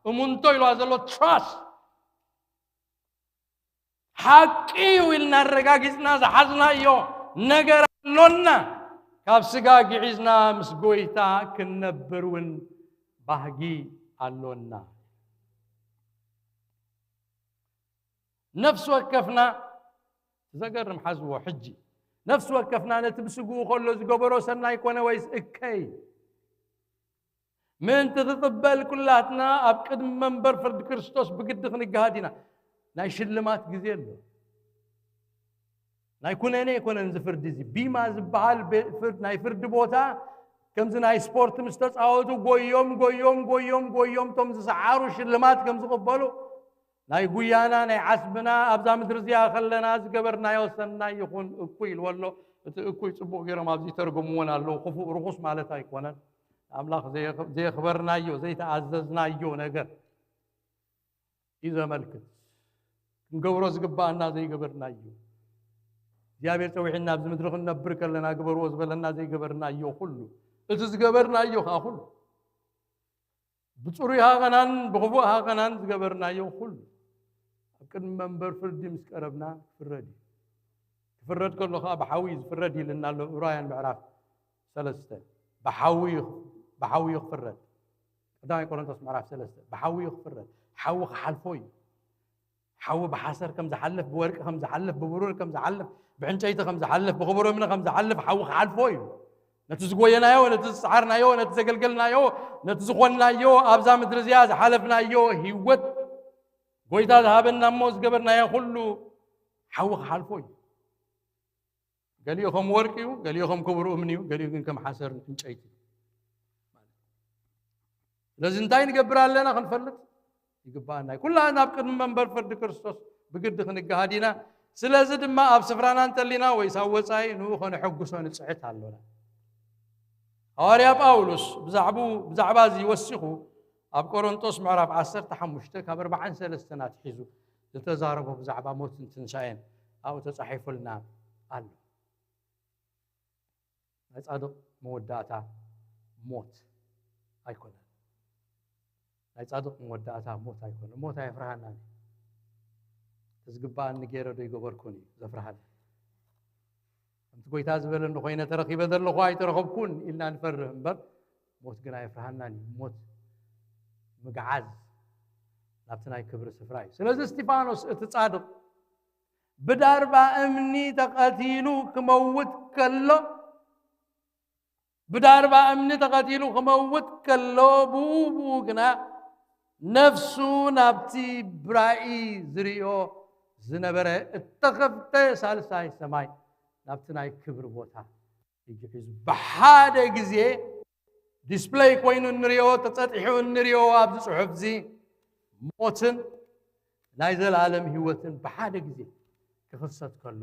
እሙንቶ ኢልዋ ዘሎ ትራስት፣ ሓቂ እዩ ኢልና ኣረጋጊጽና ዝሓዝናዮ ነገር ኣሎና። ካብ ስጋ ግዒዝና ምስ ጎይታ ክንነብር እውን ባህጊ ኣሎና። ነፍሲ ወከፍና፣ ዘገርም ሓዝዎ ሕጂ፣ ነፍሲ ወከፍና ነቲ ብስግኡ ከሎ ዝገበሮ ሰናይ ኮነ ወይስ እከይ ምእንቲ ክቕበል ኩላትና ኣብ ቅድሚ መንበር ፍርዲ ክርስቶስ ብግዲ ክንገሃድ ኢና። ናይ ሽልማት ግዜ ኣሎ። ናይ ኩነኔ ኣይኮነን እዚ ፍርዲ እዚ። ቢማ ዝበሃል ቤ-፣ ፍርድ-፣ ናይ ፍርዲ ቦታ ከምዚ ናይ ስፖርት ምስ ተጻወቱ ጎዮም፣ ጎዮም፣ ጎዮም፣ ጎዮም፣ እቶም ዝሰዓሩ ሽልማት ከም ዝቕበሉ፣ ናይ ጉያና፣ ናይ ዓስብና፣ ኣብዛ ምድሪ እዚኣ ከለና ዝገበርናዮ ሰናይ ይኹን እኩይ ኢልዎ ኣሎ። እቲ እኩይ ጽቡቕ ገይሮም ኣብዚ ይተርጉምዎን ኣለዉ። ክፉእ ርኹስ ማለት ኣይኮነን። ኣምላኽ ዘየኽ-፣ ዘየኽበርናዮ፣ ዘይተኣዘዝናዮ ነገር እዩ ዘመልክት። ክንገብሮ ዝግባኣና ዘይገበርናዮ። እግዚኣብሔር ጸዊዕና ኣብዚ ምድሪ ክንነብር ከለና ግበርዎ ዝበለና ዘይገበርናዮ ኩሉ። እቲ ዝገበርናዮ ከኣ ኩሉ። ብጽሩይ ሃቐናን ብኽፉእ ሃቐናን ዝገበርናዮ ኩሉ ኣብ ቅድሚ መንበር ፍርዲ ምስ ቀረብና ክፍረድ እዩ። ክፍረድ ከሎ ከኣ ብሓዊ እዩ ዝፍረድ ኢልና ኣሎ ዕብራውያን ምዕራፍ ሰለስተ። ብሓዊ እዩ፣ ብሓዊ እዩ ክፍረድ። ቀዳማይ ቆሮንቶስ ምዕራፍ ሰለስተ። ብሓዊ እዩ ክፍረድ። ሓዊ ክሓልፎ እዩ። ሓዊ ብሓሰር ከም ዝሓልፍ፣ ብወርቂ ከም ዝሓልፍ፣ ብብሩር ከም ዝሓልፍ፣ ብዕንጨይቲ ከም ዝሓልፍ፣ ብኽቡር እምኒ ከም ዝሓልፍ ሓዊ ክሓልፎ እዩ። ነቲ ዝጎየናዮ፣ ነቲ ዝጸዓርናዮ፣ ነቲ ዘገልገልናዮ፣ ነቲ ዝኾንናዮ፣ ኣብዛ ምድሪ እዚኣ ዝሓለፍናዮ ህይወት፣ ጎይታ ዝሃበና እሞ ዝገበርናዮ ኩሉ ሓዊ ክሓልፎ እዩ። ገሊኡ ከም ወርቂ እዩ፣ ገሊኡ ከም ክቡር እምኒ እዩ፣ ገሊኡ ግን ከም ሓሰር ዕንጨይቲ እዩ። ስለዚ እንታይ ንገብር ኣለና ክንፈልጥ ይግባኣና እዩ። ኩላህና ኣብ ቅድሚ መንበር ፍርዲ ክርስቶስ ብግዲ ክንገሃድ ኢና። ስለዚ ድማ ኣብ ስፍራና እንተሊና ወይስ ኣብ ወጻኢ ንኡ ከነሐጉሶ ንጽዕት ኣሎና። ሃዋርያ ጳውሎስ ብዛዕቡ-፣ ብዛዕባ እዚ ወሲኹ ኣብ ቆሮንቶስ ምዕራፍ ዓሰርተ ሓሙሽተ ካብ ኣርባዓን ሰለስተን ኣትሒዙ ዝተዛረቦ ብዛዕባ ሞትን ትንሳኤን ኣብኡ ተጻሒፉልና ኣሎ። ናይ ጻድቕ መወዳእታ ሞት ኣይኮነን። ናይ ጻድቕ መወዳእታ ሞት ኣይኮነን። ሞት ኣየፍርሃናን እዩ። እቲ ዝግባኣኒ ገይረ ዶ ይገበርኩን እዩ ዘፍርሃኒ። ከምቲ ጎይታ ዝበለኒ ኮይነ ተረኺበ ዘለኹ ኣይተረኸብኩን ኢልና ንፈርህ እምበር፣ ሞት ግን ኣየፍርሃናን እዩ። ሞት ምግዓዝ ናብቲ ናይ ክብሪ ስፍራ እዩ። ስለዚ እስጢፋኖስ እቲ ጻድቕ ብዳርባ እምኒ ተቐቲሉ ክመውት ከሎ፣ ብዳርባ እምኒ ተቐቲሉ ክመውት ከሎ፣ ብኡ ብኡ ግና ነፍሱ ናብቲ ብራኢ ዝርእዮ ዝነበረ እተኸፍተ ሳልሳይ ሰማይ፣ ናብቲ ናይ ክብሪ ቦታ እዩ ሒዙ። ብሓደ ግዜ ዲስፕለይ ኮይኑ እንሪኦ፣ ተጸጢሑ እንሪኦ ኣብዚ ጽሑፍ እዚ ሞትን ናይ ዘላለም ህይወትን ብሓደ ግዜ ክኽሰት ከሎ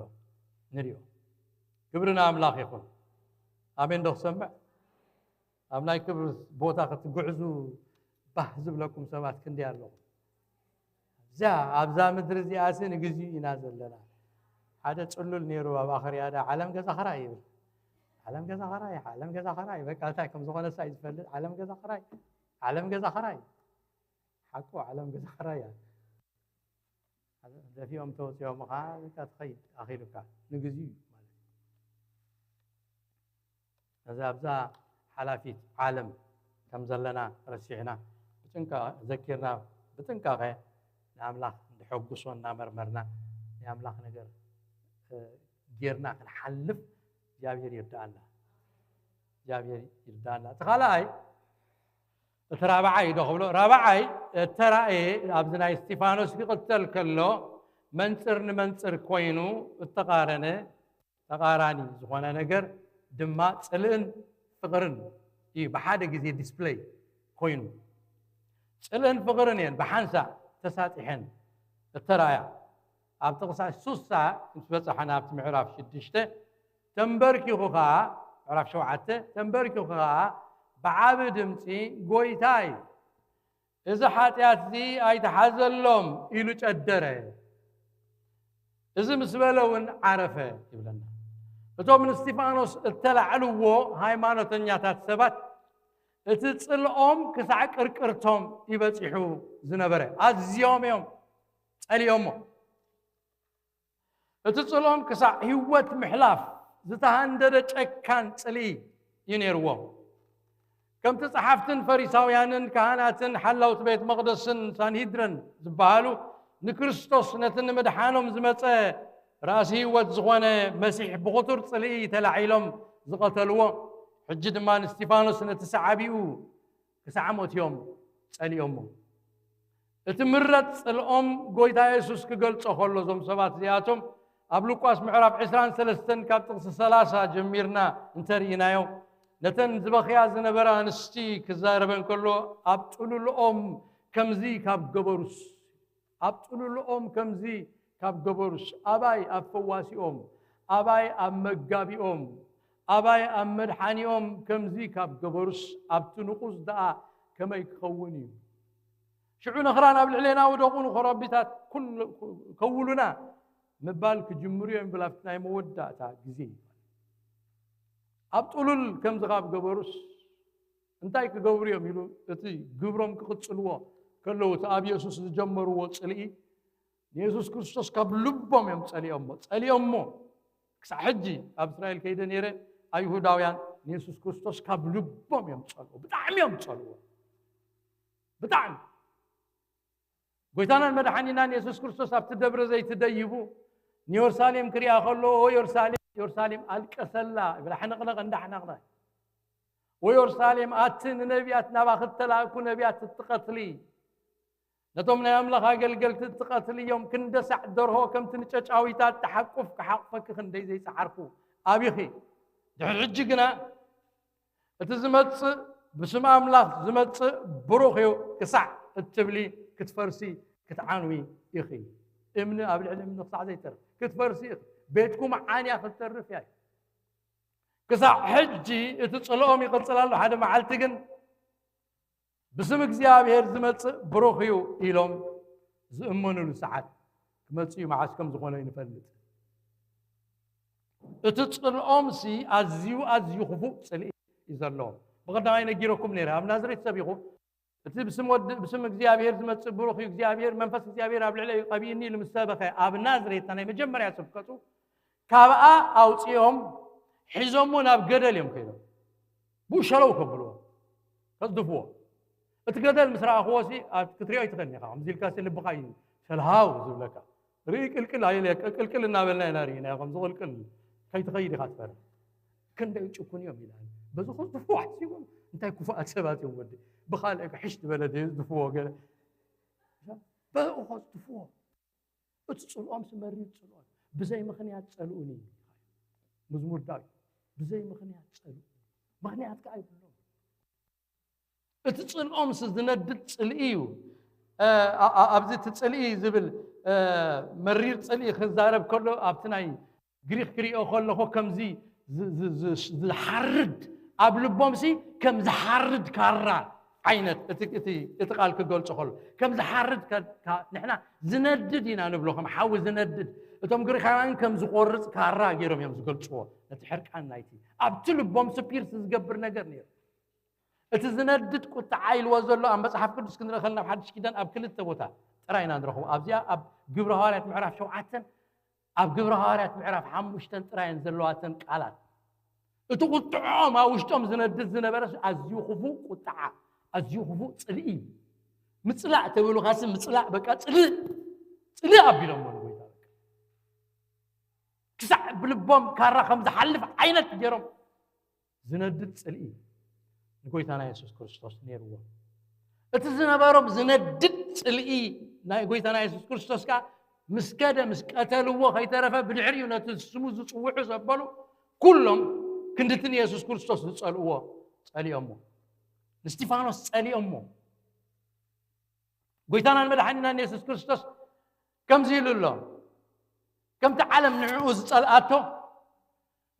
ንሪኦ። ክብሪ ንኣምላኽ ይኹን። ኣሜን ዶ ክሰምዕ? ኣብ ናይ ክብሪ ቦታ ክትጉዕዙ ባህ ዝብለኩም ሰባት ክንደይ ኣለኹም? እዛ ኣብዛ ምድሪ እዚኣሲ ንግዚኡ ኢና ዘለና። ሓደ ጽሉል ነይሩ ኣብ ኣኽርያ፣ "ዳ ዓለም ገዛ ኽራይ" ይብል። "ዓለም ገዛ ኽራይ፣ ዓለም ገዛ ኽራይ፣ በቃ እንታይ ከም ዝኾነ ሳይ ዝፈልጥ፣ ዓለም ገዛ ኽራይ፣ ዓለም ገዛ ኽራይ." ሓቁ ዓለም ገዛ ኽራይ እያ። ደፊኦም ተወፂኦም ኸዓ በቃ ትኸይድ ኣኺሉካ ንግዚኡ ማለት እዩ። እዚ ኣብዛ ሓላፊት ዓለም ከም ዘለና ረሲዕና ብጥንቃ-፣ ዘኪርና ብጥንቃቐ ንኣምላኽ እንድሐጉሶ እናመርመርና ናይ ኣምላኽ ነገር፣ እ፣ ጌርና ክንሓልፍ እግዚኣብሔር ይርዳኣና። እግዚኣብሔር ይርዳኣና። እቲ ካልኣይ፣ እቲ ራብዓይ ዶ ክብሎ፣ ራብዓይ እተራእየ ኣብዚ ናይ እስጢፋኖስ ክቕተል ከሎ መንጽር ንመንጽር ኮይኑ እተቓረነ፣ ተቓራኒ ዝኾነ ነገር ድማ ጽልእን ፍቕርን እዩ ብሓደ ግዜ ዲስፕለይ ኮይኑ። ጽልእን ፍቕርን እየን ብሓንሳእ ተሳጢሐን እተራእያ። ኣብ ጥቕሳ ሱሳ ምስ በጻሕና ኣብቲ ምዕራፍ ሽዱሽተ፣ ተንበርኪኹ ኸኣ፣ ምዕራፍ ሸውዓተ፣ ተንበርኪኹ ኸኣ ብዓቢ ድምጺ፣ "ጎይታይ፣ እዚ ሓጢኣት እዚ ኣይትሓዘሎም" ኢሉ ጨደረ። እዚ ምስ በለ እውን ዓረፈ ይብለና። እቶም ንስቲፋኖስ እተላዕልዎ ሃይማኖተኛታት ሰባት፣ እቲ ጽልኦም ክሳዕ ቅርቅርቶም ይበጺሑ ዝነበረ። ኣዝዮም እዮም ጸሊኦሞ። እቲ ጽልኦም ክሳዕ ህይወት ምሕላፍ ዝተሃንደደ ጨካን ጽልኢ እዩ ነይርዎም። ከምቲ ጸሓፍትን ፈሪሳውያንን ካህናትን ሓላውቲ ቤት መቕደስን ሳንሂድረን ዝበሃሉ፣ ንክርስቶስ ነቲ ንምድሓኖም ዝመጸ ራእሲ ህይወት ዝኾነ መሲሕ ብኽቱር ጽልኢ ተላዒሎም ዝቐተልዎ፣ ሕጂ ድማ ንስቲፋኖስ ነቲ ሰዓቢኡ ክሳዕ ሞት እዮም ጸሊኦሞ። እቲ ምረጽ ጽልኦም ጎይታ የሱስ ክገልጾ ከሎ፣ እዞም ሰባት እዚኣቶም ኣብ ሉቃስ ምዕራፍ ዕስራን ሰለስተን ካብ ጥቕሲ ሰላሳ ጀሚርና እንተርኢናዮ፣ ነተን ዝበኽያ ዝነበራ ኣንስቲ ክዛረበን ከሎ፣ ኣብ ጥሉልኦም ከምዚ ካብ ገበሩስ፣ ኣብ ጥሉልኦም ከምዚ ካብ ገበሩስ፣ ኣባይ ኣብ ፈዋሲኦም፣ ኣባይ ኣብ መጋቢኦም፣ ኣባይ ኣብ መድሓኒኦም ከምዚ ካብ ገበሩስ፣ ኣብቲ ንቑስ ደኣ ከመይ ክኸውን እዩ? ሽዑ ነኽራን ኣብ ልዕሌና ውደቑ፣ ንኮረቢታት ኩሉ ከውሉና ምባል ክጅምሩ እዮም ይብል፣ ኣብቲ ናይ መወዳእታ ግዜ። ኣብ ጥሉል ከምዚ ካብ ገበሩስ እንታይ ክገብሩ እዮም ኢሉ እቲ ግብሮም ክቕጽልዎ ከለዉ፣ እቲ ኣብ የሱስ ዝጀመርዎ ጽልኢ፣ ንየሱስ ክርስቶስ ካብ ልቦም እዮም ጸሊኦሞ። ጸሊኦሞ። ክሳዕ ሕጂ ኣብ እስራኤል ከይደ ነይረ፣ ኣይሁዳውያን ንየሱስ ክርስቶስ ካብ ልቦም እዮም ጸልዎ። ብጣዕሚ እዮም ጸልዎ። ብጣዕሚ። ጎይታናን መድሓኒናን የሱስ ክርስቶስ ኣብቲ ደብረ ዘይት ደይቡ ንዮርሳሌም ክሪኣ ከሎ፣ "ኦ ዮርሳሌም፣ ዮርሳሌም፣ ኣልቀሰላ" ይብል፣ ሕንቕንቕ እንዳሕነቕነ። "ኦ ዮርሳሌም፣ ኣቲ ንነቢያት ናባኺ እተላእኩ ነቢያት እትቐትሊ፣ ነቶም ናይ ኣምላኽ ኣገልገልቲ እትቐትሊ እዮም፣ ክንደሳዕ ደርሆ ከምቲ ንጨጫዊታ እትሓቁፍ ክሓቑፈኪ ክንደይ ዘይጸዓርኩ ኣቢኺ። ድሕሪ ሕጂ ግና እቲ ዝመጽእ ብስም ኣምላኽ ዝመጽእ ብሩኽ እዩ ክሳዕ እትብሊ ክትፈርሲ ክትዓንዊ ኢኺ። እምኒ ኣብ ልዕሊ እምኒ ክሳዕ ዘይተርፍ ክትፈርሲ ኢኺ። ቤትኩም ዓንያ ክትተርፍ እያ" እዩ። ክሳዕ ሕጂ እቲ ጽልኦም ይቕጽል ኣሎ። ሓደ መዓልቲ ግን ብስም እግዚኣብሔር ዝመጽእ ብሩኽ እዩ ኢሎም ዝእመኑሉ ሰዓት ክመጽእ እዩ። መዓስ ከም ዝኾነ ይንፈልጥ። እቲ ጽልኦምሲ ኣዝዩ፣ ኣዝዩ ክፉእ ጽልኢ እዩ ዘለዎም። ብቐዳማይ ነጊረኩም ነይረ፣ ኣብ ናዝሬት ሰቢኹ፣ እቲ ብስም ወዲ፣ ብስም እግዚኣብሔር ዝመጽእ ብሩኽ እዩ፣ እግዚኣብሔር፣ መንፈስ እግዚኣብሔር ኣብ ልዕለይ እዩ ቀቢእኒ ኢሉ ምስ ሰበኸ፣ ኣብ ናዝሬት ናይ መጀመርያ ስብከቱ፣ ካብኣ ኣውጺኦም ሒዞሞ ናብ ገደል እዮም ከይዶም። ብኡ ሸለው ከብልዎ፣ ከጽድፍዎ። እቲ ገደል ምስ ረኣኽዎ ሲ፣ ኣብ ክትሪኦ ኣይትኽእልን ኢኻ። ከምዚ ኢልካ ሲ ልብኻ እዩ ሸልሃው ዝብለካ። ርኢ ቅልቅል ኣይለካ፣ ቅልቅል እናበልና ኢና ርኢና፣ ከምዚ ቅልቅል ከይትኸይድ ኢኻ ትፈርህ። ክንደይ ጭኩን እዮም ኢላ። በዚ ከጽድፍዎ ሓሲቦም፣ እንታይ ክፉኣት ሰባት እዮም ወዲ። ብኻልእ ሕሽ ዝበለ ድየ ዝድፍዎ ገለ። በኡ ከጽድፍዎ። እቲ ጽልኦም ሲ መሪር ጽልኦ። ብዘይ ምኽንያት ጸልኡኒ። መዝሙር ዳዊት። ብዘይ ምኽንያት ጸልኡ። ምኽንያት ከኣ ይብሎም። እቲ ጽልኦም ሲ ዝነድድ ጽልኢ እዩ። እ፣ ኣ-፣ ኣ-፣ ኣብዚ እቲ ጽልኢ ዝብል፣ እ፣ መሪር ጽልኢ ክዛረብ ከሎ፣ ኣብቲ ናይ ግሪኽ ክሪኦ ከለኹ፣ ከምዚ ዝ-፣ ዝ-፣ ዝ-፣ ዝሓርድ፣ ኣብ ልቦም ሲ ከም ዝሓርድ ካራ ዓይነት እቲ፣ እቲ፣ እቲ ቃል ክገልጾ ከሎ፣ ከም ዝሓርድ ከ-፣ ካ-፣ ንሕና ዝነድድ ኢና ንብሎ፣ ከም ሓዊ ዝነድድ። እቶም ግሪኻውያን ከም ዝቖርጽ ካራ ገይሮም እዮም ዝገልጽዎ፣ ነቲ ሕርቃን ናይቲ። ኣብቲ ልቦም ሲ ፒርስ ዝገብር ነገር ነይሩ። እቲ ዝነድድ ቁጥዓ ኢልዎ ዘሎ ኣብ መጽሓፍ ቅዱስ ክንርኢ ከለና፣ ኣብ ሓድሽ ኪዳን ኣብ ክልተ ቦታ ጥራይ ኢና ንረኽቦ። ኣብዚኣ ኣብ ግብረ ሃዋርያት ምዕራፍ ሸውዓተን ኣብ ግብረ ሃዋርያት ምዕራፍ ሓሙሽተን ጥራይ እየን ዘለዋ እተን ቃላት። እቲ ቁጥዕኦም ኣብ ውሽጦም ዝነድድ ዝነበረ ኣዝዩ ክፉእ ቁጥዓ፣ ኣዝዩ ክፉእ ጽልኢ። ምጽላእ ተብሉኻሲ ምጽላእ፣ በቃ ጽልእ፣ ጽልእ ኣቢሎሞ ንጎይታ፣ በቃ። ክሳዕ ብልቦም ካራ ከም ዝሓልፍ ዓይነት ገይሮም ዝነድድ ጽልኢ ንጎይታና የሱስ ክርስቶስ ነይርዎ። እቲ ዝነበሮም ዝነድድ ጽልኢ ናይ ጎይታና የሱስ ክርስቶስ ከኣ ምስ ከደ፣ ምስ ቀተልዎ ከይተረፈ፣ ብድሕሪኡ ነቲ ስሙ ዝጽውዑ ዘበሉ ኩሎም ክንድቲ ንየሱስ ክርስቶስ ዝጸልእዎ ጸሊኦሞ። ንስቲፋኖስ ጸሊኦሞ። ጎይታናን መድሓኒናን የሱስ ክርስቶስ ከምዚ ኢሉ ኣሎ፣ ከምቲ ዓለም ንዕኡ ዝጸልኣቶ፣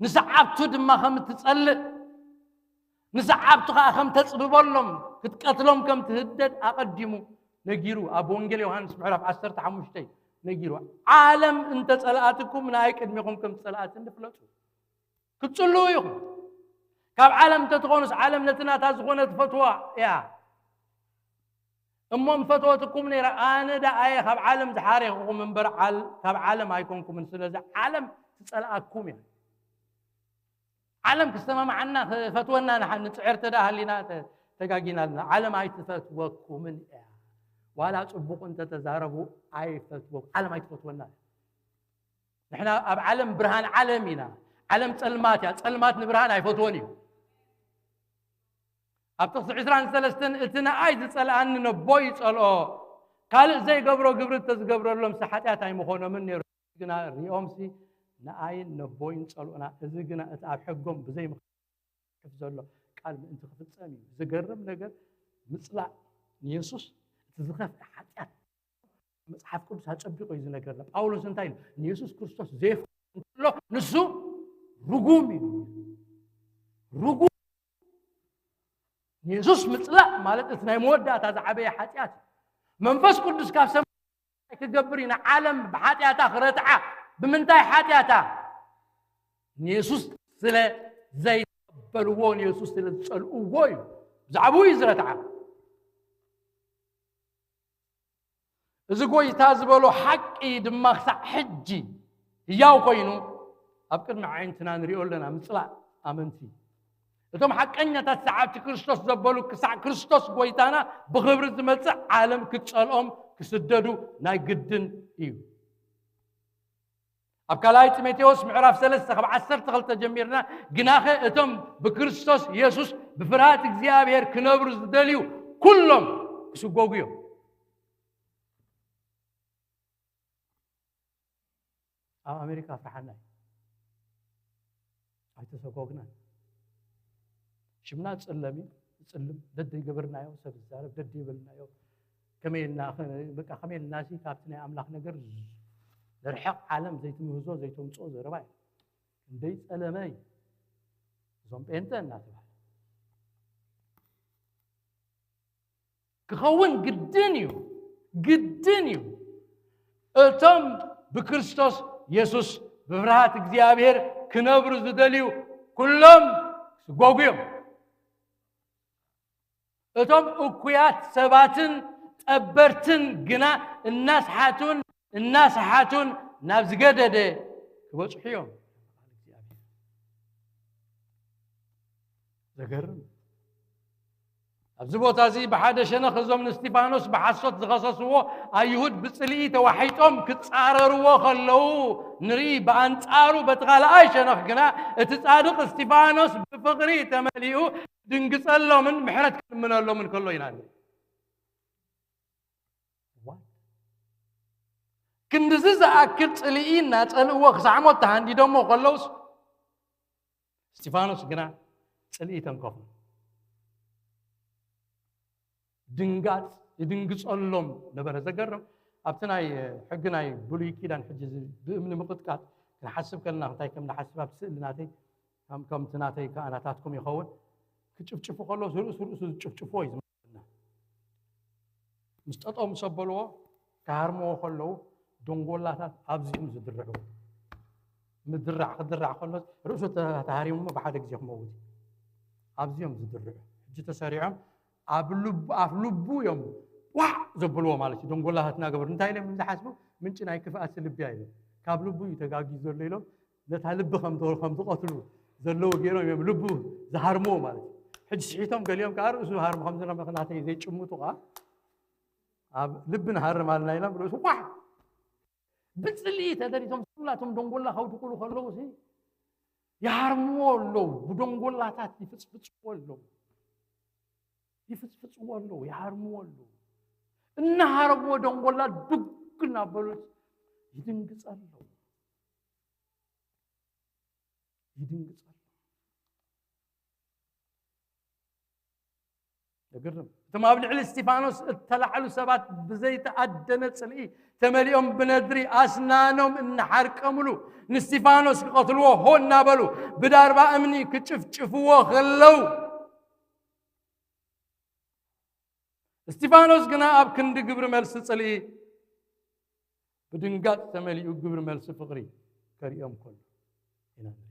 ንሰዓብቱ ድማ ከም እትጸልእ፣ ንሰዓብቱ ኸኣ ከም ተጽብበሎም፣ ክትቀትሎም ከም ትህደድ ኣቐዲሙ ነጊሩ። ኣብ ወንጌል ዮሃንስ ምዕራፍ ዓሰርተ ሓሙሽተ ነጊሩ። ዓለም እንተጸልኣትኩም፣ ንኣይ ቅድሚኹም ከም ዝጸልኣትኒ ፍለጡ። ክትጽልኡ ኢኹም። ካብ ዓለም እንተትኾኑስ፣ ዓለም ነቲ ናታ ዝኾነ ትፈትዋ እያ። እሞ ምፈተወትኩም ነይራ፣ ኣነ ደኣ እየ ካብ ዓለም ዝሓሬኹኹም እምበር፣ ዓል-፣ ካብ ዓለም ኣይኮንኩምን። ስለዚ ዓለም ትጸልኣኩም እያ። ዓለም ክሰማምዓና፣ ክፈትወና ንሓ-፣ ንጽዕር ተደኣ ሃሊና ተ-፣ ተጋጊና ኣለና። ዓለም ኣይትፈትወኩምን እያ። ዋላ ጽቡቕ እንተተዛረቡ ኣይፈትወ-፣ ዓለም ኣይትፈትወና እያ። ንሕና ኣብ ዓለም ብርሃን ዓለም ኢና። ዓለም ጸልማት እያ። ጸልማት ንብርሃን ኣይፈትዎን እዩ። ኣብ ጥቕሲ ዕስራን ሰለስተን፣ "እቲ ንኣይ ዝጸልኣኒ ነቦይ ይጸልኦ፣ ካልእ ዘይገብሮ ግብሪ እንተዝገብረሎም፣ ሲ ሓጢኣት ኣይምኾኖምን ነይሩ። ግና ሪኦምሲ ንኣይን ነቦይን ጸልኡና። እዚ ግና እቲ ኣብ ሕጎም ብዘይ ምኽሓፍ ዘሎ ቃል ምእንቲ ክፍጸም እዩ።" ዝገርም ነገር፣ ምጽላእ ንየሱስ እቲ ዝኸፍአ ሓጢኣት። መጽሓፍ ቅዱስ ኣጸቢቑ እዩ ዝነገርና። ጳውሎስ እንታይ ኢሉ? ንየሱስ ክርስቶስ ዘይፍቅሮ እንተሎ ንሱ ርጉም እዩ። ርጉም። ንየሱስ ምጽላእ ማለት እቲ ናይ መወዳእታ ዝዓበየ ሓጢኣት እዩ። መንፈስ ቅዱስ ካብ ሰማይ ክገብር እዩ ንዓለም ብሓጢኣታ ክረትዓ። ብምንታይ ሓጢኣታ? ንየሱስ ስለ ዘይተቐበልዎ፣ ንየሱስ ስለ ዝጸልእዎ እዩ። ብዛዕባኡ እዩ ዝረትዓ። እዚ ጎይታ ዝበሎ ሓቂ ድማ ክሳዕ ሕጂ ህያው ኮይኑ ኣብ ቅድሚ ኣዒንትና ንሪኦ ኣለና። ምጽላእ ኣመንቲ፣ እቶም ሓቀኛታት ሰዓብቲ ክርስቶስ ዘበሉ፣ ክሳዕ ክርስቶስ ጎይታና ብኽብሪ ዝመጽእ ዓለም ክትጸልኦም ክስደዱ ናይ ግድን እዩ። ኣብ ካልኣይ ጢሞቴዎስ ምዕራፍ ሰለስተ ካብ ዓሰርተ ክልተ ጀሚርና፣ "ግናኸ እቶም ብክርስቶስ የሱስ ብፍርሃት እግዚኣብሔር ክነብሩ ዝደልዩ ኩሎም ክስጎጉ እዮም።" ኣብ ኣሜሪካ ፍርሓና እዩ። ኣይተሰጎግናን። ሽምና ጽለም እዩ፣ ጽልም፣ ደደ ይገበርናዮ፣ ሰብ ዝዛረብ ደደ ይበልናዮ። ከመይ ኢልና፣ በቃ ከመይ ኢልና ሲ ካብቲ ናይ ኣምላኽ ነገር ንርሕቕ፣ ዓለም ዘይትምህዞ፣ ዘይተምጽኦ ዘረባ እዩ። ክንደይ ጸለመ እዩ እዞም ጴንጠ እናተባህለ። ክኸውን ግድን እዩ፣ ግድን እዩ። እቶም ብክርስቶስ የሱስ ብፍርሃት እግዚኣብሔር ክነብሩ ዝደልዩ ኩሎም ክስጎጉ እዮም። እቶም እኩያት ሰባትን ጠበርትን ግና እናስሓቱን እናስሓቱን ናብ ዝገደደ ክበጽሑ እዮም። ዘገርም። ኣብዚ ቦታ እዚ ብሓደ ሸነኽ እዞም ንእስጢፋኖስ ብሓሶት ዝኸሰስዎ ኣይሁድ ብጽልኢ ተዋሒጦም ክጻረርዎ ከለዉ ንርኢ። ብኣንጻሩ በቲ ካልኣይ ሸነኽ ግና እቲ ጻድቕ እስጢፋኖስ ብፍቕሪ ተመሊኡ ድንግጸሎምን ምሕረት ክልምነሎምን ከሎ ኢና ንርኢ። What? ክንድዚ ዝኣክል ጽልኢ እናጸልእዎ ክሳዕ ሞት ተሃንዲዶሞ ከለውስ፣ እስጢፋኖስ ግና ጽልኢ ተንከፎ። ድንጋጽ ይድንግጸሎም ነበረ። ዘገርም፣ ኣብቲ ናይ ሕጊ ናይ ብሉይ ኪዳን ሕጂ እዚ ብእምኒ ምቕጥቃጥ ክንሓስብ ከለና፣ እንታይ ከም ንሓስብ፣ ኣብ ስእሊ ናተይ፣ ከም፣ ከምቲ ናተይ ከኣ ናታትኩም ይኸውን፣ ክጭፍጭፉ ከለዉ ርእሱ ርእሱ ዝጭፍጭፍዎ እዩ ዝመስለና። ምስ ጠጠው ምስ ኣበልዎ፣ ክሃርምዎ ከለዉ፣ ደንጎላታት ኣብዚኦም ዝድርዑ። ምድራዕ ክድራዕ ከሎ፣ ርእሱ ተ-፣ ተሃሪሙ እሞ ብሓደ ግዜ ክመውት እዩ። ኣብዚኦም ዝድርዑ። ሕጂ ተሰሪዖም፣ ኣብ ልቡ፣ ኣፍ ልቡ እዮም ዋዕ ዘብልዎ ማለት እዩ። ደንጎላታት እናገበሩ። እንታይ ኢሎም እዮም ዝሓስቡ? ምንጪ ናይ ክፍኣት ልቢ ኣይብሉ። ካብ ልቡ እዩ ተጋግዩ ዘሎ ኢሎም፣ ነታ ልቢ ከም ተ-፣ ከም ዝቐትሉ ዘለዉ ገይሮም እዮም ልቡ ዝሃርምዎ ማለት እዩ። ሕጂ ስሒቶም ገሊኦም ከኣ ርእሱ ሃርሙ፣ ከምዚ ናተይ ዘይጭምቱ ከኣ ኣብ ልቢ ንሃርም ኣለና ኢሎም ርእሱ ዋዕ። ብጽልኢ ተደሪቶም ኩላቶም ደንጎላ ከውድቁሉ ከለዉ ሲ ይሃርምዎ ኣለዉ። ብደንጎላታት ይፍጽፍጽዎ ኣለዉ። ይፍጽፍጽዎ ኣለዉ፣ ይሃርምዎ ኣለዉ። እናሃረምዎ ደንጎላ ዱግ እናበሉት ይድንግጸ ኣለዉ። ይድንግጸ ኣለዉ። ግርም። እቶም ኣብ ልዕሊ እስጢፋኖስ እተላዕሉ ሰባት ብዘይተኣደነ ጽልኢ ተመሊኦም ብነድሪ ኣስናኖም እናሓርቀምሉ ንእስጢፋኖስ ክቐትልዎ ሆ እናበሉ ብዳርባ እምኒ ክጭፍጭፍዎ ከለዉ፣ እስጢፋኖስ ግና ኣብ ክንዲ ግብሪ መልሲ ጽልኢ ብድንጋጽ ተመሊኡ ግብሪ መልሲ ፍቕሪ ከርእዮም ከሎ ኢና ንርኢ።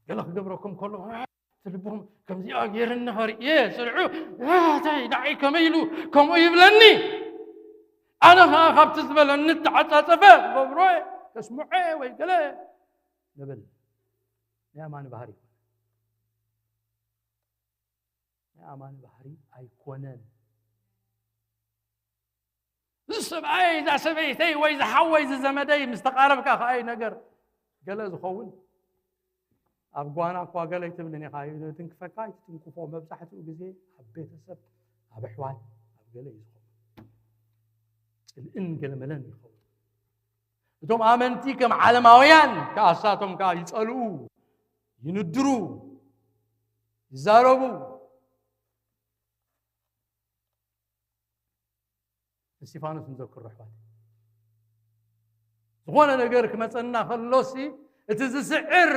ገለ ክገብረኩም ከሎ እቲ ልብኹም ከምዚኣ ገይርኒ ከርእየ ስርዑ፣ እንታይ ንዓይ ከመይ ኢሉ ከምኡ ይብለኒ? ኣነ ኸዓ ካብቲ ዝበለኒ ተዓጻጸፈ ክገብሮ እየ፣ ከስምዖ እየ ወይ ገለ ንብል። ናይ ኣማኒ ባህሪ ይኮነ። ናይ ኣማኒ ባህሪ ኣይኮነን። እዚ ሰብኣይ፣ እዛ ሰበይተይ ወይ ዝሓወይ ዝዘመደይ ምስ ተቓረብካ ከኣ እዩ ነገር ገለ ዝኸውን። ኣብ ጓና እኳ ገለ ኣይትብልን ኢኻ፣ እዩ ትንክፈካ፣ ኣይትትንክፎ። መብዛሕትኡ ግዜ ኣብ ቤተሰብ፣ ኣብ ኣሕዋት፣ ኣብ ገለ እዩ ዝኸውን። ጽልእን ገለመለን ይኸውን። እቶም ኣመንቲ ከም ዓለማውያን ከኣ እሳቶም ከኣ ይጸልኡ፣ ይንድሩ፣ ይዛረቡ። እስቲፋኖስ ንዘክሮ ኣሕዋት፣ ዝኾነ ነገር ክመጸና ከሎሲ እቲ ዝስዕር፣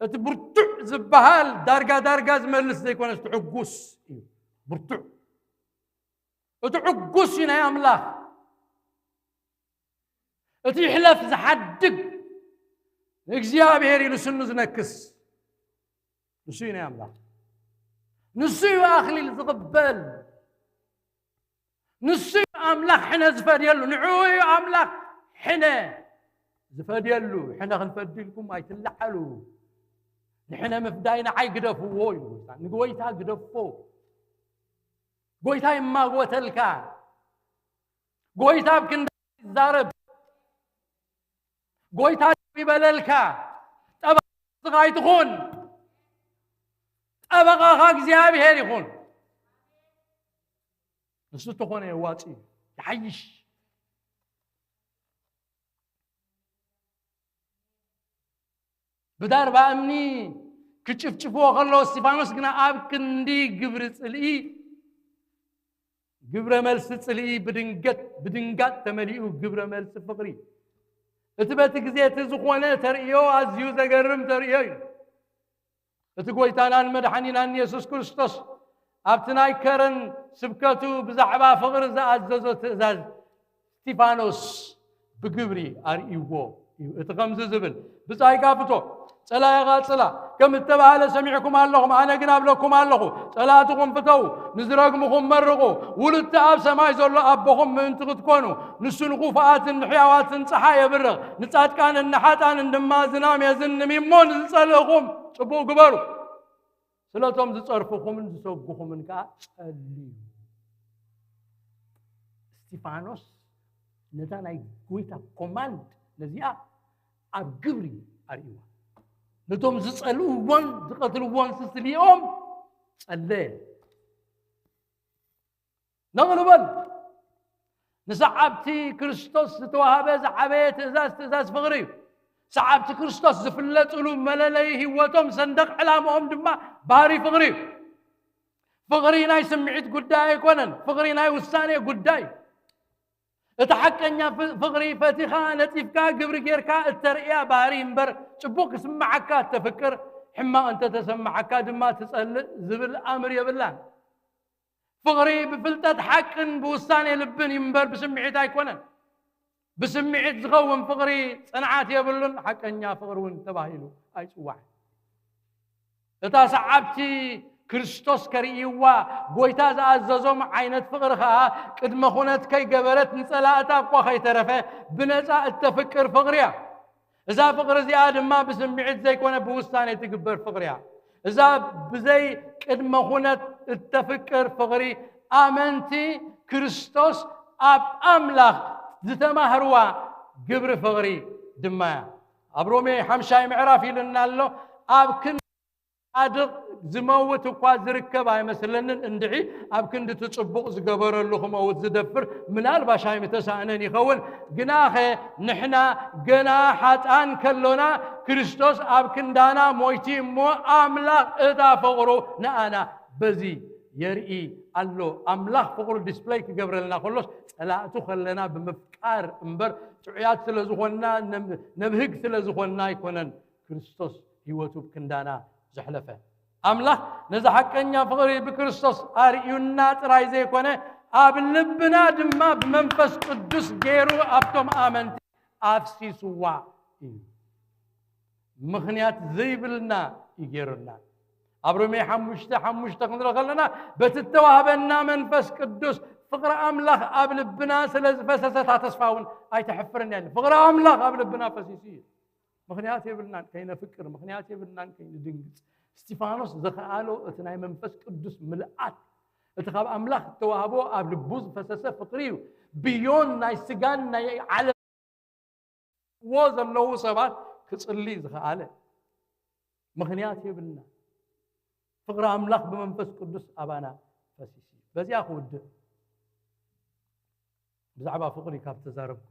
እቲ ብርቱዕ ዝበሃል ዳርጋ ዳርጋ ዝመልስ ዘይኮነስ እቲ ዕጉስ እዩ። ብርቱዕ፣ እቲ ዕጉስ እዩ ናይ ኣምላኽ። እቲ ይሕለፍ ዝሓድግ ንእግዚኣብሔር ኢሉ ስኑ ዝነክስ ንሱ እዩ ናይ ኣምላኽ። ንሱ እዩ ኣኽሊል ዝቕበል። ንሱ እዩ ኣምላኽ ሕነ ዝፈድየሉ። ንዕኡ እዩ ኣምላኽ ሕነ ዝፈድየሉ። ሕነ ክንፈድየልኩም ኣይትለዓሉ። ንሕነ ምፍዳይ ንዓይ ግደፍዎ እዩ ጎይታ። ንጎይታ ግደፎ። ጎይታ ይማጎተልካ። ጎይታ ኣብ ክንዳ ይዛረብ። ጎይታ ደው ይበለልካ። ጠበቓኻ ኣይትኹን። ጠበቓኻ እግዚኣብሔር ይኹን። ንሱ ተኾነ የዋጽእ እዩ፣ ይሓይሽ። ብዳርባ እምኒ ክጭፍጭፍዎ ከለዉ፣ እስቲፋኖስ ግና ኣብ ክንዲ ግብሪ ጽልኢ፣ ግብረ መልሲ ጽልኢ ብድንገት፣ ብድንጋጽ ተመሊኡ ግብረ መልሲ ፍቕሪ። እቲ በቲ ግዜ እቲ ዝኾነ ተርእዮ ኣዝዩ ዘገርም ተርእዮ እዩ። እቲ ጎይታናን መድሓኒናን የሱስ ክርስቶስ ኣብቲ ናይ ከረን ስብከቱ ብዛዕባ ፍቕሪ ዝኣዘዞ ትእዛዝ እስቲፋኖስ ብግብሪ ኣርእይዎ እዩ። እቲ ከምዚ ዝብል፣ ብጻይ ካፍቶ፣ ጸላኢኻ ጽላ፣ ከም እተባህለ ሰሚዕኩም ኣለኹም፣ ኣነ ግን ኣብለኩም ኣለኹ፣ ጸላእትኹም ፍተዉ፣ ንዝረግምኹም መርቑ፣ ውሉድቲ ኣብ ሰማይ ዘሎ ኣቦኹም ምእንቲ ክትኮኑ፣ ንሱ ንኽፉኣትን ንሕያዋትን ጸሓይ የብርህ፣ ንጻድቃንን ንሓጣንን ድማ ዝናም የዝንም እዩ። እሞ ንዝጸልእኹም ጽቡቕ ግበሩ፣ ስለቶም ዝጸርፍኹምን ዝሰጉኹምን ከኣ ጸልዩ። እስቲፋኖስ ነታ ናይ ጎይታ ኮማንድ ነዚኣ ኣብ ግብሪ ኣርእይዋ። ነቶም ዝጸልእዎን ዝቐትልዎን ስስሊኦም ጸለየ። ነቕልበል። ንሰዓብቲ ክርስቶስ ዝተዋህበ ዝዓበየ ትእዛዝ፣ ትእዛዝ ፍቕሪ እዩ። ሰዓብቲ ክርስቶስ ዝፍለጥሉ መለለዪ ህይወቶም፣ ሰንደቕ ዕላምኦም ድማ ባህሪ ፍቕሪ እዩ። ፍቕሪ ናይ ስምዒት ጉዳይ ኣይኮነን። ፍቕሪ ናይ ውሳኔ ጉዳይ እዩ። እቲ ሓቀኛ ፍ-፣ ፍቕሪ ፈቲኻ፣ ነጺፍካ፣ ግብሪ ጌርካ እተርእያ ባህሪ እምበር፣ ጽቡቕ ክስምዓካ እተፍቅር፣ ሕማቕ እንተተሰምዓካ ድማ ትጸልእ ዝብል ኣምር የብላን። ፍቕሪ ብፍልጠት ሓቅን ብውሳኔ ልብን እዩ እምበር ብስምዒት ኣይኮነን። ብስምዒት ዝኸውን ፍቕሪ ጽንዓት የብሉን፣ ሓቀኛ ፍቕሪ እውን ተባሂሉ ኣይጽዋዕን። እታ ሰዓብቲ ክርስቶስ ከርእይዋ ጎይታ ዝኣዘዞም ዓይነት ፍቕሪ ኸኣ ቅድመ ኩነት ከይገበረት ንጸላእታ እኳ ከይተረፈ ብነጻ እተፍቅር ፍቕሪ እያ። እዛ ፍቕሪ እዚኣ ድማ ብስምዒት ዘይኮነ ብውሳኔ ትግበር ፍቕሪ እያ። እዛ ብዘይ ቅድመ ኩነት እተፍቅር ፍቕሪ ኣመንቲ ክርስቶስ ኣብ ኣምላኽ ዝተማህርዋ ግብሪ ፍቕሪ ድማ እያ። ኣብ ሮሜ ሓምሻይ ምዕራፍ ኢሉና ኣሎ፣ ኣብ ክንዲ ጻድቕ ዝመውት እኳ ዝርከብ ኣይመስለንን፣ እንድዒ ኣብ ክንዲ እቲ ጽቡቕ ዝገበረሉ ክመውት ዝደፍር ምናልባሽ ኣይምተሳእነን ይኸውን። ግናኸ ንሕና ገና ሓጥኣን ከሎና ክርስቶስ ኣብ ክንዳና ሞይቲ እሞ ኣምላኽ እታ ፍቕሩ ንኣና በዚ የርኢ ኣሎ። ኣምላኽ ፍቕሩ ዲስፕለይ ክገብረልና ከሎስ፣ ጸላእቱ ከለና ብምፍቃር እምበር፣ ጥዑያት ስለ ዝኾንና፣ ነብ-፣ ነብህግ ስለ ዝኾንና ኣይኮነን ክርስቶስ ህይወቱ ብክንዳና ዘሕለፈ። ኣምላኽ ነዚ ሓቀኛ ፍቕሪ ብክርስቶስ ኣርእዩና ጥራይ ዘይኮነ፣ ኣብ ልብና ድማ ብመንፈስ ቅዱስ ገይሩ ኣብቶም ኣመንቲ ኣፍሲስዋ እዩ። ምኽንያት ዘይብልና እዩ ገይሩና። ኣብ ሮሜ ሓሙሽተ ሓሙሽተ ክንርኢ ከለና፣ በቲ እተዋህበና መንፈስ ቅዱስ ፍቕሪ ኣምላኽ ኣብ ልብና ስለ ዝፈሰሰ፣ እታ ተስፋ እውን ኣይተሕፍርን እያ። ፍቕሪ ኣምላኽ ኣብ ልብና ፈሲሱ እዩ። ምኽንያት የብልናን ከይነፍቅር፣ ምኽንያት የብልናን ከይንድንግጽ። እስጢፋኖስ ዝኸኣሎ እቲ ናይ መንፈስ ቅዱስ ምልኣት፣ እቲ ካብ ኣምላኽ እተዋህቦ ኣብ ልቡ ዝፈሰሰ ፍቕሪ እዩ። ብዮን ናይ ስጋን ናይ ዓለም ዎ ዘለዉ ሰባት ክጽሊ ዝኸኣለ። ምኽንያት የብልና። ፍቕሪ ኣምላኽ ብመንፈስ ቅዱስ ኣባና ፈሲሱ እዩ። በዚኣ ክውድእ። ብዛዕባ ፍቕሪ ካብ ተዛረብኩ፣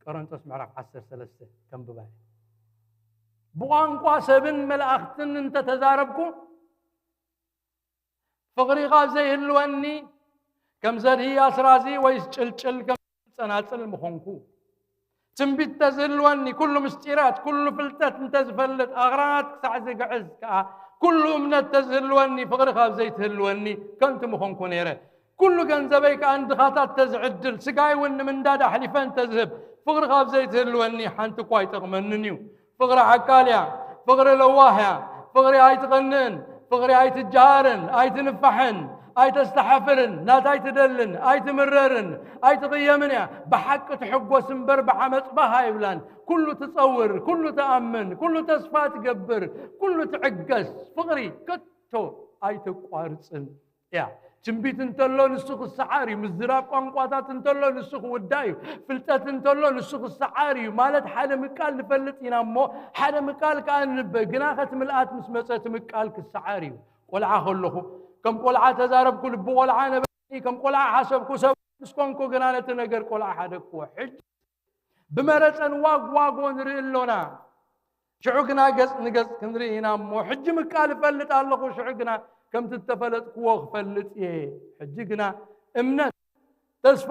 ቆሮንቶስ ምዕራፍ ዓሰርተ ሰለስተ ከንብባ እየ። ብቋንቋ ሰብን መላእኽትን እንተተዛረብኩ፣ ፍቕሪ ካብ ዘይህልወኒ፣ ከም ዘድሂ ኣስራዚ ወይስ ጭልጭል ከም ጸናጽል ምኾንኩ። ትንቢት ተዝህልወኒ፣ ኩሉ ምስጢራት፣ ኩሉ ፍልጠት እንተዝፈልጥ፣ ኣኽራናት ክሳዕ ዝግዕዝ ከኣ፣ ኩሉ እምነት ተዝህልወኒ፣ ፍቕሪ ካብ ዘይትህልወኒ፣ ከንቱ ምኾንኩ ነይረ። ኩሉ ገንዘበይ ከኣ ንድኻታት ተዝዕድል፣ ስጋይ እውን ንምንዳድ ኣሕሊፈ እንተዝህብ፣ ፍቕሪ ካብ ዘይትህልወኒ፣ ሓንቲ እኳ ኣይጠቕመንን እዩ። ፍቕሪ ዓቃል እያ፣ ፍቕሪ ለዋህ እያ፣ ፍቕሪ ኣይትቐንእን፣ ፍቕሪ ኣይትጀሃርን፣ ኣይትንፋሕን፣ ኣይተስተሓፍርን፣ ናታ ኣይትደልን፣ ኣይትምረርን፣ ኣይትቕየምን እያ። ብሓቂ ትሕጎስ እምበር ብዓመጽ ባህ ኣይብላን። ኩሉ ትጸውር፣ ኩሉ ትኣምን፣ ኩሉ ተስፋ ትገብር፣ ኩሉ ትዕገስ። ፍቕሪ ከቶ ኣይተቋርጽን እያ። ትንቢት እንተሎ ንሱ ክሰዓር እዩ። ምዝራብ ቋንቋታት እንተሎ ንሱ ክውዳእ እዩ። ፍልጠት እንተሎ ንሱ ክሰዓር እዩ። ማለት ሓደ ምቃል ንፈልጥ ኢና እሞ ሓደ ምቃል ከኣ ንንበ፣ ግና ከቲ ምልኣት ምስ መጸ እቲ ምቃል ክሰዓር እዩ። ቆልዓ ከለኹ ከም ቆልዓ ተዛረብኩ፣ ልቢ ቆልዓ ነበረኒ፣ ከም ቆልዓ ሓሰብኩ፣ ሰብ ምስ ኮንኩ ግና ነቲ ነገር ቆልዓ ሓደግክዎ። ሕጂ ብመረጸን ዋግ ዋጎ ንርኢ ኣሎና። ሽዑ ግና ገጽ ንገጽ ክንርኢ ኢና እሞ፣ ሕጂ ምቃል እፈልጥ ኣለኹ፣ ሽዑ ግና ከምቲ እተፈለጥክዎ ክፈልጥ እየ። ሕጂ ግና እምነት፣ ተስፋ፣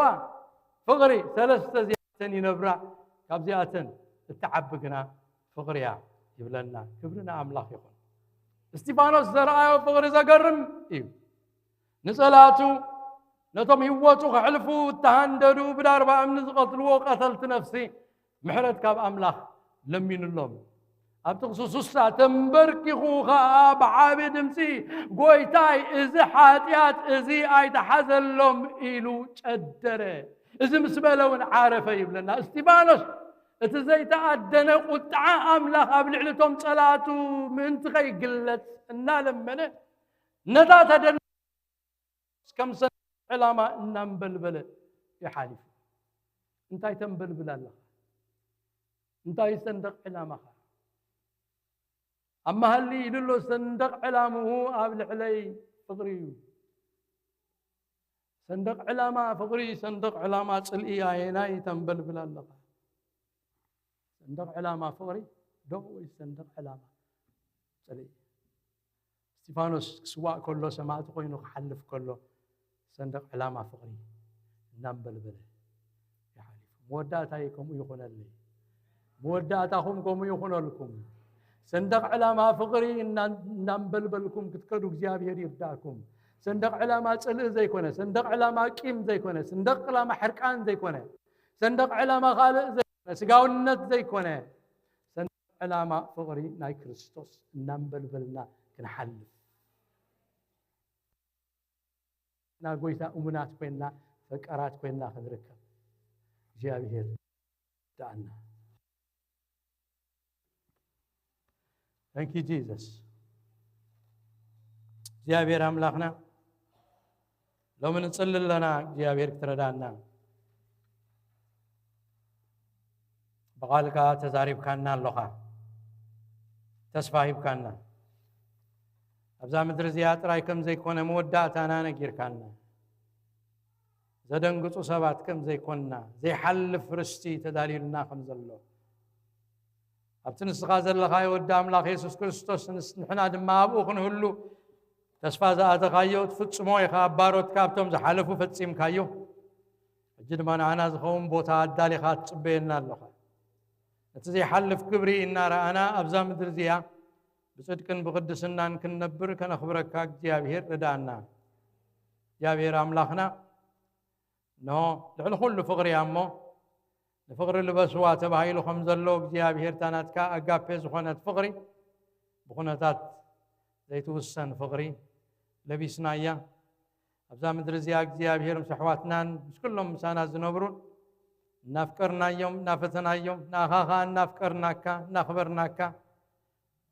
ፍቕሪ፣ ሰለስተ እዚኣተን ይነብራ፣ ካብዚኣተን እትዓቢ ግና ፍቕሪ እያ ይብለና። ክብሪ ንኣምላኽ ይኹን። እስጢፋኖስ ዘርኣዮ ፍቕሪ ዘገርም እዩ። ንጸላእቱ፣ ነቶም ህይወቱ ከሕልፉ እተሃንደዱ ብዳርባ እምኒ ዝቐትልዎ ቀተልቲ ነፍሲ፣ ምሕረት ካብ ኣምላኽ ለሚኑሎም። ኣብ ጥቕሲ ስሳ፣ ተንበርኪኹ ኸኣ ብዓቢ ድምጺ፣ "ጐይታይ፣ እዚ ሓጢኣት እዚ ኣይተሓዘሎም" ኢሉ ጨደረ። እዚ ምስ በለ እውን ዓረፈ ይብለና። እስጢፋኖስ እቲ ዘይተኣደነ ቁጥዓ ኣምላኽ ኣብ ልዕሊ እቶም ጸላእቱ ምእንቲ ኸይግለጽ እናለመነ፣ ነታ ተደን ከም ሰንደቕ ዕላማ እናንበልበለ እዩ ሓሊፉ። እንታይ ተንበልብል ኣለኻ? እንታይ ሰንደቕ ዕላማኻ? ኣብ መሃሊ ኢሉ ኣሎ፣ ሰንደቕ ዕላምኡ ኣብ ልዕለይ ፍቕሪ እዩ። ሰንደቕ ዕላማ ፍቕሪ፣ ሰንደቕ ዕላማ ጽልኢ ኣየናይ ተንበልብል ኣለኻ? ሰንደቕ ዕላማ ፍቕሪ ዶ ወይ ሰንደቕ ዕላማ ጽልኢ? እስጢፋኖስ ክስዋእ ከሎ፣ ሰማዕቲ ኮይኑ ክሓልፍ ከሎ፣ ሰንደቕ ዕላማ ፍቕሪ እናንበልበለ ይሓልፍ። መወዳእታይ ከምኡ ይኹነለይ። መወዳእታኹም ከምኡ ይኹነልኩም። ሰንደቕ ዕላማ ፍቕሪ እና-፣ እናንበልበልኩም ክትከዱ እግዚኣብሔር ይርዳእኩም። ሰንደቕ ዕላማ ጽልኢ ዘይኮነ፣ ሰንደቕ ዕላማ ቂም ዘይኮነ፣ ሰንደቕ ዕላማ ሕርቃን ዘይኮነ፣ ሰንደቕ ዕላማ ካልእ ዘይኮነ፣ ስጋውነት ዘይኮነ፣ ሰንደቕ ዕላማ ፍቕሪ ናይ ክርስቶስ እናንበልበልና ክንሓልፍ፣ ናብ ጐይታ እሙናት ኮይንና፣ ፈቃራት ኮይንና ክንርከብ እግዚኣብሔር ይርዳእና። Thank you, Jesus። እግዚኣብሔር ኣምላኽና፣ ሎሚ ንጽሊ ኣለና፣ እግዚኣብሔር ክትረዳና። ብቓልካ ተዛሪብካና ኣለኻ፣ ተስፋ ሂብካና። ኣብዛ ምድሪ እዚኣ ጥራይ ከም ዘይኮነ መወዳእታና ነጊርካና። ዘደንግጹ ሰባት ከም ዘይኮንና፣ ዘይሓልፍ ርስቲ ተዳልዩልና ከም ዘሎ፣ ኣብቲ ንስኻ ዘለኻዮ ወዲ ኣምላኽ የሱስ ክርስቶስ ንስ-፣ ንሕና ድማ ኣብኡ ክንህሉ ተስፋ ዝኣተኻዮ ትፍጽሞ ኢኻ፣ ኣብ ባሮት ካብቶም ዝሓለፉ ፈጺምካዮ። ሕጂ ድማ ንዓና ዝኸውን ቦታ ኣዳሊኻ ትጽበየና ኣለኻ። ነቲ ዘይሓልፍ ክብሪ እናረኣና ኣብዛ ምድሪ እዚኣ ብጽድቅን ብቕድስናን ክንነብር ከነኽብረካ እግዚኣብሔር ርድኣና። እግዚኣብሔር ኣምላኽና እንሆ ልዕሊ ኩሉ ፍቕሪ እያ እሞ፣ ንፍቕሪ ልበስዋ ተባሂሉ ከም ዘሎ እግዚኣብሔር እታ ናትካ ኣጋፔ ዝኾነት ፍቕሪ ብኹነታት ዘይትውሰን ፍቕሪ ለቢስናያ። ኣብዛ ምድሪ እዚኣ እግዚኣብሔር ምስ ኣሕዋትናን ምስ ኩሎም ምሳና ዝነብሩን እናፍቀርናዮም እናፈተናዮም ንኣኻ ኸኣ እናፍቀርናካ እናኽበርናካ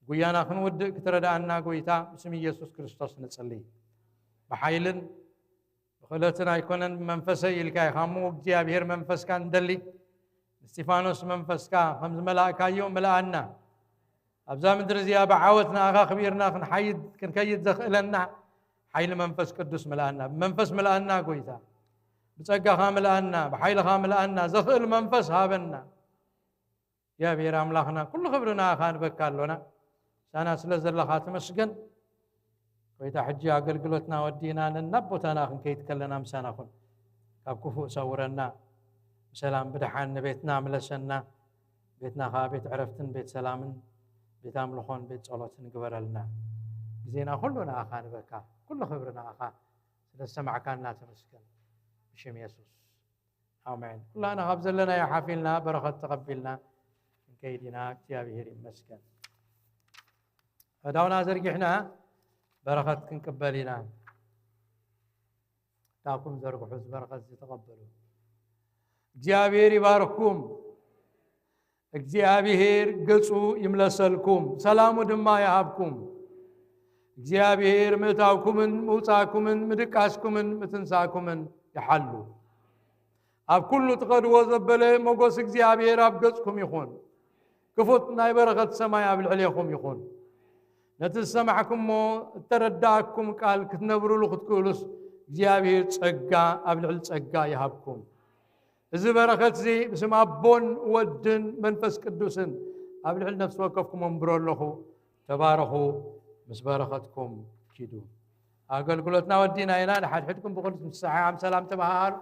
ጉያና ክንውድእ ክትረድኣና ጎይታ ብስም ኢየሱስ ክርስቶስ ንጽሊ። ብሓይልን ብኽእለትን ኣይኮነን ብመንፈሰይ ኢልካ ኢኻ እሞ እግዚኣብሔር መንፈስካ ንደሊ። ንስቲፋኖስ መንፈስካ ከም ዝመላእካዮ ምልኣና። ኣብዛ ምድሪ እዚኣ ብዓወት ንኣኻ ክቢርና ክንሓይድ ክንከይድ ዘኽእለና ሓይሊ መንፈስ ቅዱስ ምልኣና። ብመንፈስ ምልኣና ጎይታ፣ ብጸጋኻ ምልኣና፣ ብሓይልኻ ምልኣና። ዘኽእል መንፈስ ሃበና። እግዚኣብሔር ኣምላኽና ኩሉ ክብሪ ንኣኻ ንበካ ኣሎና። ምሳና ስለ ዘለኻ ተመስገን። ጎይታ ሕጂ ኣገልግሎትና ወዲእና ነናብ ቦታና ክንከይድ ከለና ምሳና ኩን። ካብ ክፉእ ሰውረና። ብሰላም ብደሓን ንቤትና ምለሰና። ቤትና ኸዓ ቤት ዕረፍትን ቤት ሰላምን ቤት ኣምልኾን ቤት ጸሎትን ግበረልና። ግዜና ኩሉ ንኣኻ ንበካ። ኩሉ ክብሪ ንኣኻ። ስለ ዝሰማዕካና ተመስገን። ብሽም የሱስ። ኣሜን። ኩላና ካብ ዘለናዮ ሓፊልና በረኸት ተቐቢልና ክንከይድ ኢና። እግዚኣብሔር ይመስገን። ኣእዳውና ዘርጊሕና በረኸት ክንቅበል ኢና። እታኩም ዘርግሑ እዚ በረኸት እዚ ተቐበሉ። እግዚኣብሔር ይባርክኩም። እግዚኣብሔር ገጹ ይምለሰልኩም፣ ሰላሙ ድማ ይሃብኩም። እግዚኣብሔር ምእታውኩምን ምውጻእኩምን ምድቃስኩምን ምትንሳእኩምን ይሓሉ። ኣብ ኩሉ ትኸድዎ ዘበለ ሞገስ እግዚኣብሔር ኣብ ገጽኩም ይኹን። ክፉት ናይ በረኸት ሰማይ ኣብ ልዕሌኹም ይኹን። ነቲ ዝሰማዕኩሞ እተረዳእኩም ቃል ክትነብሩሉ ክትክእሉስ እግዚኣብሔር ጸጋ ኣብ ልዕሊ ጸጋ ይሃብኩም። እዚ በረኸት እዚ ብስም ኣቦን ወድን መንፈስ ቅዱስን ኣብ ልዕሊ ነፍሲ ወከፍኩም ኣንብሮ ኣለኹ። ተባረኹ፣ ምስ በረኸትኩም ኪዱ። ኣገልግሎትና ወዲና ኢና። ንሓድሕድኩም ብቕዱስ ምሰሓሓም ሰላም ተበሃሃሉ።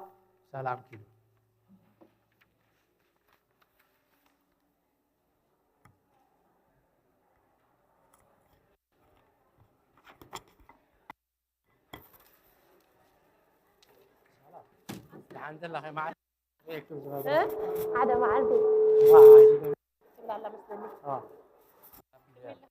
ሰላም ኪዱ። ደሓን ዘለኺ መዓልቲ እ? ሓደ መዓልቲ ዋ፣ ዋ፣ ዋ።